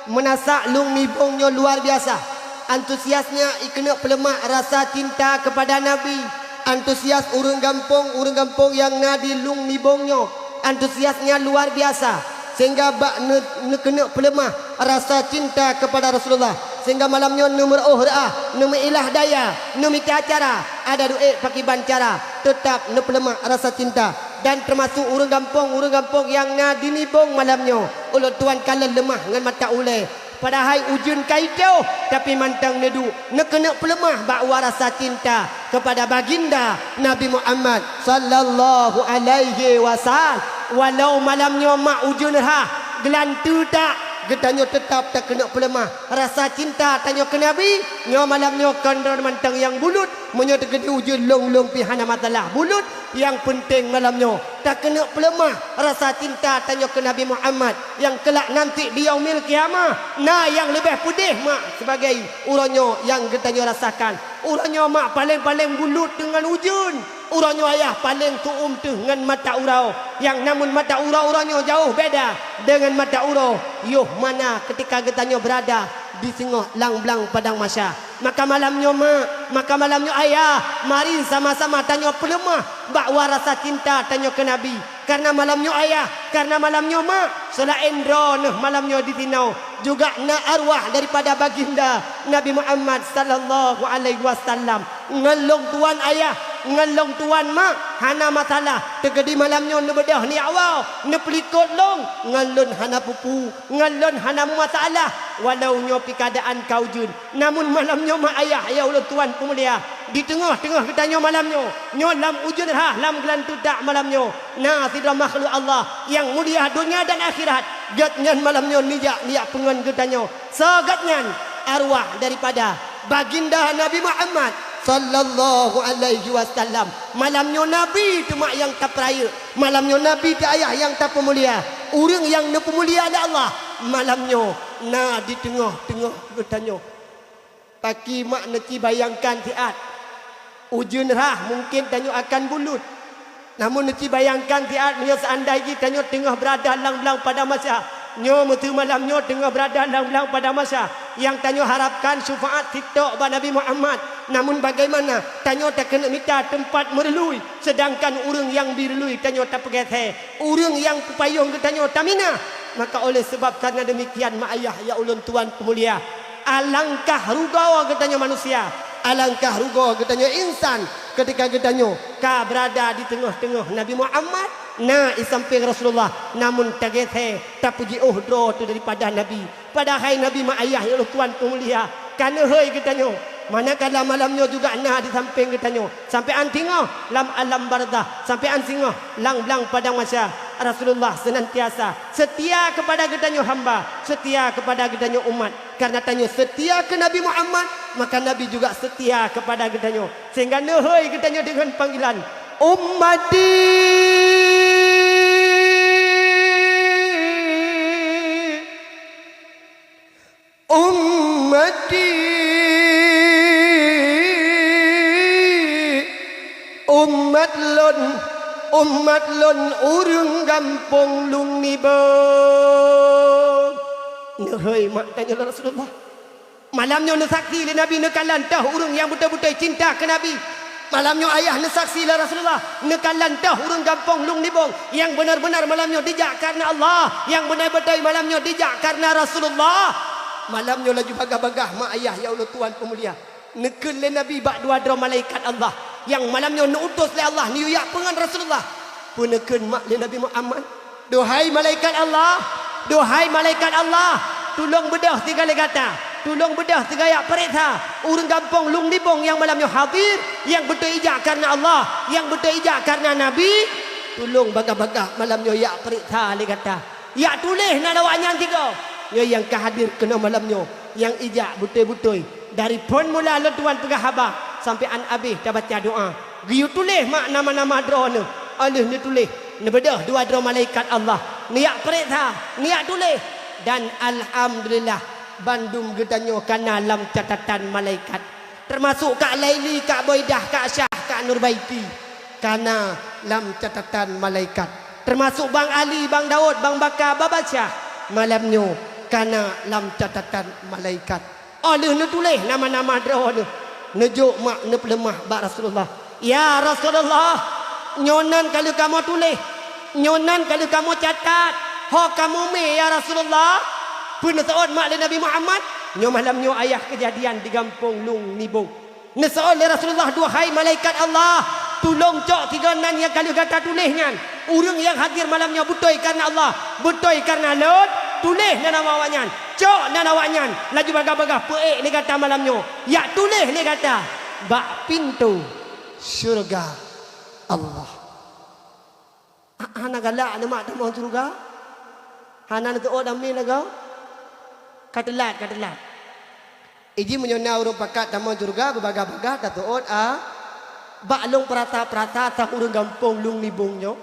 Meunasah Lueng Nibong nyoe luar biasa. Antusiasnya ikeuneuk peuleumah rasa cinta kepada Nabi. Antusias ureuëng gampông, ureuëng gampông nyang na di Lueng Nibong nyoe. Antusiasnya luar biasa. Sehingga bak ne-, neukeuneuk peuleumah rasa cinta kepada Rasulullah. Sehingga malam nyoe neumeuruôh reuah, neumeuilah daya, neumita cara, ada duek pakiban cara, teutap neupeuleumah rasa cinta. Dan teumasuk ureuëng gampông, ureuëng gampông nyang na di Nibong malam nyoe, ulôn tuan kalon leumah ngon mata ulée. Padahai ujeuen ka itôh, tapi mantong neuduek, neukeuneuk peuleumah bak wa rasa cinta kepada baginda Nabi Muhammad sallallahu alaihi wasallam. Walau malam nyoe mak ujeuen rhah, geulanteue that, geutanyoe teutap takeuneuk peuleumah rasa cinta tanyoe keu Nabi. Nyoe malam nyoe kon droe mantong nyang buleut, meunyoe teukeudi ujeuen lôn-lôn pih hana masalah buleut. Nyang peunteng malam nyoe, takeuneuk peuleumah rasa cinta tanyoe keu Nabi Muhammad nyang keulak nanti di Yaumil Qiyamah. Na nyang leubeh peudeh mak sibagai uroe nyoe nyang geutanyoe rasakan. Uroe nyoe mak paleng-paleng buleut deungon ujeuen. Uroe nyoe ayah paleng tuom teuh ngon mata uroe. Nyang namun mata uroe uroe nyoe jauh beda deungon mata uroe yoh mana ketika geutanyoe beurada di singoh lam blang padang mahsyar. Maka malam nyoe mak, maka malam nyoe ayah, mari sama-sama tanyoe peuleumah bak wa rasa cinta tanyoe keu Nabi. Karena malam nyoe ayah, karena malam nyoe mak, seulaén droeneuh malam nyoe disinoe juga na arwah daripada baginda Nabi Muhammad sallallahu alaihi wasallam. Ngon lôn tuan ayah, ngon lôn tuan mak, hana masalah. Teukeudi malam nyoe neubeudoh neujak woe, neupeulikot lôn, ngon lôn hana peue-peue, ngon lôn hana meumasalah. Walau nyoe pih keuadaan ka ujeuen, namun malam nyoe mak ayah ya ulôn tuan peumulia, di teungoh-teungoh geutanyoe malam nyoe, nyoe lam ujeuen rhah lam geulanteue dak malam nyoe, na sidroe makhluk Allah nyang mulia donya dan akhirat. Gobnyan malam nyoe neujak, neujak peungon geutanyoe. Soe gobnyan? Arwah daripada Baginda Nabi Muhammad sallallahu alaihi wasallam. Malam nyoe Nabi teuma nyang tapeurayeuk. Malam nyoe Nabi teuh ayah nyang tapeumulia. Ureuëng nyang neupeumulia lé Allah, malam nyoe na di teungoh-teungoh geutanyoe. Paki mak neuci bayangkan siat. Ujeuen rhah mungken tanyoe akan bulut. Namun neuci bayangkan siat, meunyoe seandai jih tanyoe teungoh beurada lam blang padang mahsyar, nyoe meuseu malam nyoe teungoh beurada lam blang padang mahsyar, nyang tanyoe harapkan syufaat sitok bak Nabi Muhammad. Namun bagaimana tanyoe takeuneuk mita teumpat meureuloh, seudangkan ureuëng nyang bri reului tanyoe tapeugesé, ureuëng nyang peupayong geutanyoe taminah. Maka oleh sabab kareuna deumikian, mak ayah ya ulôn tuan peumulia, alangkah rugoe geutanyoe manusia, alangkah rugoe geutanyoe insan, keutika geutanyoe ka beurada di teungoh-teungoh Nabi Muhammad, na i sampéng Rasulullah, namun tagesé tapeujiôh droe teuh daripada Nabi. Padahai Nabi mak ayah ya ulôn tuan peumulia, ka neuhôi geutanyoe. Manakala malam nyoe juga na di sampéng geutanyoe, sampoe án singoh lam alam barzakh, sampoe án singoh lam blang padang mahsyar, Rasulullah seunantiasa seutia keupada geutanyoe hamba, seutia keupada geutanyoe umat. Kareuna tanyoe seutia keu Nabi Muhammad, maka Nabi juga seutia keupada geutanyoe, sehingga neuhôi geutanyoe deungon panggilan, "Ummati, ummati, umat lôn, umat lôn ureuëng gampông Lueng Nibong." Neuhôi mak tanyoe lé Rasulullah. Malam nyoe neusaksi lé Nabi neukalon toh ureuëng nyang beutôi-beutôi cinta keu Nabi. Malam nyoe ayah neusaksi lé Rasulullah neukalon toh ureuëng gampông Lueng Nibong nyang beuna-beuna malam nyoe dijak kareuna Allah, nyang beutôi-beutôi malam nyoe dijak kareuna Rasulullah. Malam nyoe laju bagaih-bagaih mak ayah ya ulôn tuan peumulia, neukheun lé Nabi bak dua droe malaikat Allah nyang malam nyoe neuutus lé Allah neuyue jak peungon Rasulullah. Peue neukheun mak lé Nabi Muhammad? "Duhai malaikat Allah, duhai malaikat Allah, tulông beudôh sigoe lé gata, tulông beudôh sigoe jak pareksa ureuëng gampông Lueng Nibong nyang malam nyoe hadir, nyang beutôi ijak kareuna Allah, nyang beutôi ijak kareuna Nabi, tulông bagaih-bagaih malam nyoe jak pareksa lé gata, jak tuléh nan awaknyan sigoe." Nyoe nyang ka hadir keunoe malam nyoe, nyang ijak beutôi-beutôi dari phon mula lôn tuan peugah haba sampoe án abéh tabaca doa. Geuyue tuléh mak nama-nama droeneuh, óh lheueh neutuléh, neubeudôh dua droe malaikat Allah, neujak pareksa, neujak tuléh, dan alhamdulillah, bandum geutanyoe kana lam catatan malaikat, teumasok Kak Laili, Kak Boidah, Kak Syah, Kak Nurbaiti, kana lam catatan malaikat, teumasok Bang Ali, Bang Daud, Bang Baka, Baba Syah, malam nyoe kana lam catatan malaikat. Óh lheueh neutuléh nama-nama droeneuh, neujok mak neupeuleumah bak Rasulullah, "Ya Rasulullah, nyoe nan ka lheueh kamoe tuléh, nyoe nan ka lheueh kamoe catat, ho kamoe mé ya Rasulullah." Peue neuseuôt mak lé Nabi Muhammad? Nyoe malam nyoe ayah keujadian di gampông Lueng Nibong. Neuseuôt lé Rasulullah, "Duhai malaikat Allah, tulông cok sigoe nan nyang ka lheueh gata tuléh nyan. Ureuëng nyang hadir malam nyoe beutôi kareuna Allah, beutôi kareuna lôn, tuléh nan nama awaknyan, cok nan awaknyan, laju bagaih-bagaih peuék lé gata malam nyoe, jak tuléh lé gata bak pintoe syeuruga Allah." Ha-, hana galak neumat tamong syeuruga? Hana neuseuôt amin lagoe? Ka teulat, ka teulat. Iji meunyoe na ureuëng pakat tamong syeuruga, beubagaih-bagaih taseuôt a. Bak lôn peurasa-peurasa sang ureuëng gampông Lueng Nibong nyoe,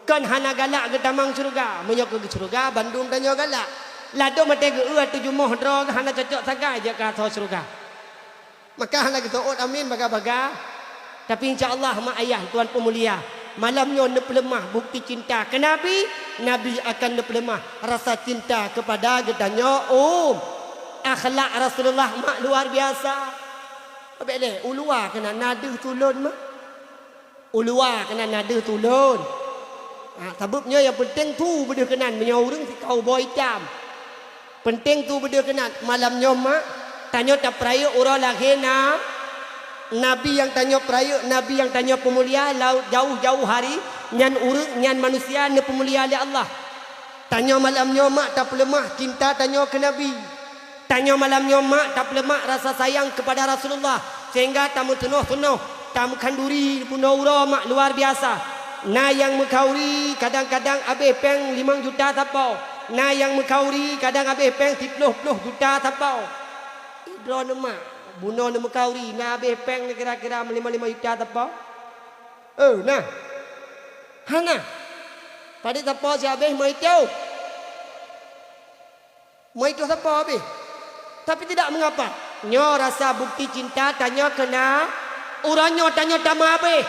kon hana galak geutamong syeuruga. Meunyoe keu syeuruga, bandum tanyoe galak. Ladôm maté geu-eu ateueh jumoh droe hana cocok sagai jak keu asoe syeuruga. Maka hana geuseuôt amin bagaih-bagaih. Tapi insya Allah mak ayah tuan peumulia, malam nyoe neupeuleumah bukti cinta keu Nabi, Nabi akan neupeuleumah rasa cinta keupada geutanyoe um. Akhlak Rasulullah mak luar biasa. Abéh lé, u luwa keunan na deuh tulôn mah. U luwa keunan na deuh tulôn. Ha, sabab nyoe nyang peunteng tu beudeuh keunan meunyoe ureuëng sikaubôi itam. Peunteng tu beudeuh keunan malam nyoe mak, tanyoe tapeurayeuk uroe lahé na-, Nabi nyang tanyoe peurayeuk, Nabi nyang tanyoe peumulia laôt jauh-jauh hari, nyan ureuëng, nyan manusia neupeumulia lé Allah. Tanyoe malam nyoe mak tapeuleumah cinta tanyoe keu Nabi. Tanyoe malam nyoe mak tapeuleumah rasa sayang keupada Rasulullah, sehingga tameuteunoh-teunoh, tameukhanduri bunoe uroe mak luar biasa. Na nyang meukhanduri kadang-kadang abéh péng limong juta sapo, na nyang meukhanduri kadang abéh péng siploh ploh juta sapo. Droeneuh mak, bunoe neumeukhanduri na abéh péng kira-kira meulima-lima juta sapo? Eh, na? Hana. Padit sapo si abéh meuitu? Meuitu sapo abéh? Tapi tidak mengapa. Nyoe rasa bukti cinta tanyoe keu na. Uroe nyoe tanyoe tameuabéh.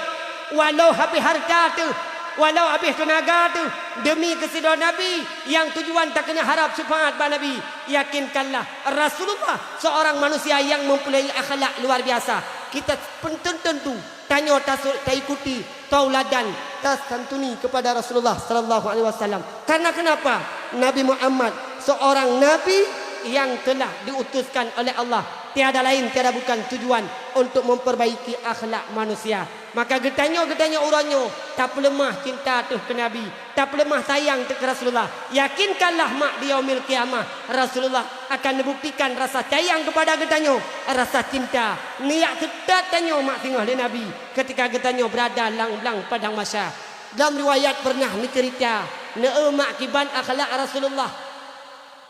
Walau habéh hareuta teuh, walau habéh teunaga teuh, demi keusidroe Nabi nyang tujuan takeuneuk harab syafaat bak Nabi. Yakinkanlah, Rasulullah seorang manusia yang mempunyai akhlak luar biasa. Kita pun tentu tanyoe tasu-, taikuti tauladan, tasantuni kepada Rasulullah sallallahu alaihi wasallam. Karena kenapa? Nabi Muhammad seorang nabi yang telah diutuskan oleh Allah. Tiada lain, tiada bukan tujuan untuk memperbaiki akhlak manusia. Maka geutanyoe, geutanyoe uroe nyoe tapeuleumah cinta teuh keu Nabi, tapeuleumah sayang teuh keu Rasulullah. Yakinkanlah mak, di yaumil qiyamah Rasulullah akan neubuktikan rasa sayang keupada geutanyoe, rasa cinta. Neujak seutôt tanyoe mak singoh lé Nabi. Ketika geutanyoe beurada lam blang padang mahsyar. Dalam riwayat peureunah neuceurita, neueu mak kiban akhlak Rasulullah.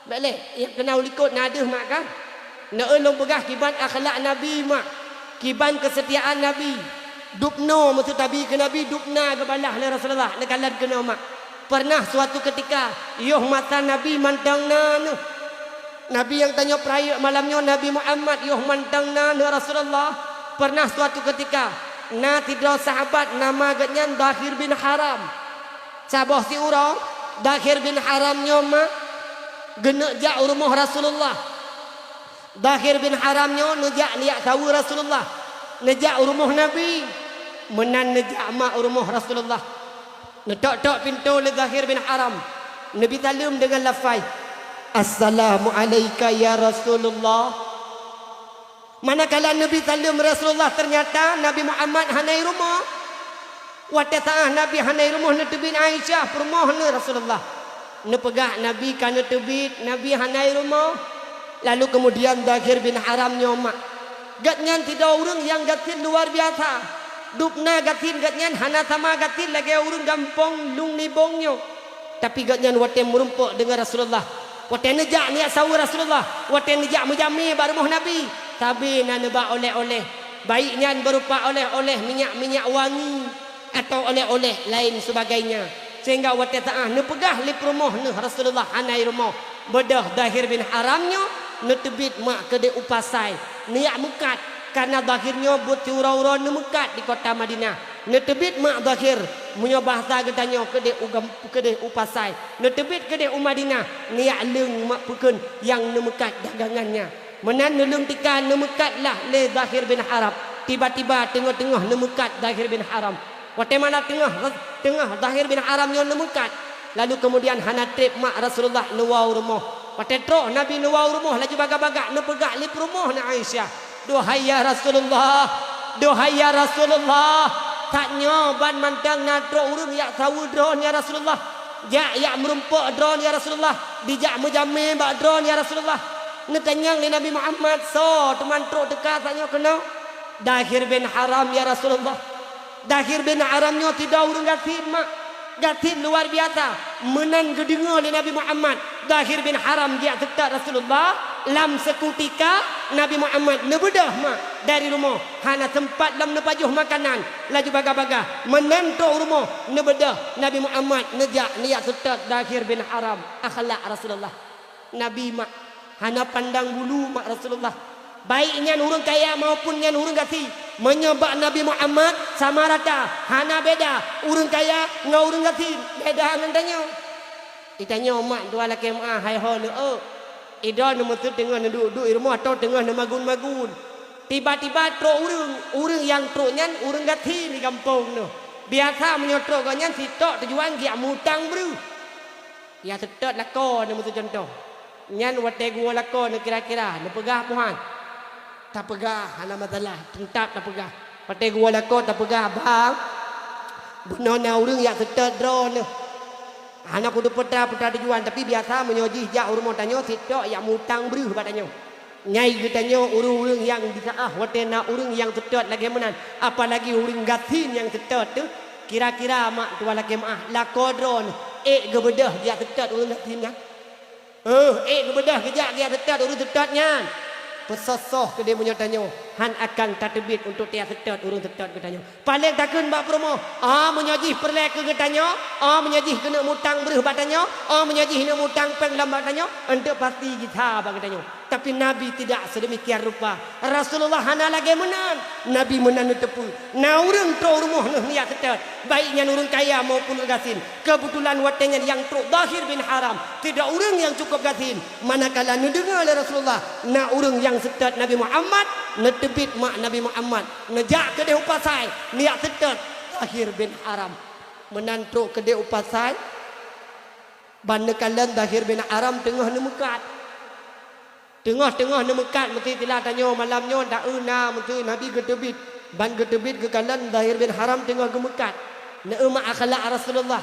Bék lé, nyang keunoe likot na deuh mak kan? Neueu lôn peugah kiban akhlak Nabi mak, kiban keusetiaan Nabi. Dubnoe meuseutabi keu Nabi, dubna geubalah lé Rasulullah, neukalon keunoe mak. Peureunah suatu keutika, yoh masa Nabi mantong na neuh. Nabi nyang tanyoe peurayeuk malam nyoe, Nabi Muhammad, yoh mantong na neuh Rasulullah. Peureunah suatu keutika, na sidroe sahabat nama geuhnyan Dahir bin Haram. Saboh siuroe, Dahir bin Haram nyoe mak geuneuk jak u rumoh Rasulullah. Dahir bin Haram nyoe neujak neujak saweue Rasulullah, neujak u rumoh Nabi. Meunan neujak mak u rumoh Rasulullah. Neutok-tok pintoe lé Dahir bin Haram, neubi saleuem deungon lafai, "Assalamu'alaika ya Rasulullah." Manakala neubi saleuem Rasulullah, ternyata Nabi Muhammad hana i rumoh. Watée saát Nabi hana i rumoh, neuteubiet Aisyah peurumoh neuh Rasulullah. Neupeugah Nabi ka neuteubiet, Nabi hana i rumoh. Lalu keumudian Dahir bin Haram nyoe mak, gobnyan sidroe ureuëng nyang gasien luar biasa. Dubna gasien gobnyan hana sama gasien lagée ureuëng gampông Lung Nibong nyoe. Tapi gobnyan watée meurumpok deungon Rasulullah, watée neujak neujak saweue Rasulullah, watée neujak meujamé bak rumoh Nabi, sabe na neuba oleh-oleh. Baik nyan beurupa oleh-oleh minyak-minyak wangi, atawa oleh-oleh laén seubagainya. Sehingga watée saát neupeugah lé peurumoh neuh Rasulullah hana i rumoh, beudôh Dahir bin Haram nyoe neuteubiet mak keudeh u pasai, neujak meukat, kareuna Dahir nyoe buet siuroe-uroe neumeukat di kota Madinah. Neuteubiet mak Dahir, meunyoe bahasa geutanyoe keudeh u gam-, keudeh u pasai, neuteubiet keudeh u Madinah, neujak leueng mak peukheun nyang neumeukat dagangannya. Meunan neuleueng tika neumeukat lah lé Dahir bin Haram. Tiba-tiba teungoh-teungoh neumeukat Dahir bin Haram. Watée mana teungoh, teungoh Dahir bin Haram nyoe neumeukat, lalu keumudian hana treb mak Rasulullah neuwoe u rumoh. Watée trok Nabi neuwoe u rumoh, laju bagah-bagah neupeugah lé peurumoh na Aisyah, "Duhai ya Rasulullah, duhai ya Rasulullah, that nyoe ban mantong na trok ureuëng jak saweue droeneuh ya Rasulullah. Jak, jak meurumpok droeneuh ya Rasulullah, dijak meujamé bak droeneuh ya Rasulullah." Neutanyong lé Nabi Muhammad, "Soe teuma trok teuka that nyoe keunoe?" "Dahir bin Haram ya Rasulullah." Dahir bin Haram nyoe sidroe ureuëng gasien mak. Gasien luar biasa. Meunan geudeungoe lé Nabi Muhammad, Dahir bin Haram geujak seutôt Rasulullah, lam seukutika Nabi Muhammad neubeudôh mak dari rumoh, hana seumpat lom neupajoh makanan, laju bagah-bagah meunan trok u rumoh neubeudôh Nabi Muhammad neujak neujak seutôt Dahir bin Haram. Akhlak Rasulullah. Nabi mak hana pandang bulu mak Rasulullah. Baik nyan ureuëng kaya maupun nyan ureuëng gasien. Meunyoe bak Nabi Muhammad sama rata, hana beda ureuëng kaya ngon ureuëng gasien. Beda ngon tanyoe. Di tanyoe mak dua lakée meuah hai ho neueu. Idroe neumeuteut teungoh neuduek-duek i rumoh atau teungoh neumagun-magun. Tiba-tiba trok ureuëng, ureuëng nyang trok nyan ureuëng gasien di gampông neuh. Biasa meunyoe trok gobnyan sitok tujuan geujak mutang breueh. Ya seutôt lakoe neumeuteut cuntoh. Nyan watée geuwoe lakoe neukira-kira, neupeugah puhan. Tapeugah hana masalah, teuntap tapeugah. Watée geuwoe lakoe tapeugah, "Bang, bunoe na ureuëng jak seutôt droeneuh." Hana kuteupeu peue-peue tujuan, tapi biasa meunyoe jih jak u rumoh tanyoe, seutôt jak mutang breuh bak tanyoe. Nyan geutanyoe ureuëng-ureuëng nyang diseuah watée na ureuëng nyang seutôt lagée meunan, apalagi ureuëng gasien nyang seutôt teuh, kira-kira mak tuan lakée meuáh, lakoe droeneuh ék geubeudôh jak seutôt ureuëng gasien nyan? Heuh, ék geubeudôh geujak geujak seutôt ureuëng seutôt nyan. Peusoh-soh keudeh meunyoe tanyoe hán akan tateubiet untuk tajak seutôt ureuëng seutôt geutanyoe. Paleng takheun bak peurumoh, "Ah, meunyoe jih peureulée keu geutanyoe, ah, meunyoe jih keuneuk mutang breuh bak tanyoe, ah, meunyoe jih keuneuk mutang péng lom bak tanyoe, eunteuk pasti jitha bak geutanyoe." Tapi Nabi tidak sedemikian rupa. Rasulullah hana lagée meunan. Nabi meunan neuteupeue. Na ureuëng trok u rumoh neuh neujak seutôt, baik nyan ureuëng kaya maupun ureuëng gasien. Keubeutulan watée nyan nyang trok Dhahir bin Haram, sidroe ureuëng nyang cukup gasien. Manakala neudeungoe lé Rasulullah na ureuëng nyang seutôt Nabi Muhammad, neuteubiet mak Nabi Muhammad, neujak keudeh u pasai, neujak seutôt Dhahir bin Haram. Meunan trok keudeh u pasai, ban neukalon Dhahir bin Haram teungoh neumeukat. Teungoh-teungoh neumeukat, meusti sila tanyoe malam nyoe, taeu na, meusti Nabi geuteubiet. Ban geuteubiet geukalon Dhahir bin Haram teungoh geumeukat. Neueu mak akhlak Rasulullah.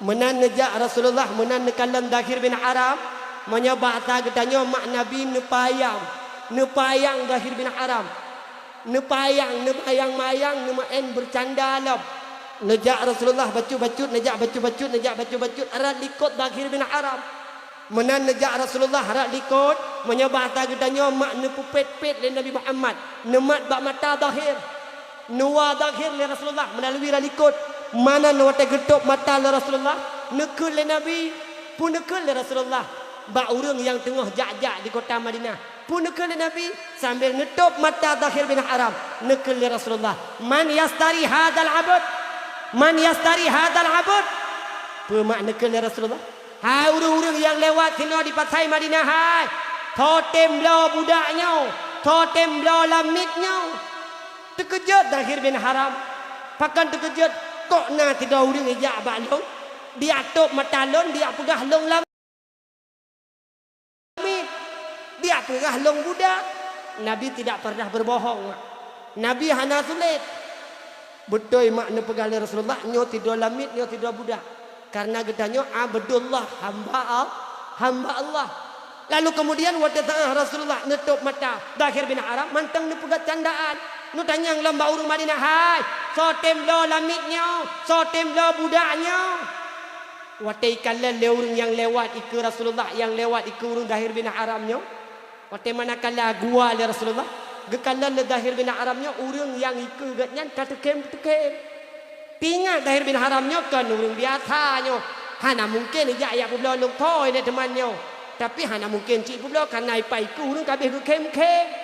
Meunan neujak Rasulullah, meunan neukalon Dhahir bin Haram. Meunyoe bahasa geutanyoe mak Nabi neupayang. Neupayang Dhahir bin Haram. Neupayang, neumayang-mayang, neumeu'en beucanda lom. Neujak Rasulullah bacut-bacut, neujak bacut-bacut, neujak bacut-bacut, rot likot Dhahir bin Haram. Meunan neujak Rasulullah rot likot, meunyoe bahasa geutanyoe mak neupeupet-pet lé Nabi Muhammad, neumat bak mata Dhahir. Neuwa Dhahir lé Rasulullah meulalui rot likot. Meunan watée geutôb mata lé Rasulullah, neukheun lé Nabi, peue neukheun lé Rasulullah bak ureuëng nyang teungoh jak-jak di kota Madinah. Peue neukheun lé Nabi? Sambil neutôb mata Dhahir bin Haram, neukheun lé Rasulullah, "Man yastari hadzal abd? Man yastari hadzal abd?" Peue mak neukheun lé Rasulullah? "Hai ureuëng-ureuëng nyang lewat sinoe di pasai Madinah hai! Soe tem bloe budak nyoe? Soe tem bloe lamiet nyoe?" Teukeujot Dhahir bin Haram. Pakon teukeujot? "Kok na sidroe ureuëng ijak bak lôn, dijak tôb mata lôn, dijak peugah lôn lam miet, dijak peugah lôn budak." Nabi tidak pernah berbohong, mak. Nabi hana sulet. Beutôi mak neupeugah lé Rasulullah, nyoe sidroe lamiet, nyoe sidroe budak. Karena geutanyoe Abdullah, hamba Al-, hamba Allah. Lalu kemudian watée seu'ah Rasulullah neutôb mata Dhahir bin Haram, mantong neupeugah candaan. Neutanyong lom bak ureuëng Madinah, "Hai, soe tem bloe lamiet nyoe? Soe tem bloe budak nyoe?" Watée ikalon lé ureuëng nyang lewat ikeue Rasulullah, nyang lewat ikeue ureuëng Dhahir bin Haram nyoe, watée manakala geuwa lé Rasulullah, geukalon lé Dhahir bin Haram nyoe ureuëng nyang ikeue geuhnyan ka teukhém-teukhém. Teuingat Dhahir bin Haram nyoe kon ureuëng biasa nyoe, hana mungken ijak jak peubloe lôn thoi lé teuma nyoe. Tapi hana mungken cit peubloe, kareuna ipat ikeue ureuëng ka abéh geukhém-khém.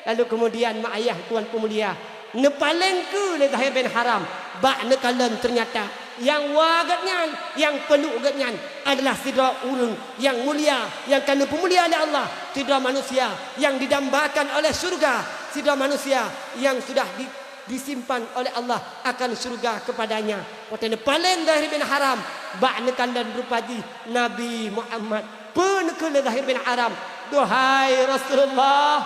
Lalu keumudian mak ayah tuan peumulia, neupaleng keue lé Dhahir bin Haram bak neukalon, teunyata nyang wa geuhnyan, nyang peuluk geuhnyan adalah sidroe ureuëng nyang mulia, nyang ka neupeumulia lé Allah, sidroe manusia nyang didambakan oleh syeuruga, sidroe manusia nyang sudah di-, disimpan oleh Allah akan syeuruga keupadanya. Watée neupaleng Dhahir bin Haram bak neukalon rupa jih Nabi Muhammad. Peue neukheun lé Dhahir bin Haram, "Duhai Rasulullah,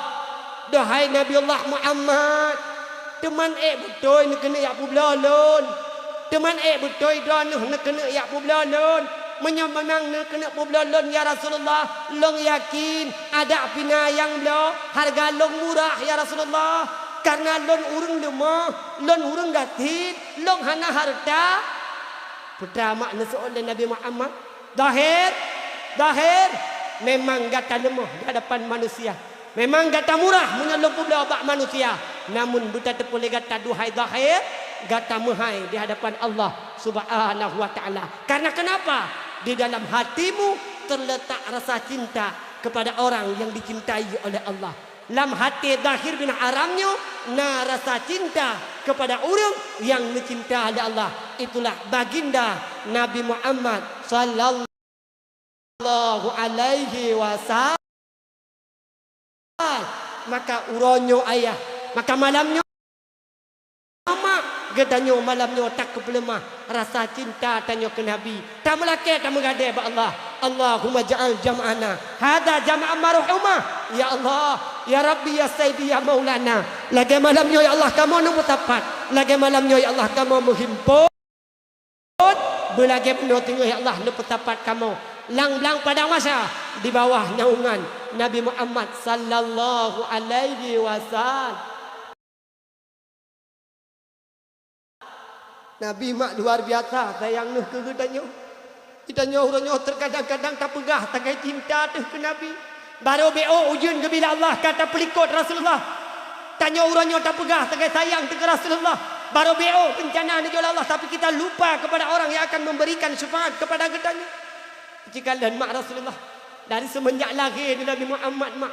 duhai Nabiullah Muhammad, teuman ék beutôi neukeuneuk jak peubloe lôn? Teuman ék beutôi droeneuh neukeuneuk jak peubloe lôn? Meunyoe memang neukeuneuk peubloe lôn, ya Rasulullah, lôn yakin adak pih na nyang bloe, hareuga lôn murah, ya Rasulullah, kareuna lôn ureuëng leumoh, lôn ureuëng gasien, lôn hana hareuta." Peue teuma mak neuseuôt lé Nabi Muhammad, "Dhahir, Dhahir, memang gata leumoh di hadapan manusia. Memang gata murah meunyoe lôn peubloe bak manusia. Namun beutateupeue lé gata, duhai Dhahir, gata meuhai di hadapan Allah Subhanahu wa Ta'ala. Karena kenapa? Di dalam hatimu terletak rasa cinta kepada orang yang dicintai oleh Allah." Lam até Dhahir bin Haram nyoe na rasa cinta keupada ureuëng nyang neucinta lé Allah, itulah Baginda Nabi Muhammad sallallahu alaihi wasallam. Maka uroe nyoe ayah, maka malam nyoe mak, geutanyoe malam nyoe takeupeuleumah rasa cinta tanyoe keu Nabi. Tameulakée, tameugadée bak Allah. Allahumma ja'al jam'ana hadza jam'an marhumah. Ya Allah, ya Rabbi, ya Sayyidi, ya Maulana. Lagée malam nyoe, ya Allah, kamoe neumeusapat. Lagée malam nyoe, ya Allah, kamoe meuhimpot. Beulagée bunoe teungoh, ya Allah, neupeusapat kamoe lam blang padang mahsyar di bawah naungan Nabi Muhammad sallallahu alaihi wasallam. Nabi mak luar biasa sayang neuh keu geutanyoe. Geutanyoe uroe nyoe teukadang-kadang tapeugah sagai cinta teuh keu Nabi. Barô B O ujeuen geubri lé Allah ka tapeulikot Rasulullah. Tanyoe uroe nyoe tapeugah sagai sayang teuh keu Rasulullah. Barô B O beuncana neujok lé Allah, tapi kita lupa kepada orang yang akan memberikan syafaat kepada geutanyoe. Jikalon mak Rasulullah, dari seumenjak lahé Nabi Muhammad mak,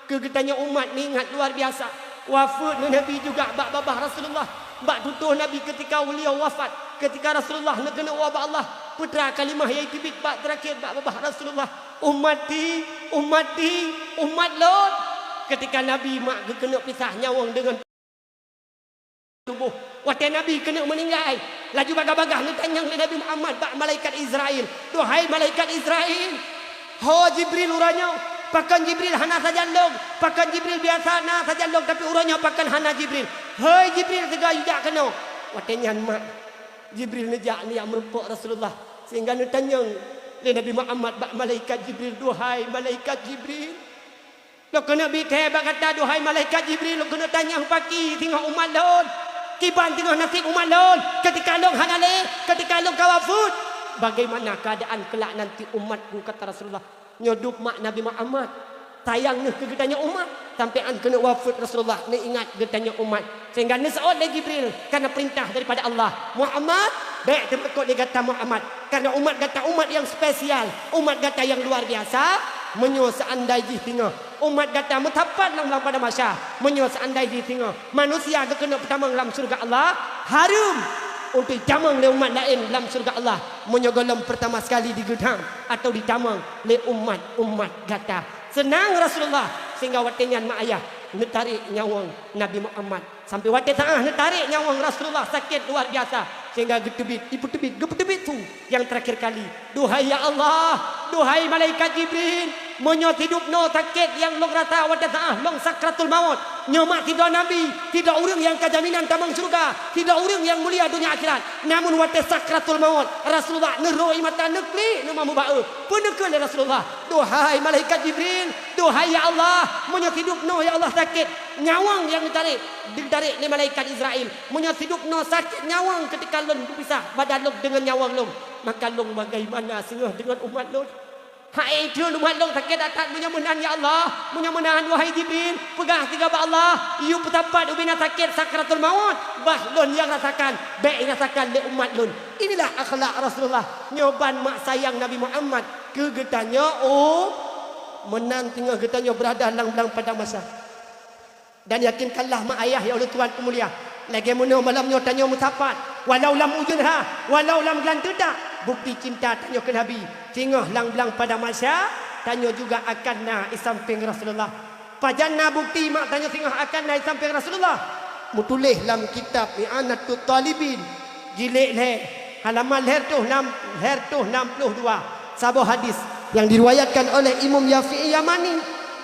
keu geutanyoe umat neuingat luar biasa. Wafeuet Nabi juga bak babah Rasulullah, bak tutoh Nabi ketika beliau wafat, ketika Rasulullah neukeuneuk woe bak Allah, putra kalimah nyang teubiet bak terakhir bak babah Rasulullah, "Ummati, ummati, umat lôn." Ketika Nabi mak geukeuneuk pisah nyawöng deungon tuboh. Watée Nabi keuneuk meuninggai, laju bagah-bagah neutanyong lé Nabi Muhammad bak malaikat Israil, "Duhai malaikat Israil, ho Jibril uroe nyoe, pakon Jibril hana sajan lôn, pakon Jibril biasa na sajan lôn, tapi uroe nyoe pakon hana Jibril? Hei Jibril, teuga yue jak keunoe." Watée nyan mak Jibril neujak neujak meurumpok Rasulullah, sehingga neutanyong lé Nabi Muhammad bak malaikat Jibril, "Duhai malaikat Jibril, lôn keuneuk bi thée bak gata, duhai malaikat Jibril, lôn keuneuk tanyong pakri singoh umat lôn, kiban singoh naseb umat lôn, keutika lôn hana lé, keutika lôn ka wafeuet, bagaimana keuadaan keulak nanti umatku?" kata Rasulullah. Nyoe dub mak Nabi Muhammad, sayang neuh keu geutanyoe umat, sampoe 'an keuneuk wafeuet Rasulullah neuingat geutanyoe umat. Sehingga neuseuôt lé Jibril, karena perintah daripada Allah, "Muhammad, bék teumakot lé gata Muhammad, karena umat gata umat nyang spesial, umat gata nyang luar biasa. Meunyoe seandai jih singoh umat gata meusapat lam, lam padang mahsyar, meunyoe seandai jih singoh manusia geukeuneuk peutamong lam syeuruga Allah, hareuem untuk jitamong lé umat laén lam syeuruga Allah, meunyoe gohlom peurtama sekali digeudang atau jitamong lé umat-umat gata." Seunang Rasulullah, sehingga watée nyan mak ayah neutarek nyawöng Nabi Muhammad. Sampoe watée saát neutarek nyawöng Rasulullah sakét luar biasa, sehingga geuteubiet, ipeuteubiet, geupeuteubiet su nyang terakhir kali, "Duhai ya Allah, duhai malaikat Jibril, meunyoe sidub noe sakét nyang lôn rasa watée saát lôn sakratul maut, nyoe mak sidroe nabi, sidroe ureuëng nyang ka jaminan tamong syeuruga, sidroe ureuëng nyang mulia donya akhirat. Namun watée sakratul maut, Rasulullah neurhôi mata, neuklik, neuma meubaeu. Peue neukheun lé Rasulullah, 'Duhai malaikat Jibril, duhai ya Allah, meunyoe sidub noe ya Allah sakét nyawöng nyang neutarek, ditarek lé malaikat Israil, meunyoe sidub noe sakét nyawöng keutika lôn geupisah badan lôn deungon nyawöng lôn, maka lôn bagaimana singoh deungon umat lôn? Hai kheun umat lôn sakét that-that meunyoe meunan ya Allah, meunyoe meunan wahai Jibril, peugah sigoe bak Allah, yue peusapat ubena sakét sakratul maut, bah lôn nyang rasakan, bék rasakan lé umat lôn.'" Inilah akhlak Rasulullah. Nyoe ban mak sayang Nabi Muhammad keu geutanyoe, oh, meunan teungoh geutanyoe beurada lam, lam padang mahsyar. Dan yakinkanlah mak ayah nyang ulôn tuan peumulia, lagée meunoe malam nyoe tanyoe meusapat, walau lam ujeuen ha, walau lam geulanteuk that, bukti cinta tanyoe keu Nabi. Singoh lam blang padang mahsyar, tanyoe juga akan na i sampéng Rasulullah. Pajan na bukti mak tanyoe singoh akan na i sampéng Rasulullah? Meutuléh lam kitab I'anatut Talibin, jilid lhée, halaman lhée reutôh nam, lhée reutôh nam ploh dua, saboh hadis nyang diriwayatkan oleh Imam Syafi'i Yamani,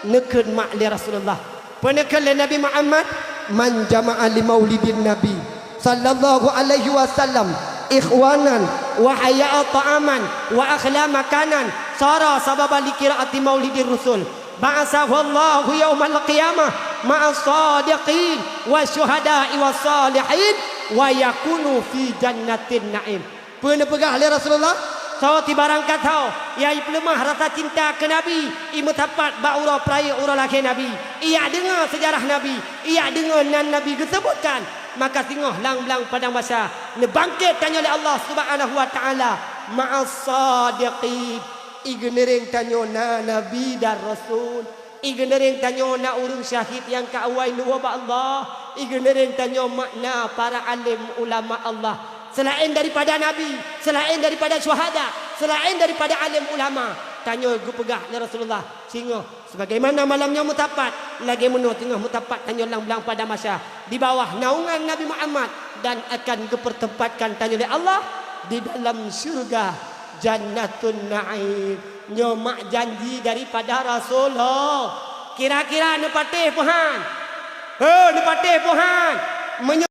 neukheun mak lé Rasulullah. Peue neukheun lé Nabi Muhammad, "Man jama'a li maulidin Nabi sallallahu alaihi wasallam ikhwanan wa hayya'a ta'aman wa akhla makanan, sara sababan li qiraati maulidir rasul, ba'atsahu Allahu yaumal qiyamah ma'as sadiqin wasyuhada'i was salihin wa yakunu fi jannatin na'im." Peue neupeugah lé Rasulullah? Soe tibarang kasoe nyang ipeuleumah rasa cinta keu Nabi, imeusapat bak uroe peurayeuk uroe lahé Nabi, ijak deungoe seujarah Nabi, ijak deungoe nan Nabi geuseubutkan, maka singoh lam blang padang mahsyar neubangkét tanyoe lé Allah Subhanahu wa Ta'ala ma'as sadiqin. Igeuneuréng tanyoe na Nabi dan Rasul. Igeuneuréng tanyoe na ureuëng syahid nyang ka awai neuwoe bak Allah. Igeuneuréng tanyoe mak na para além ulama Allah. Seulaén daripada nabi, seulaén daripada syuhada, seulaén daripada além ulama, tanyoe geupeugah lé Rasulullah, singoh sebagaimana malam nyoe meusapat, lagée meunoe teungoh meusapat tanyoe lam blang padang mahsyar di bawah naungan Nabi Muhammad dan akan geupeutempatkan tanyoe lé Allah di dalam syeuruga Jannatun Na'im. Nyoe mak janji daripada Rasulullah. Kira-kira neupatéh peuhan? He, neupatéh peuhan? Meunyoe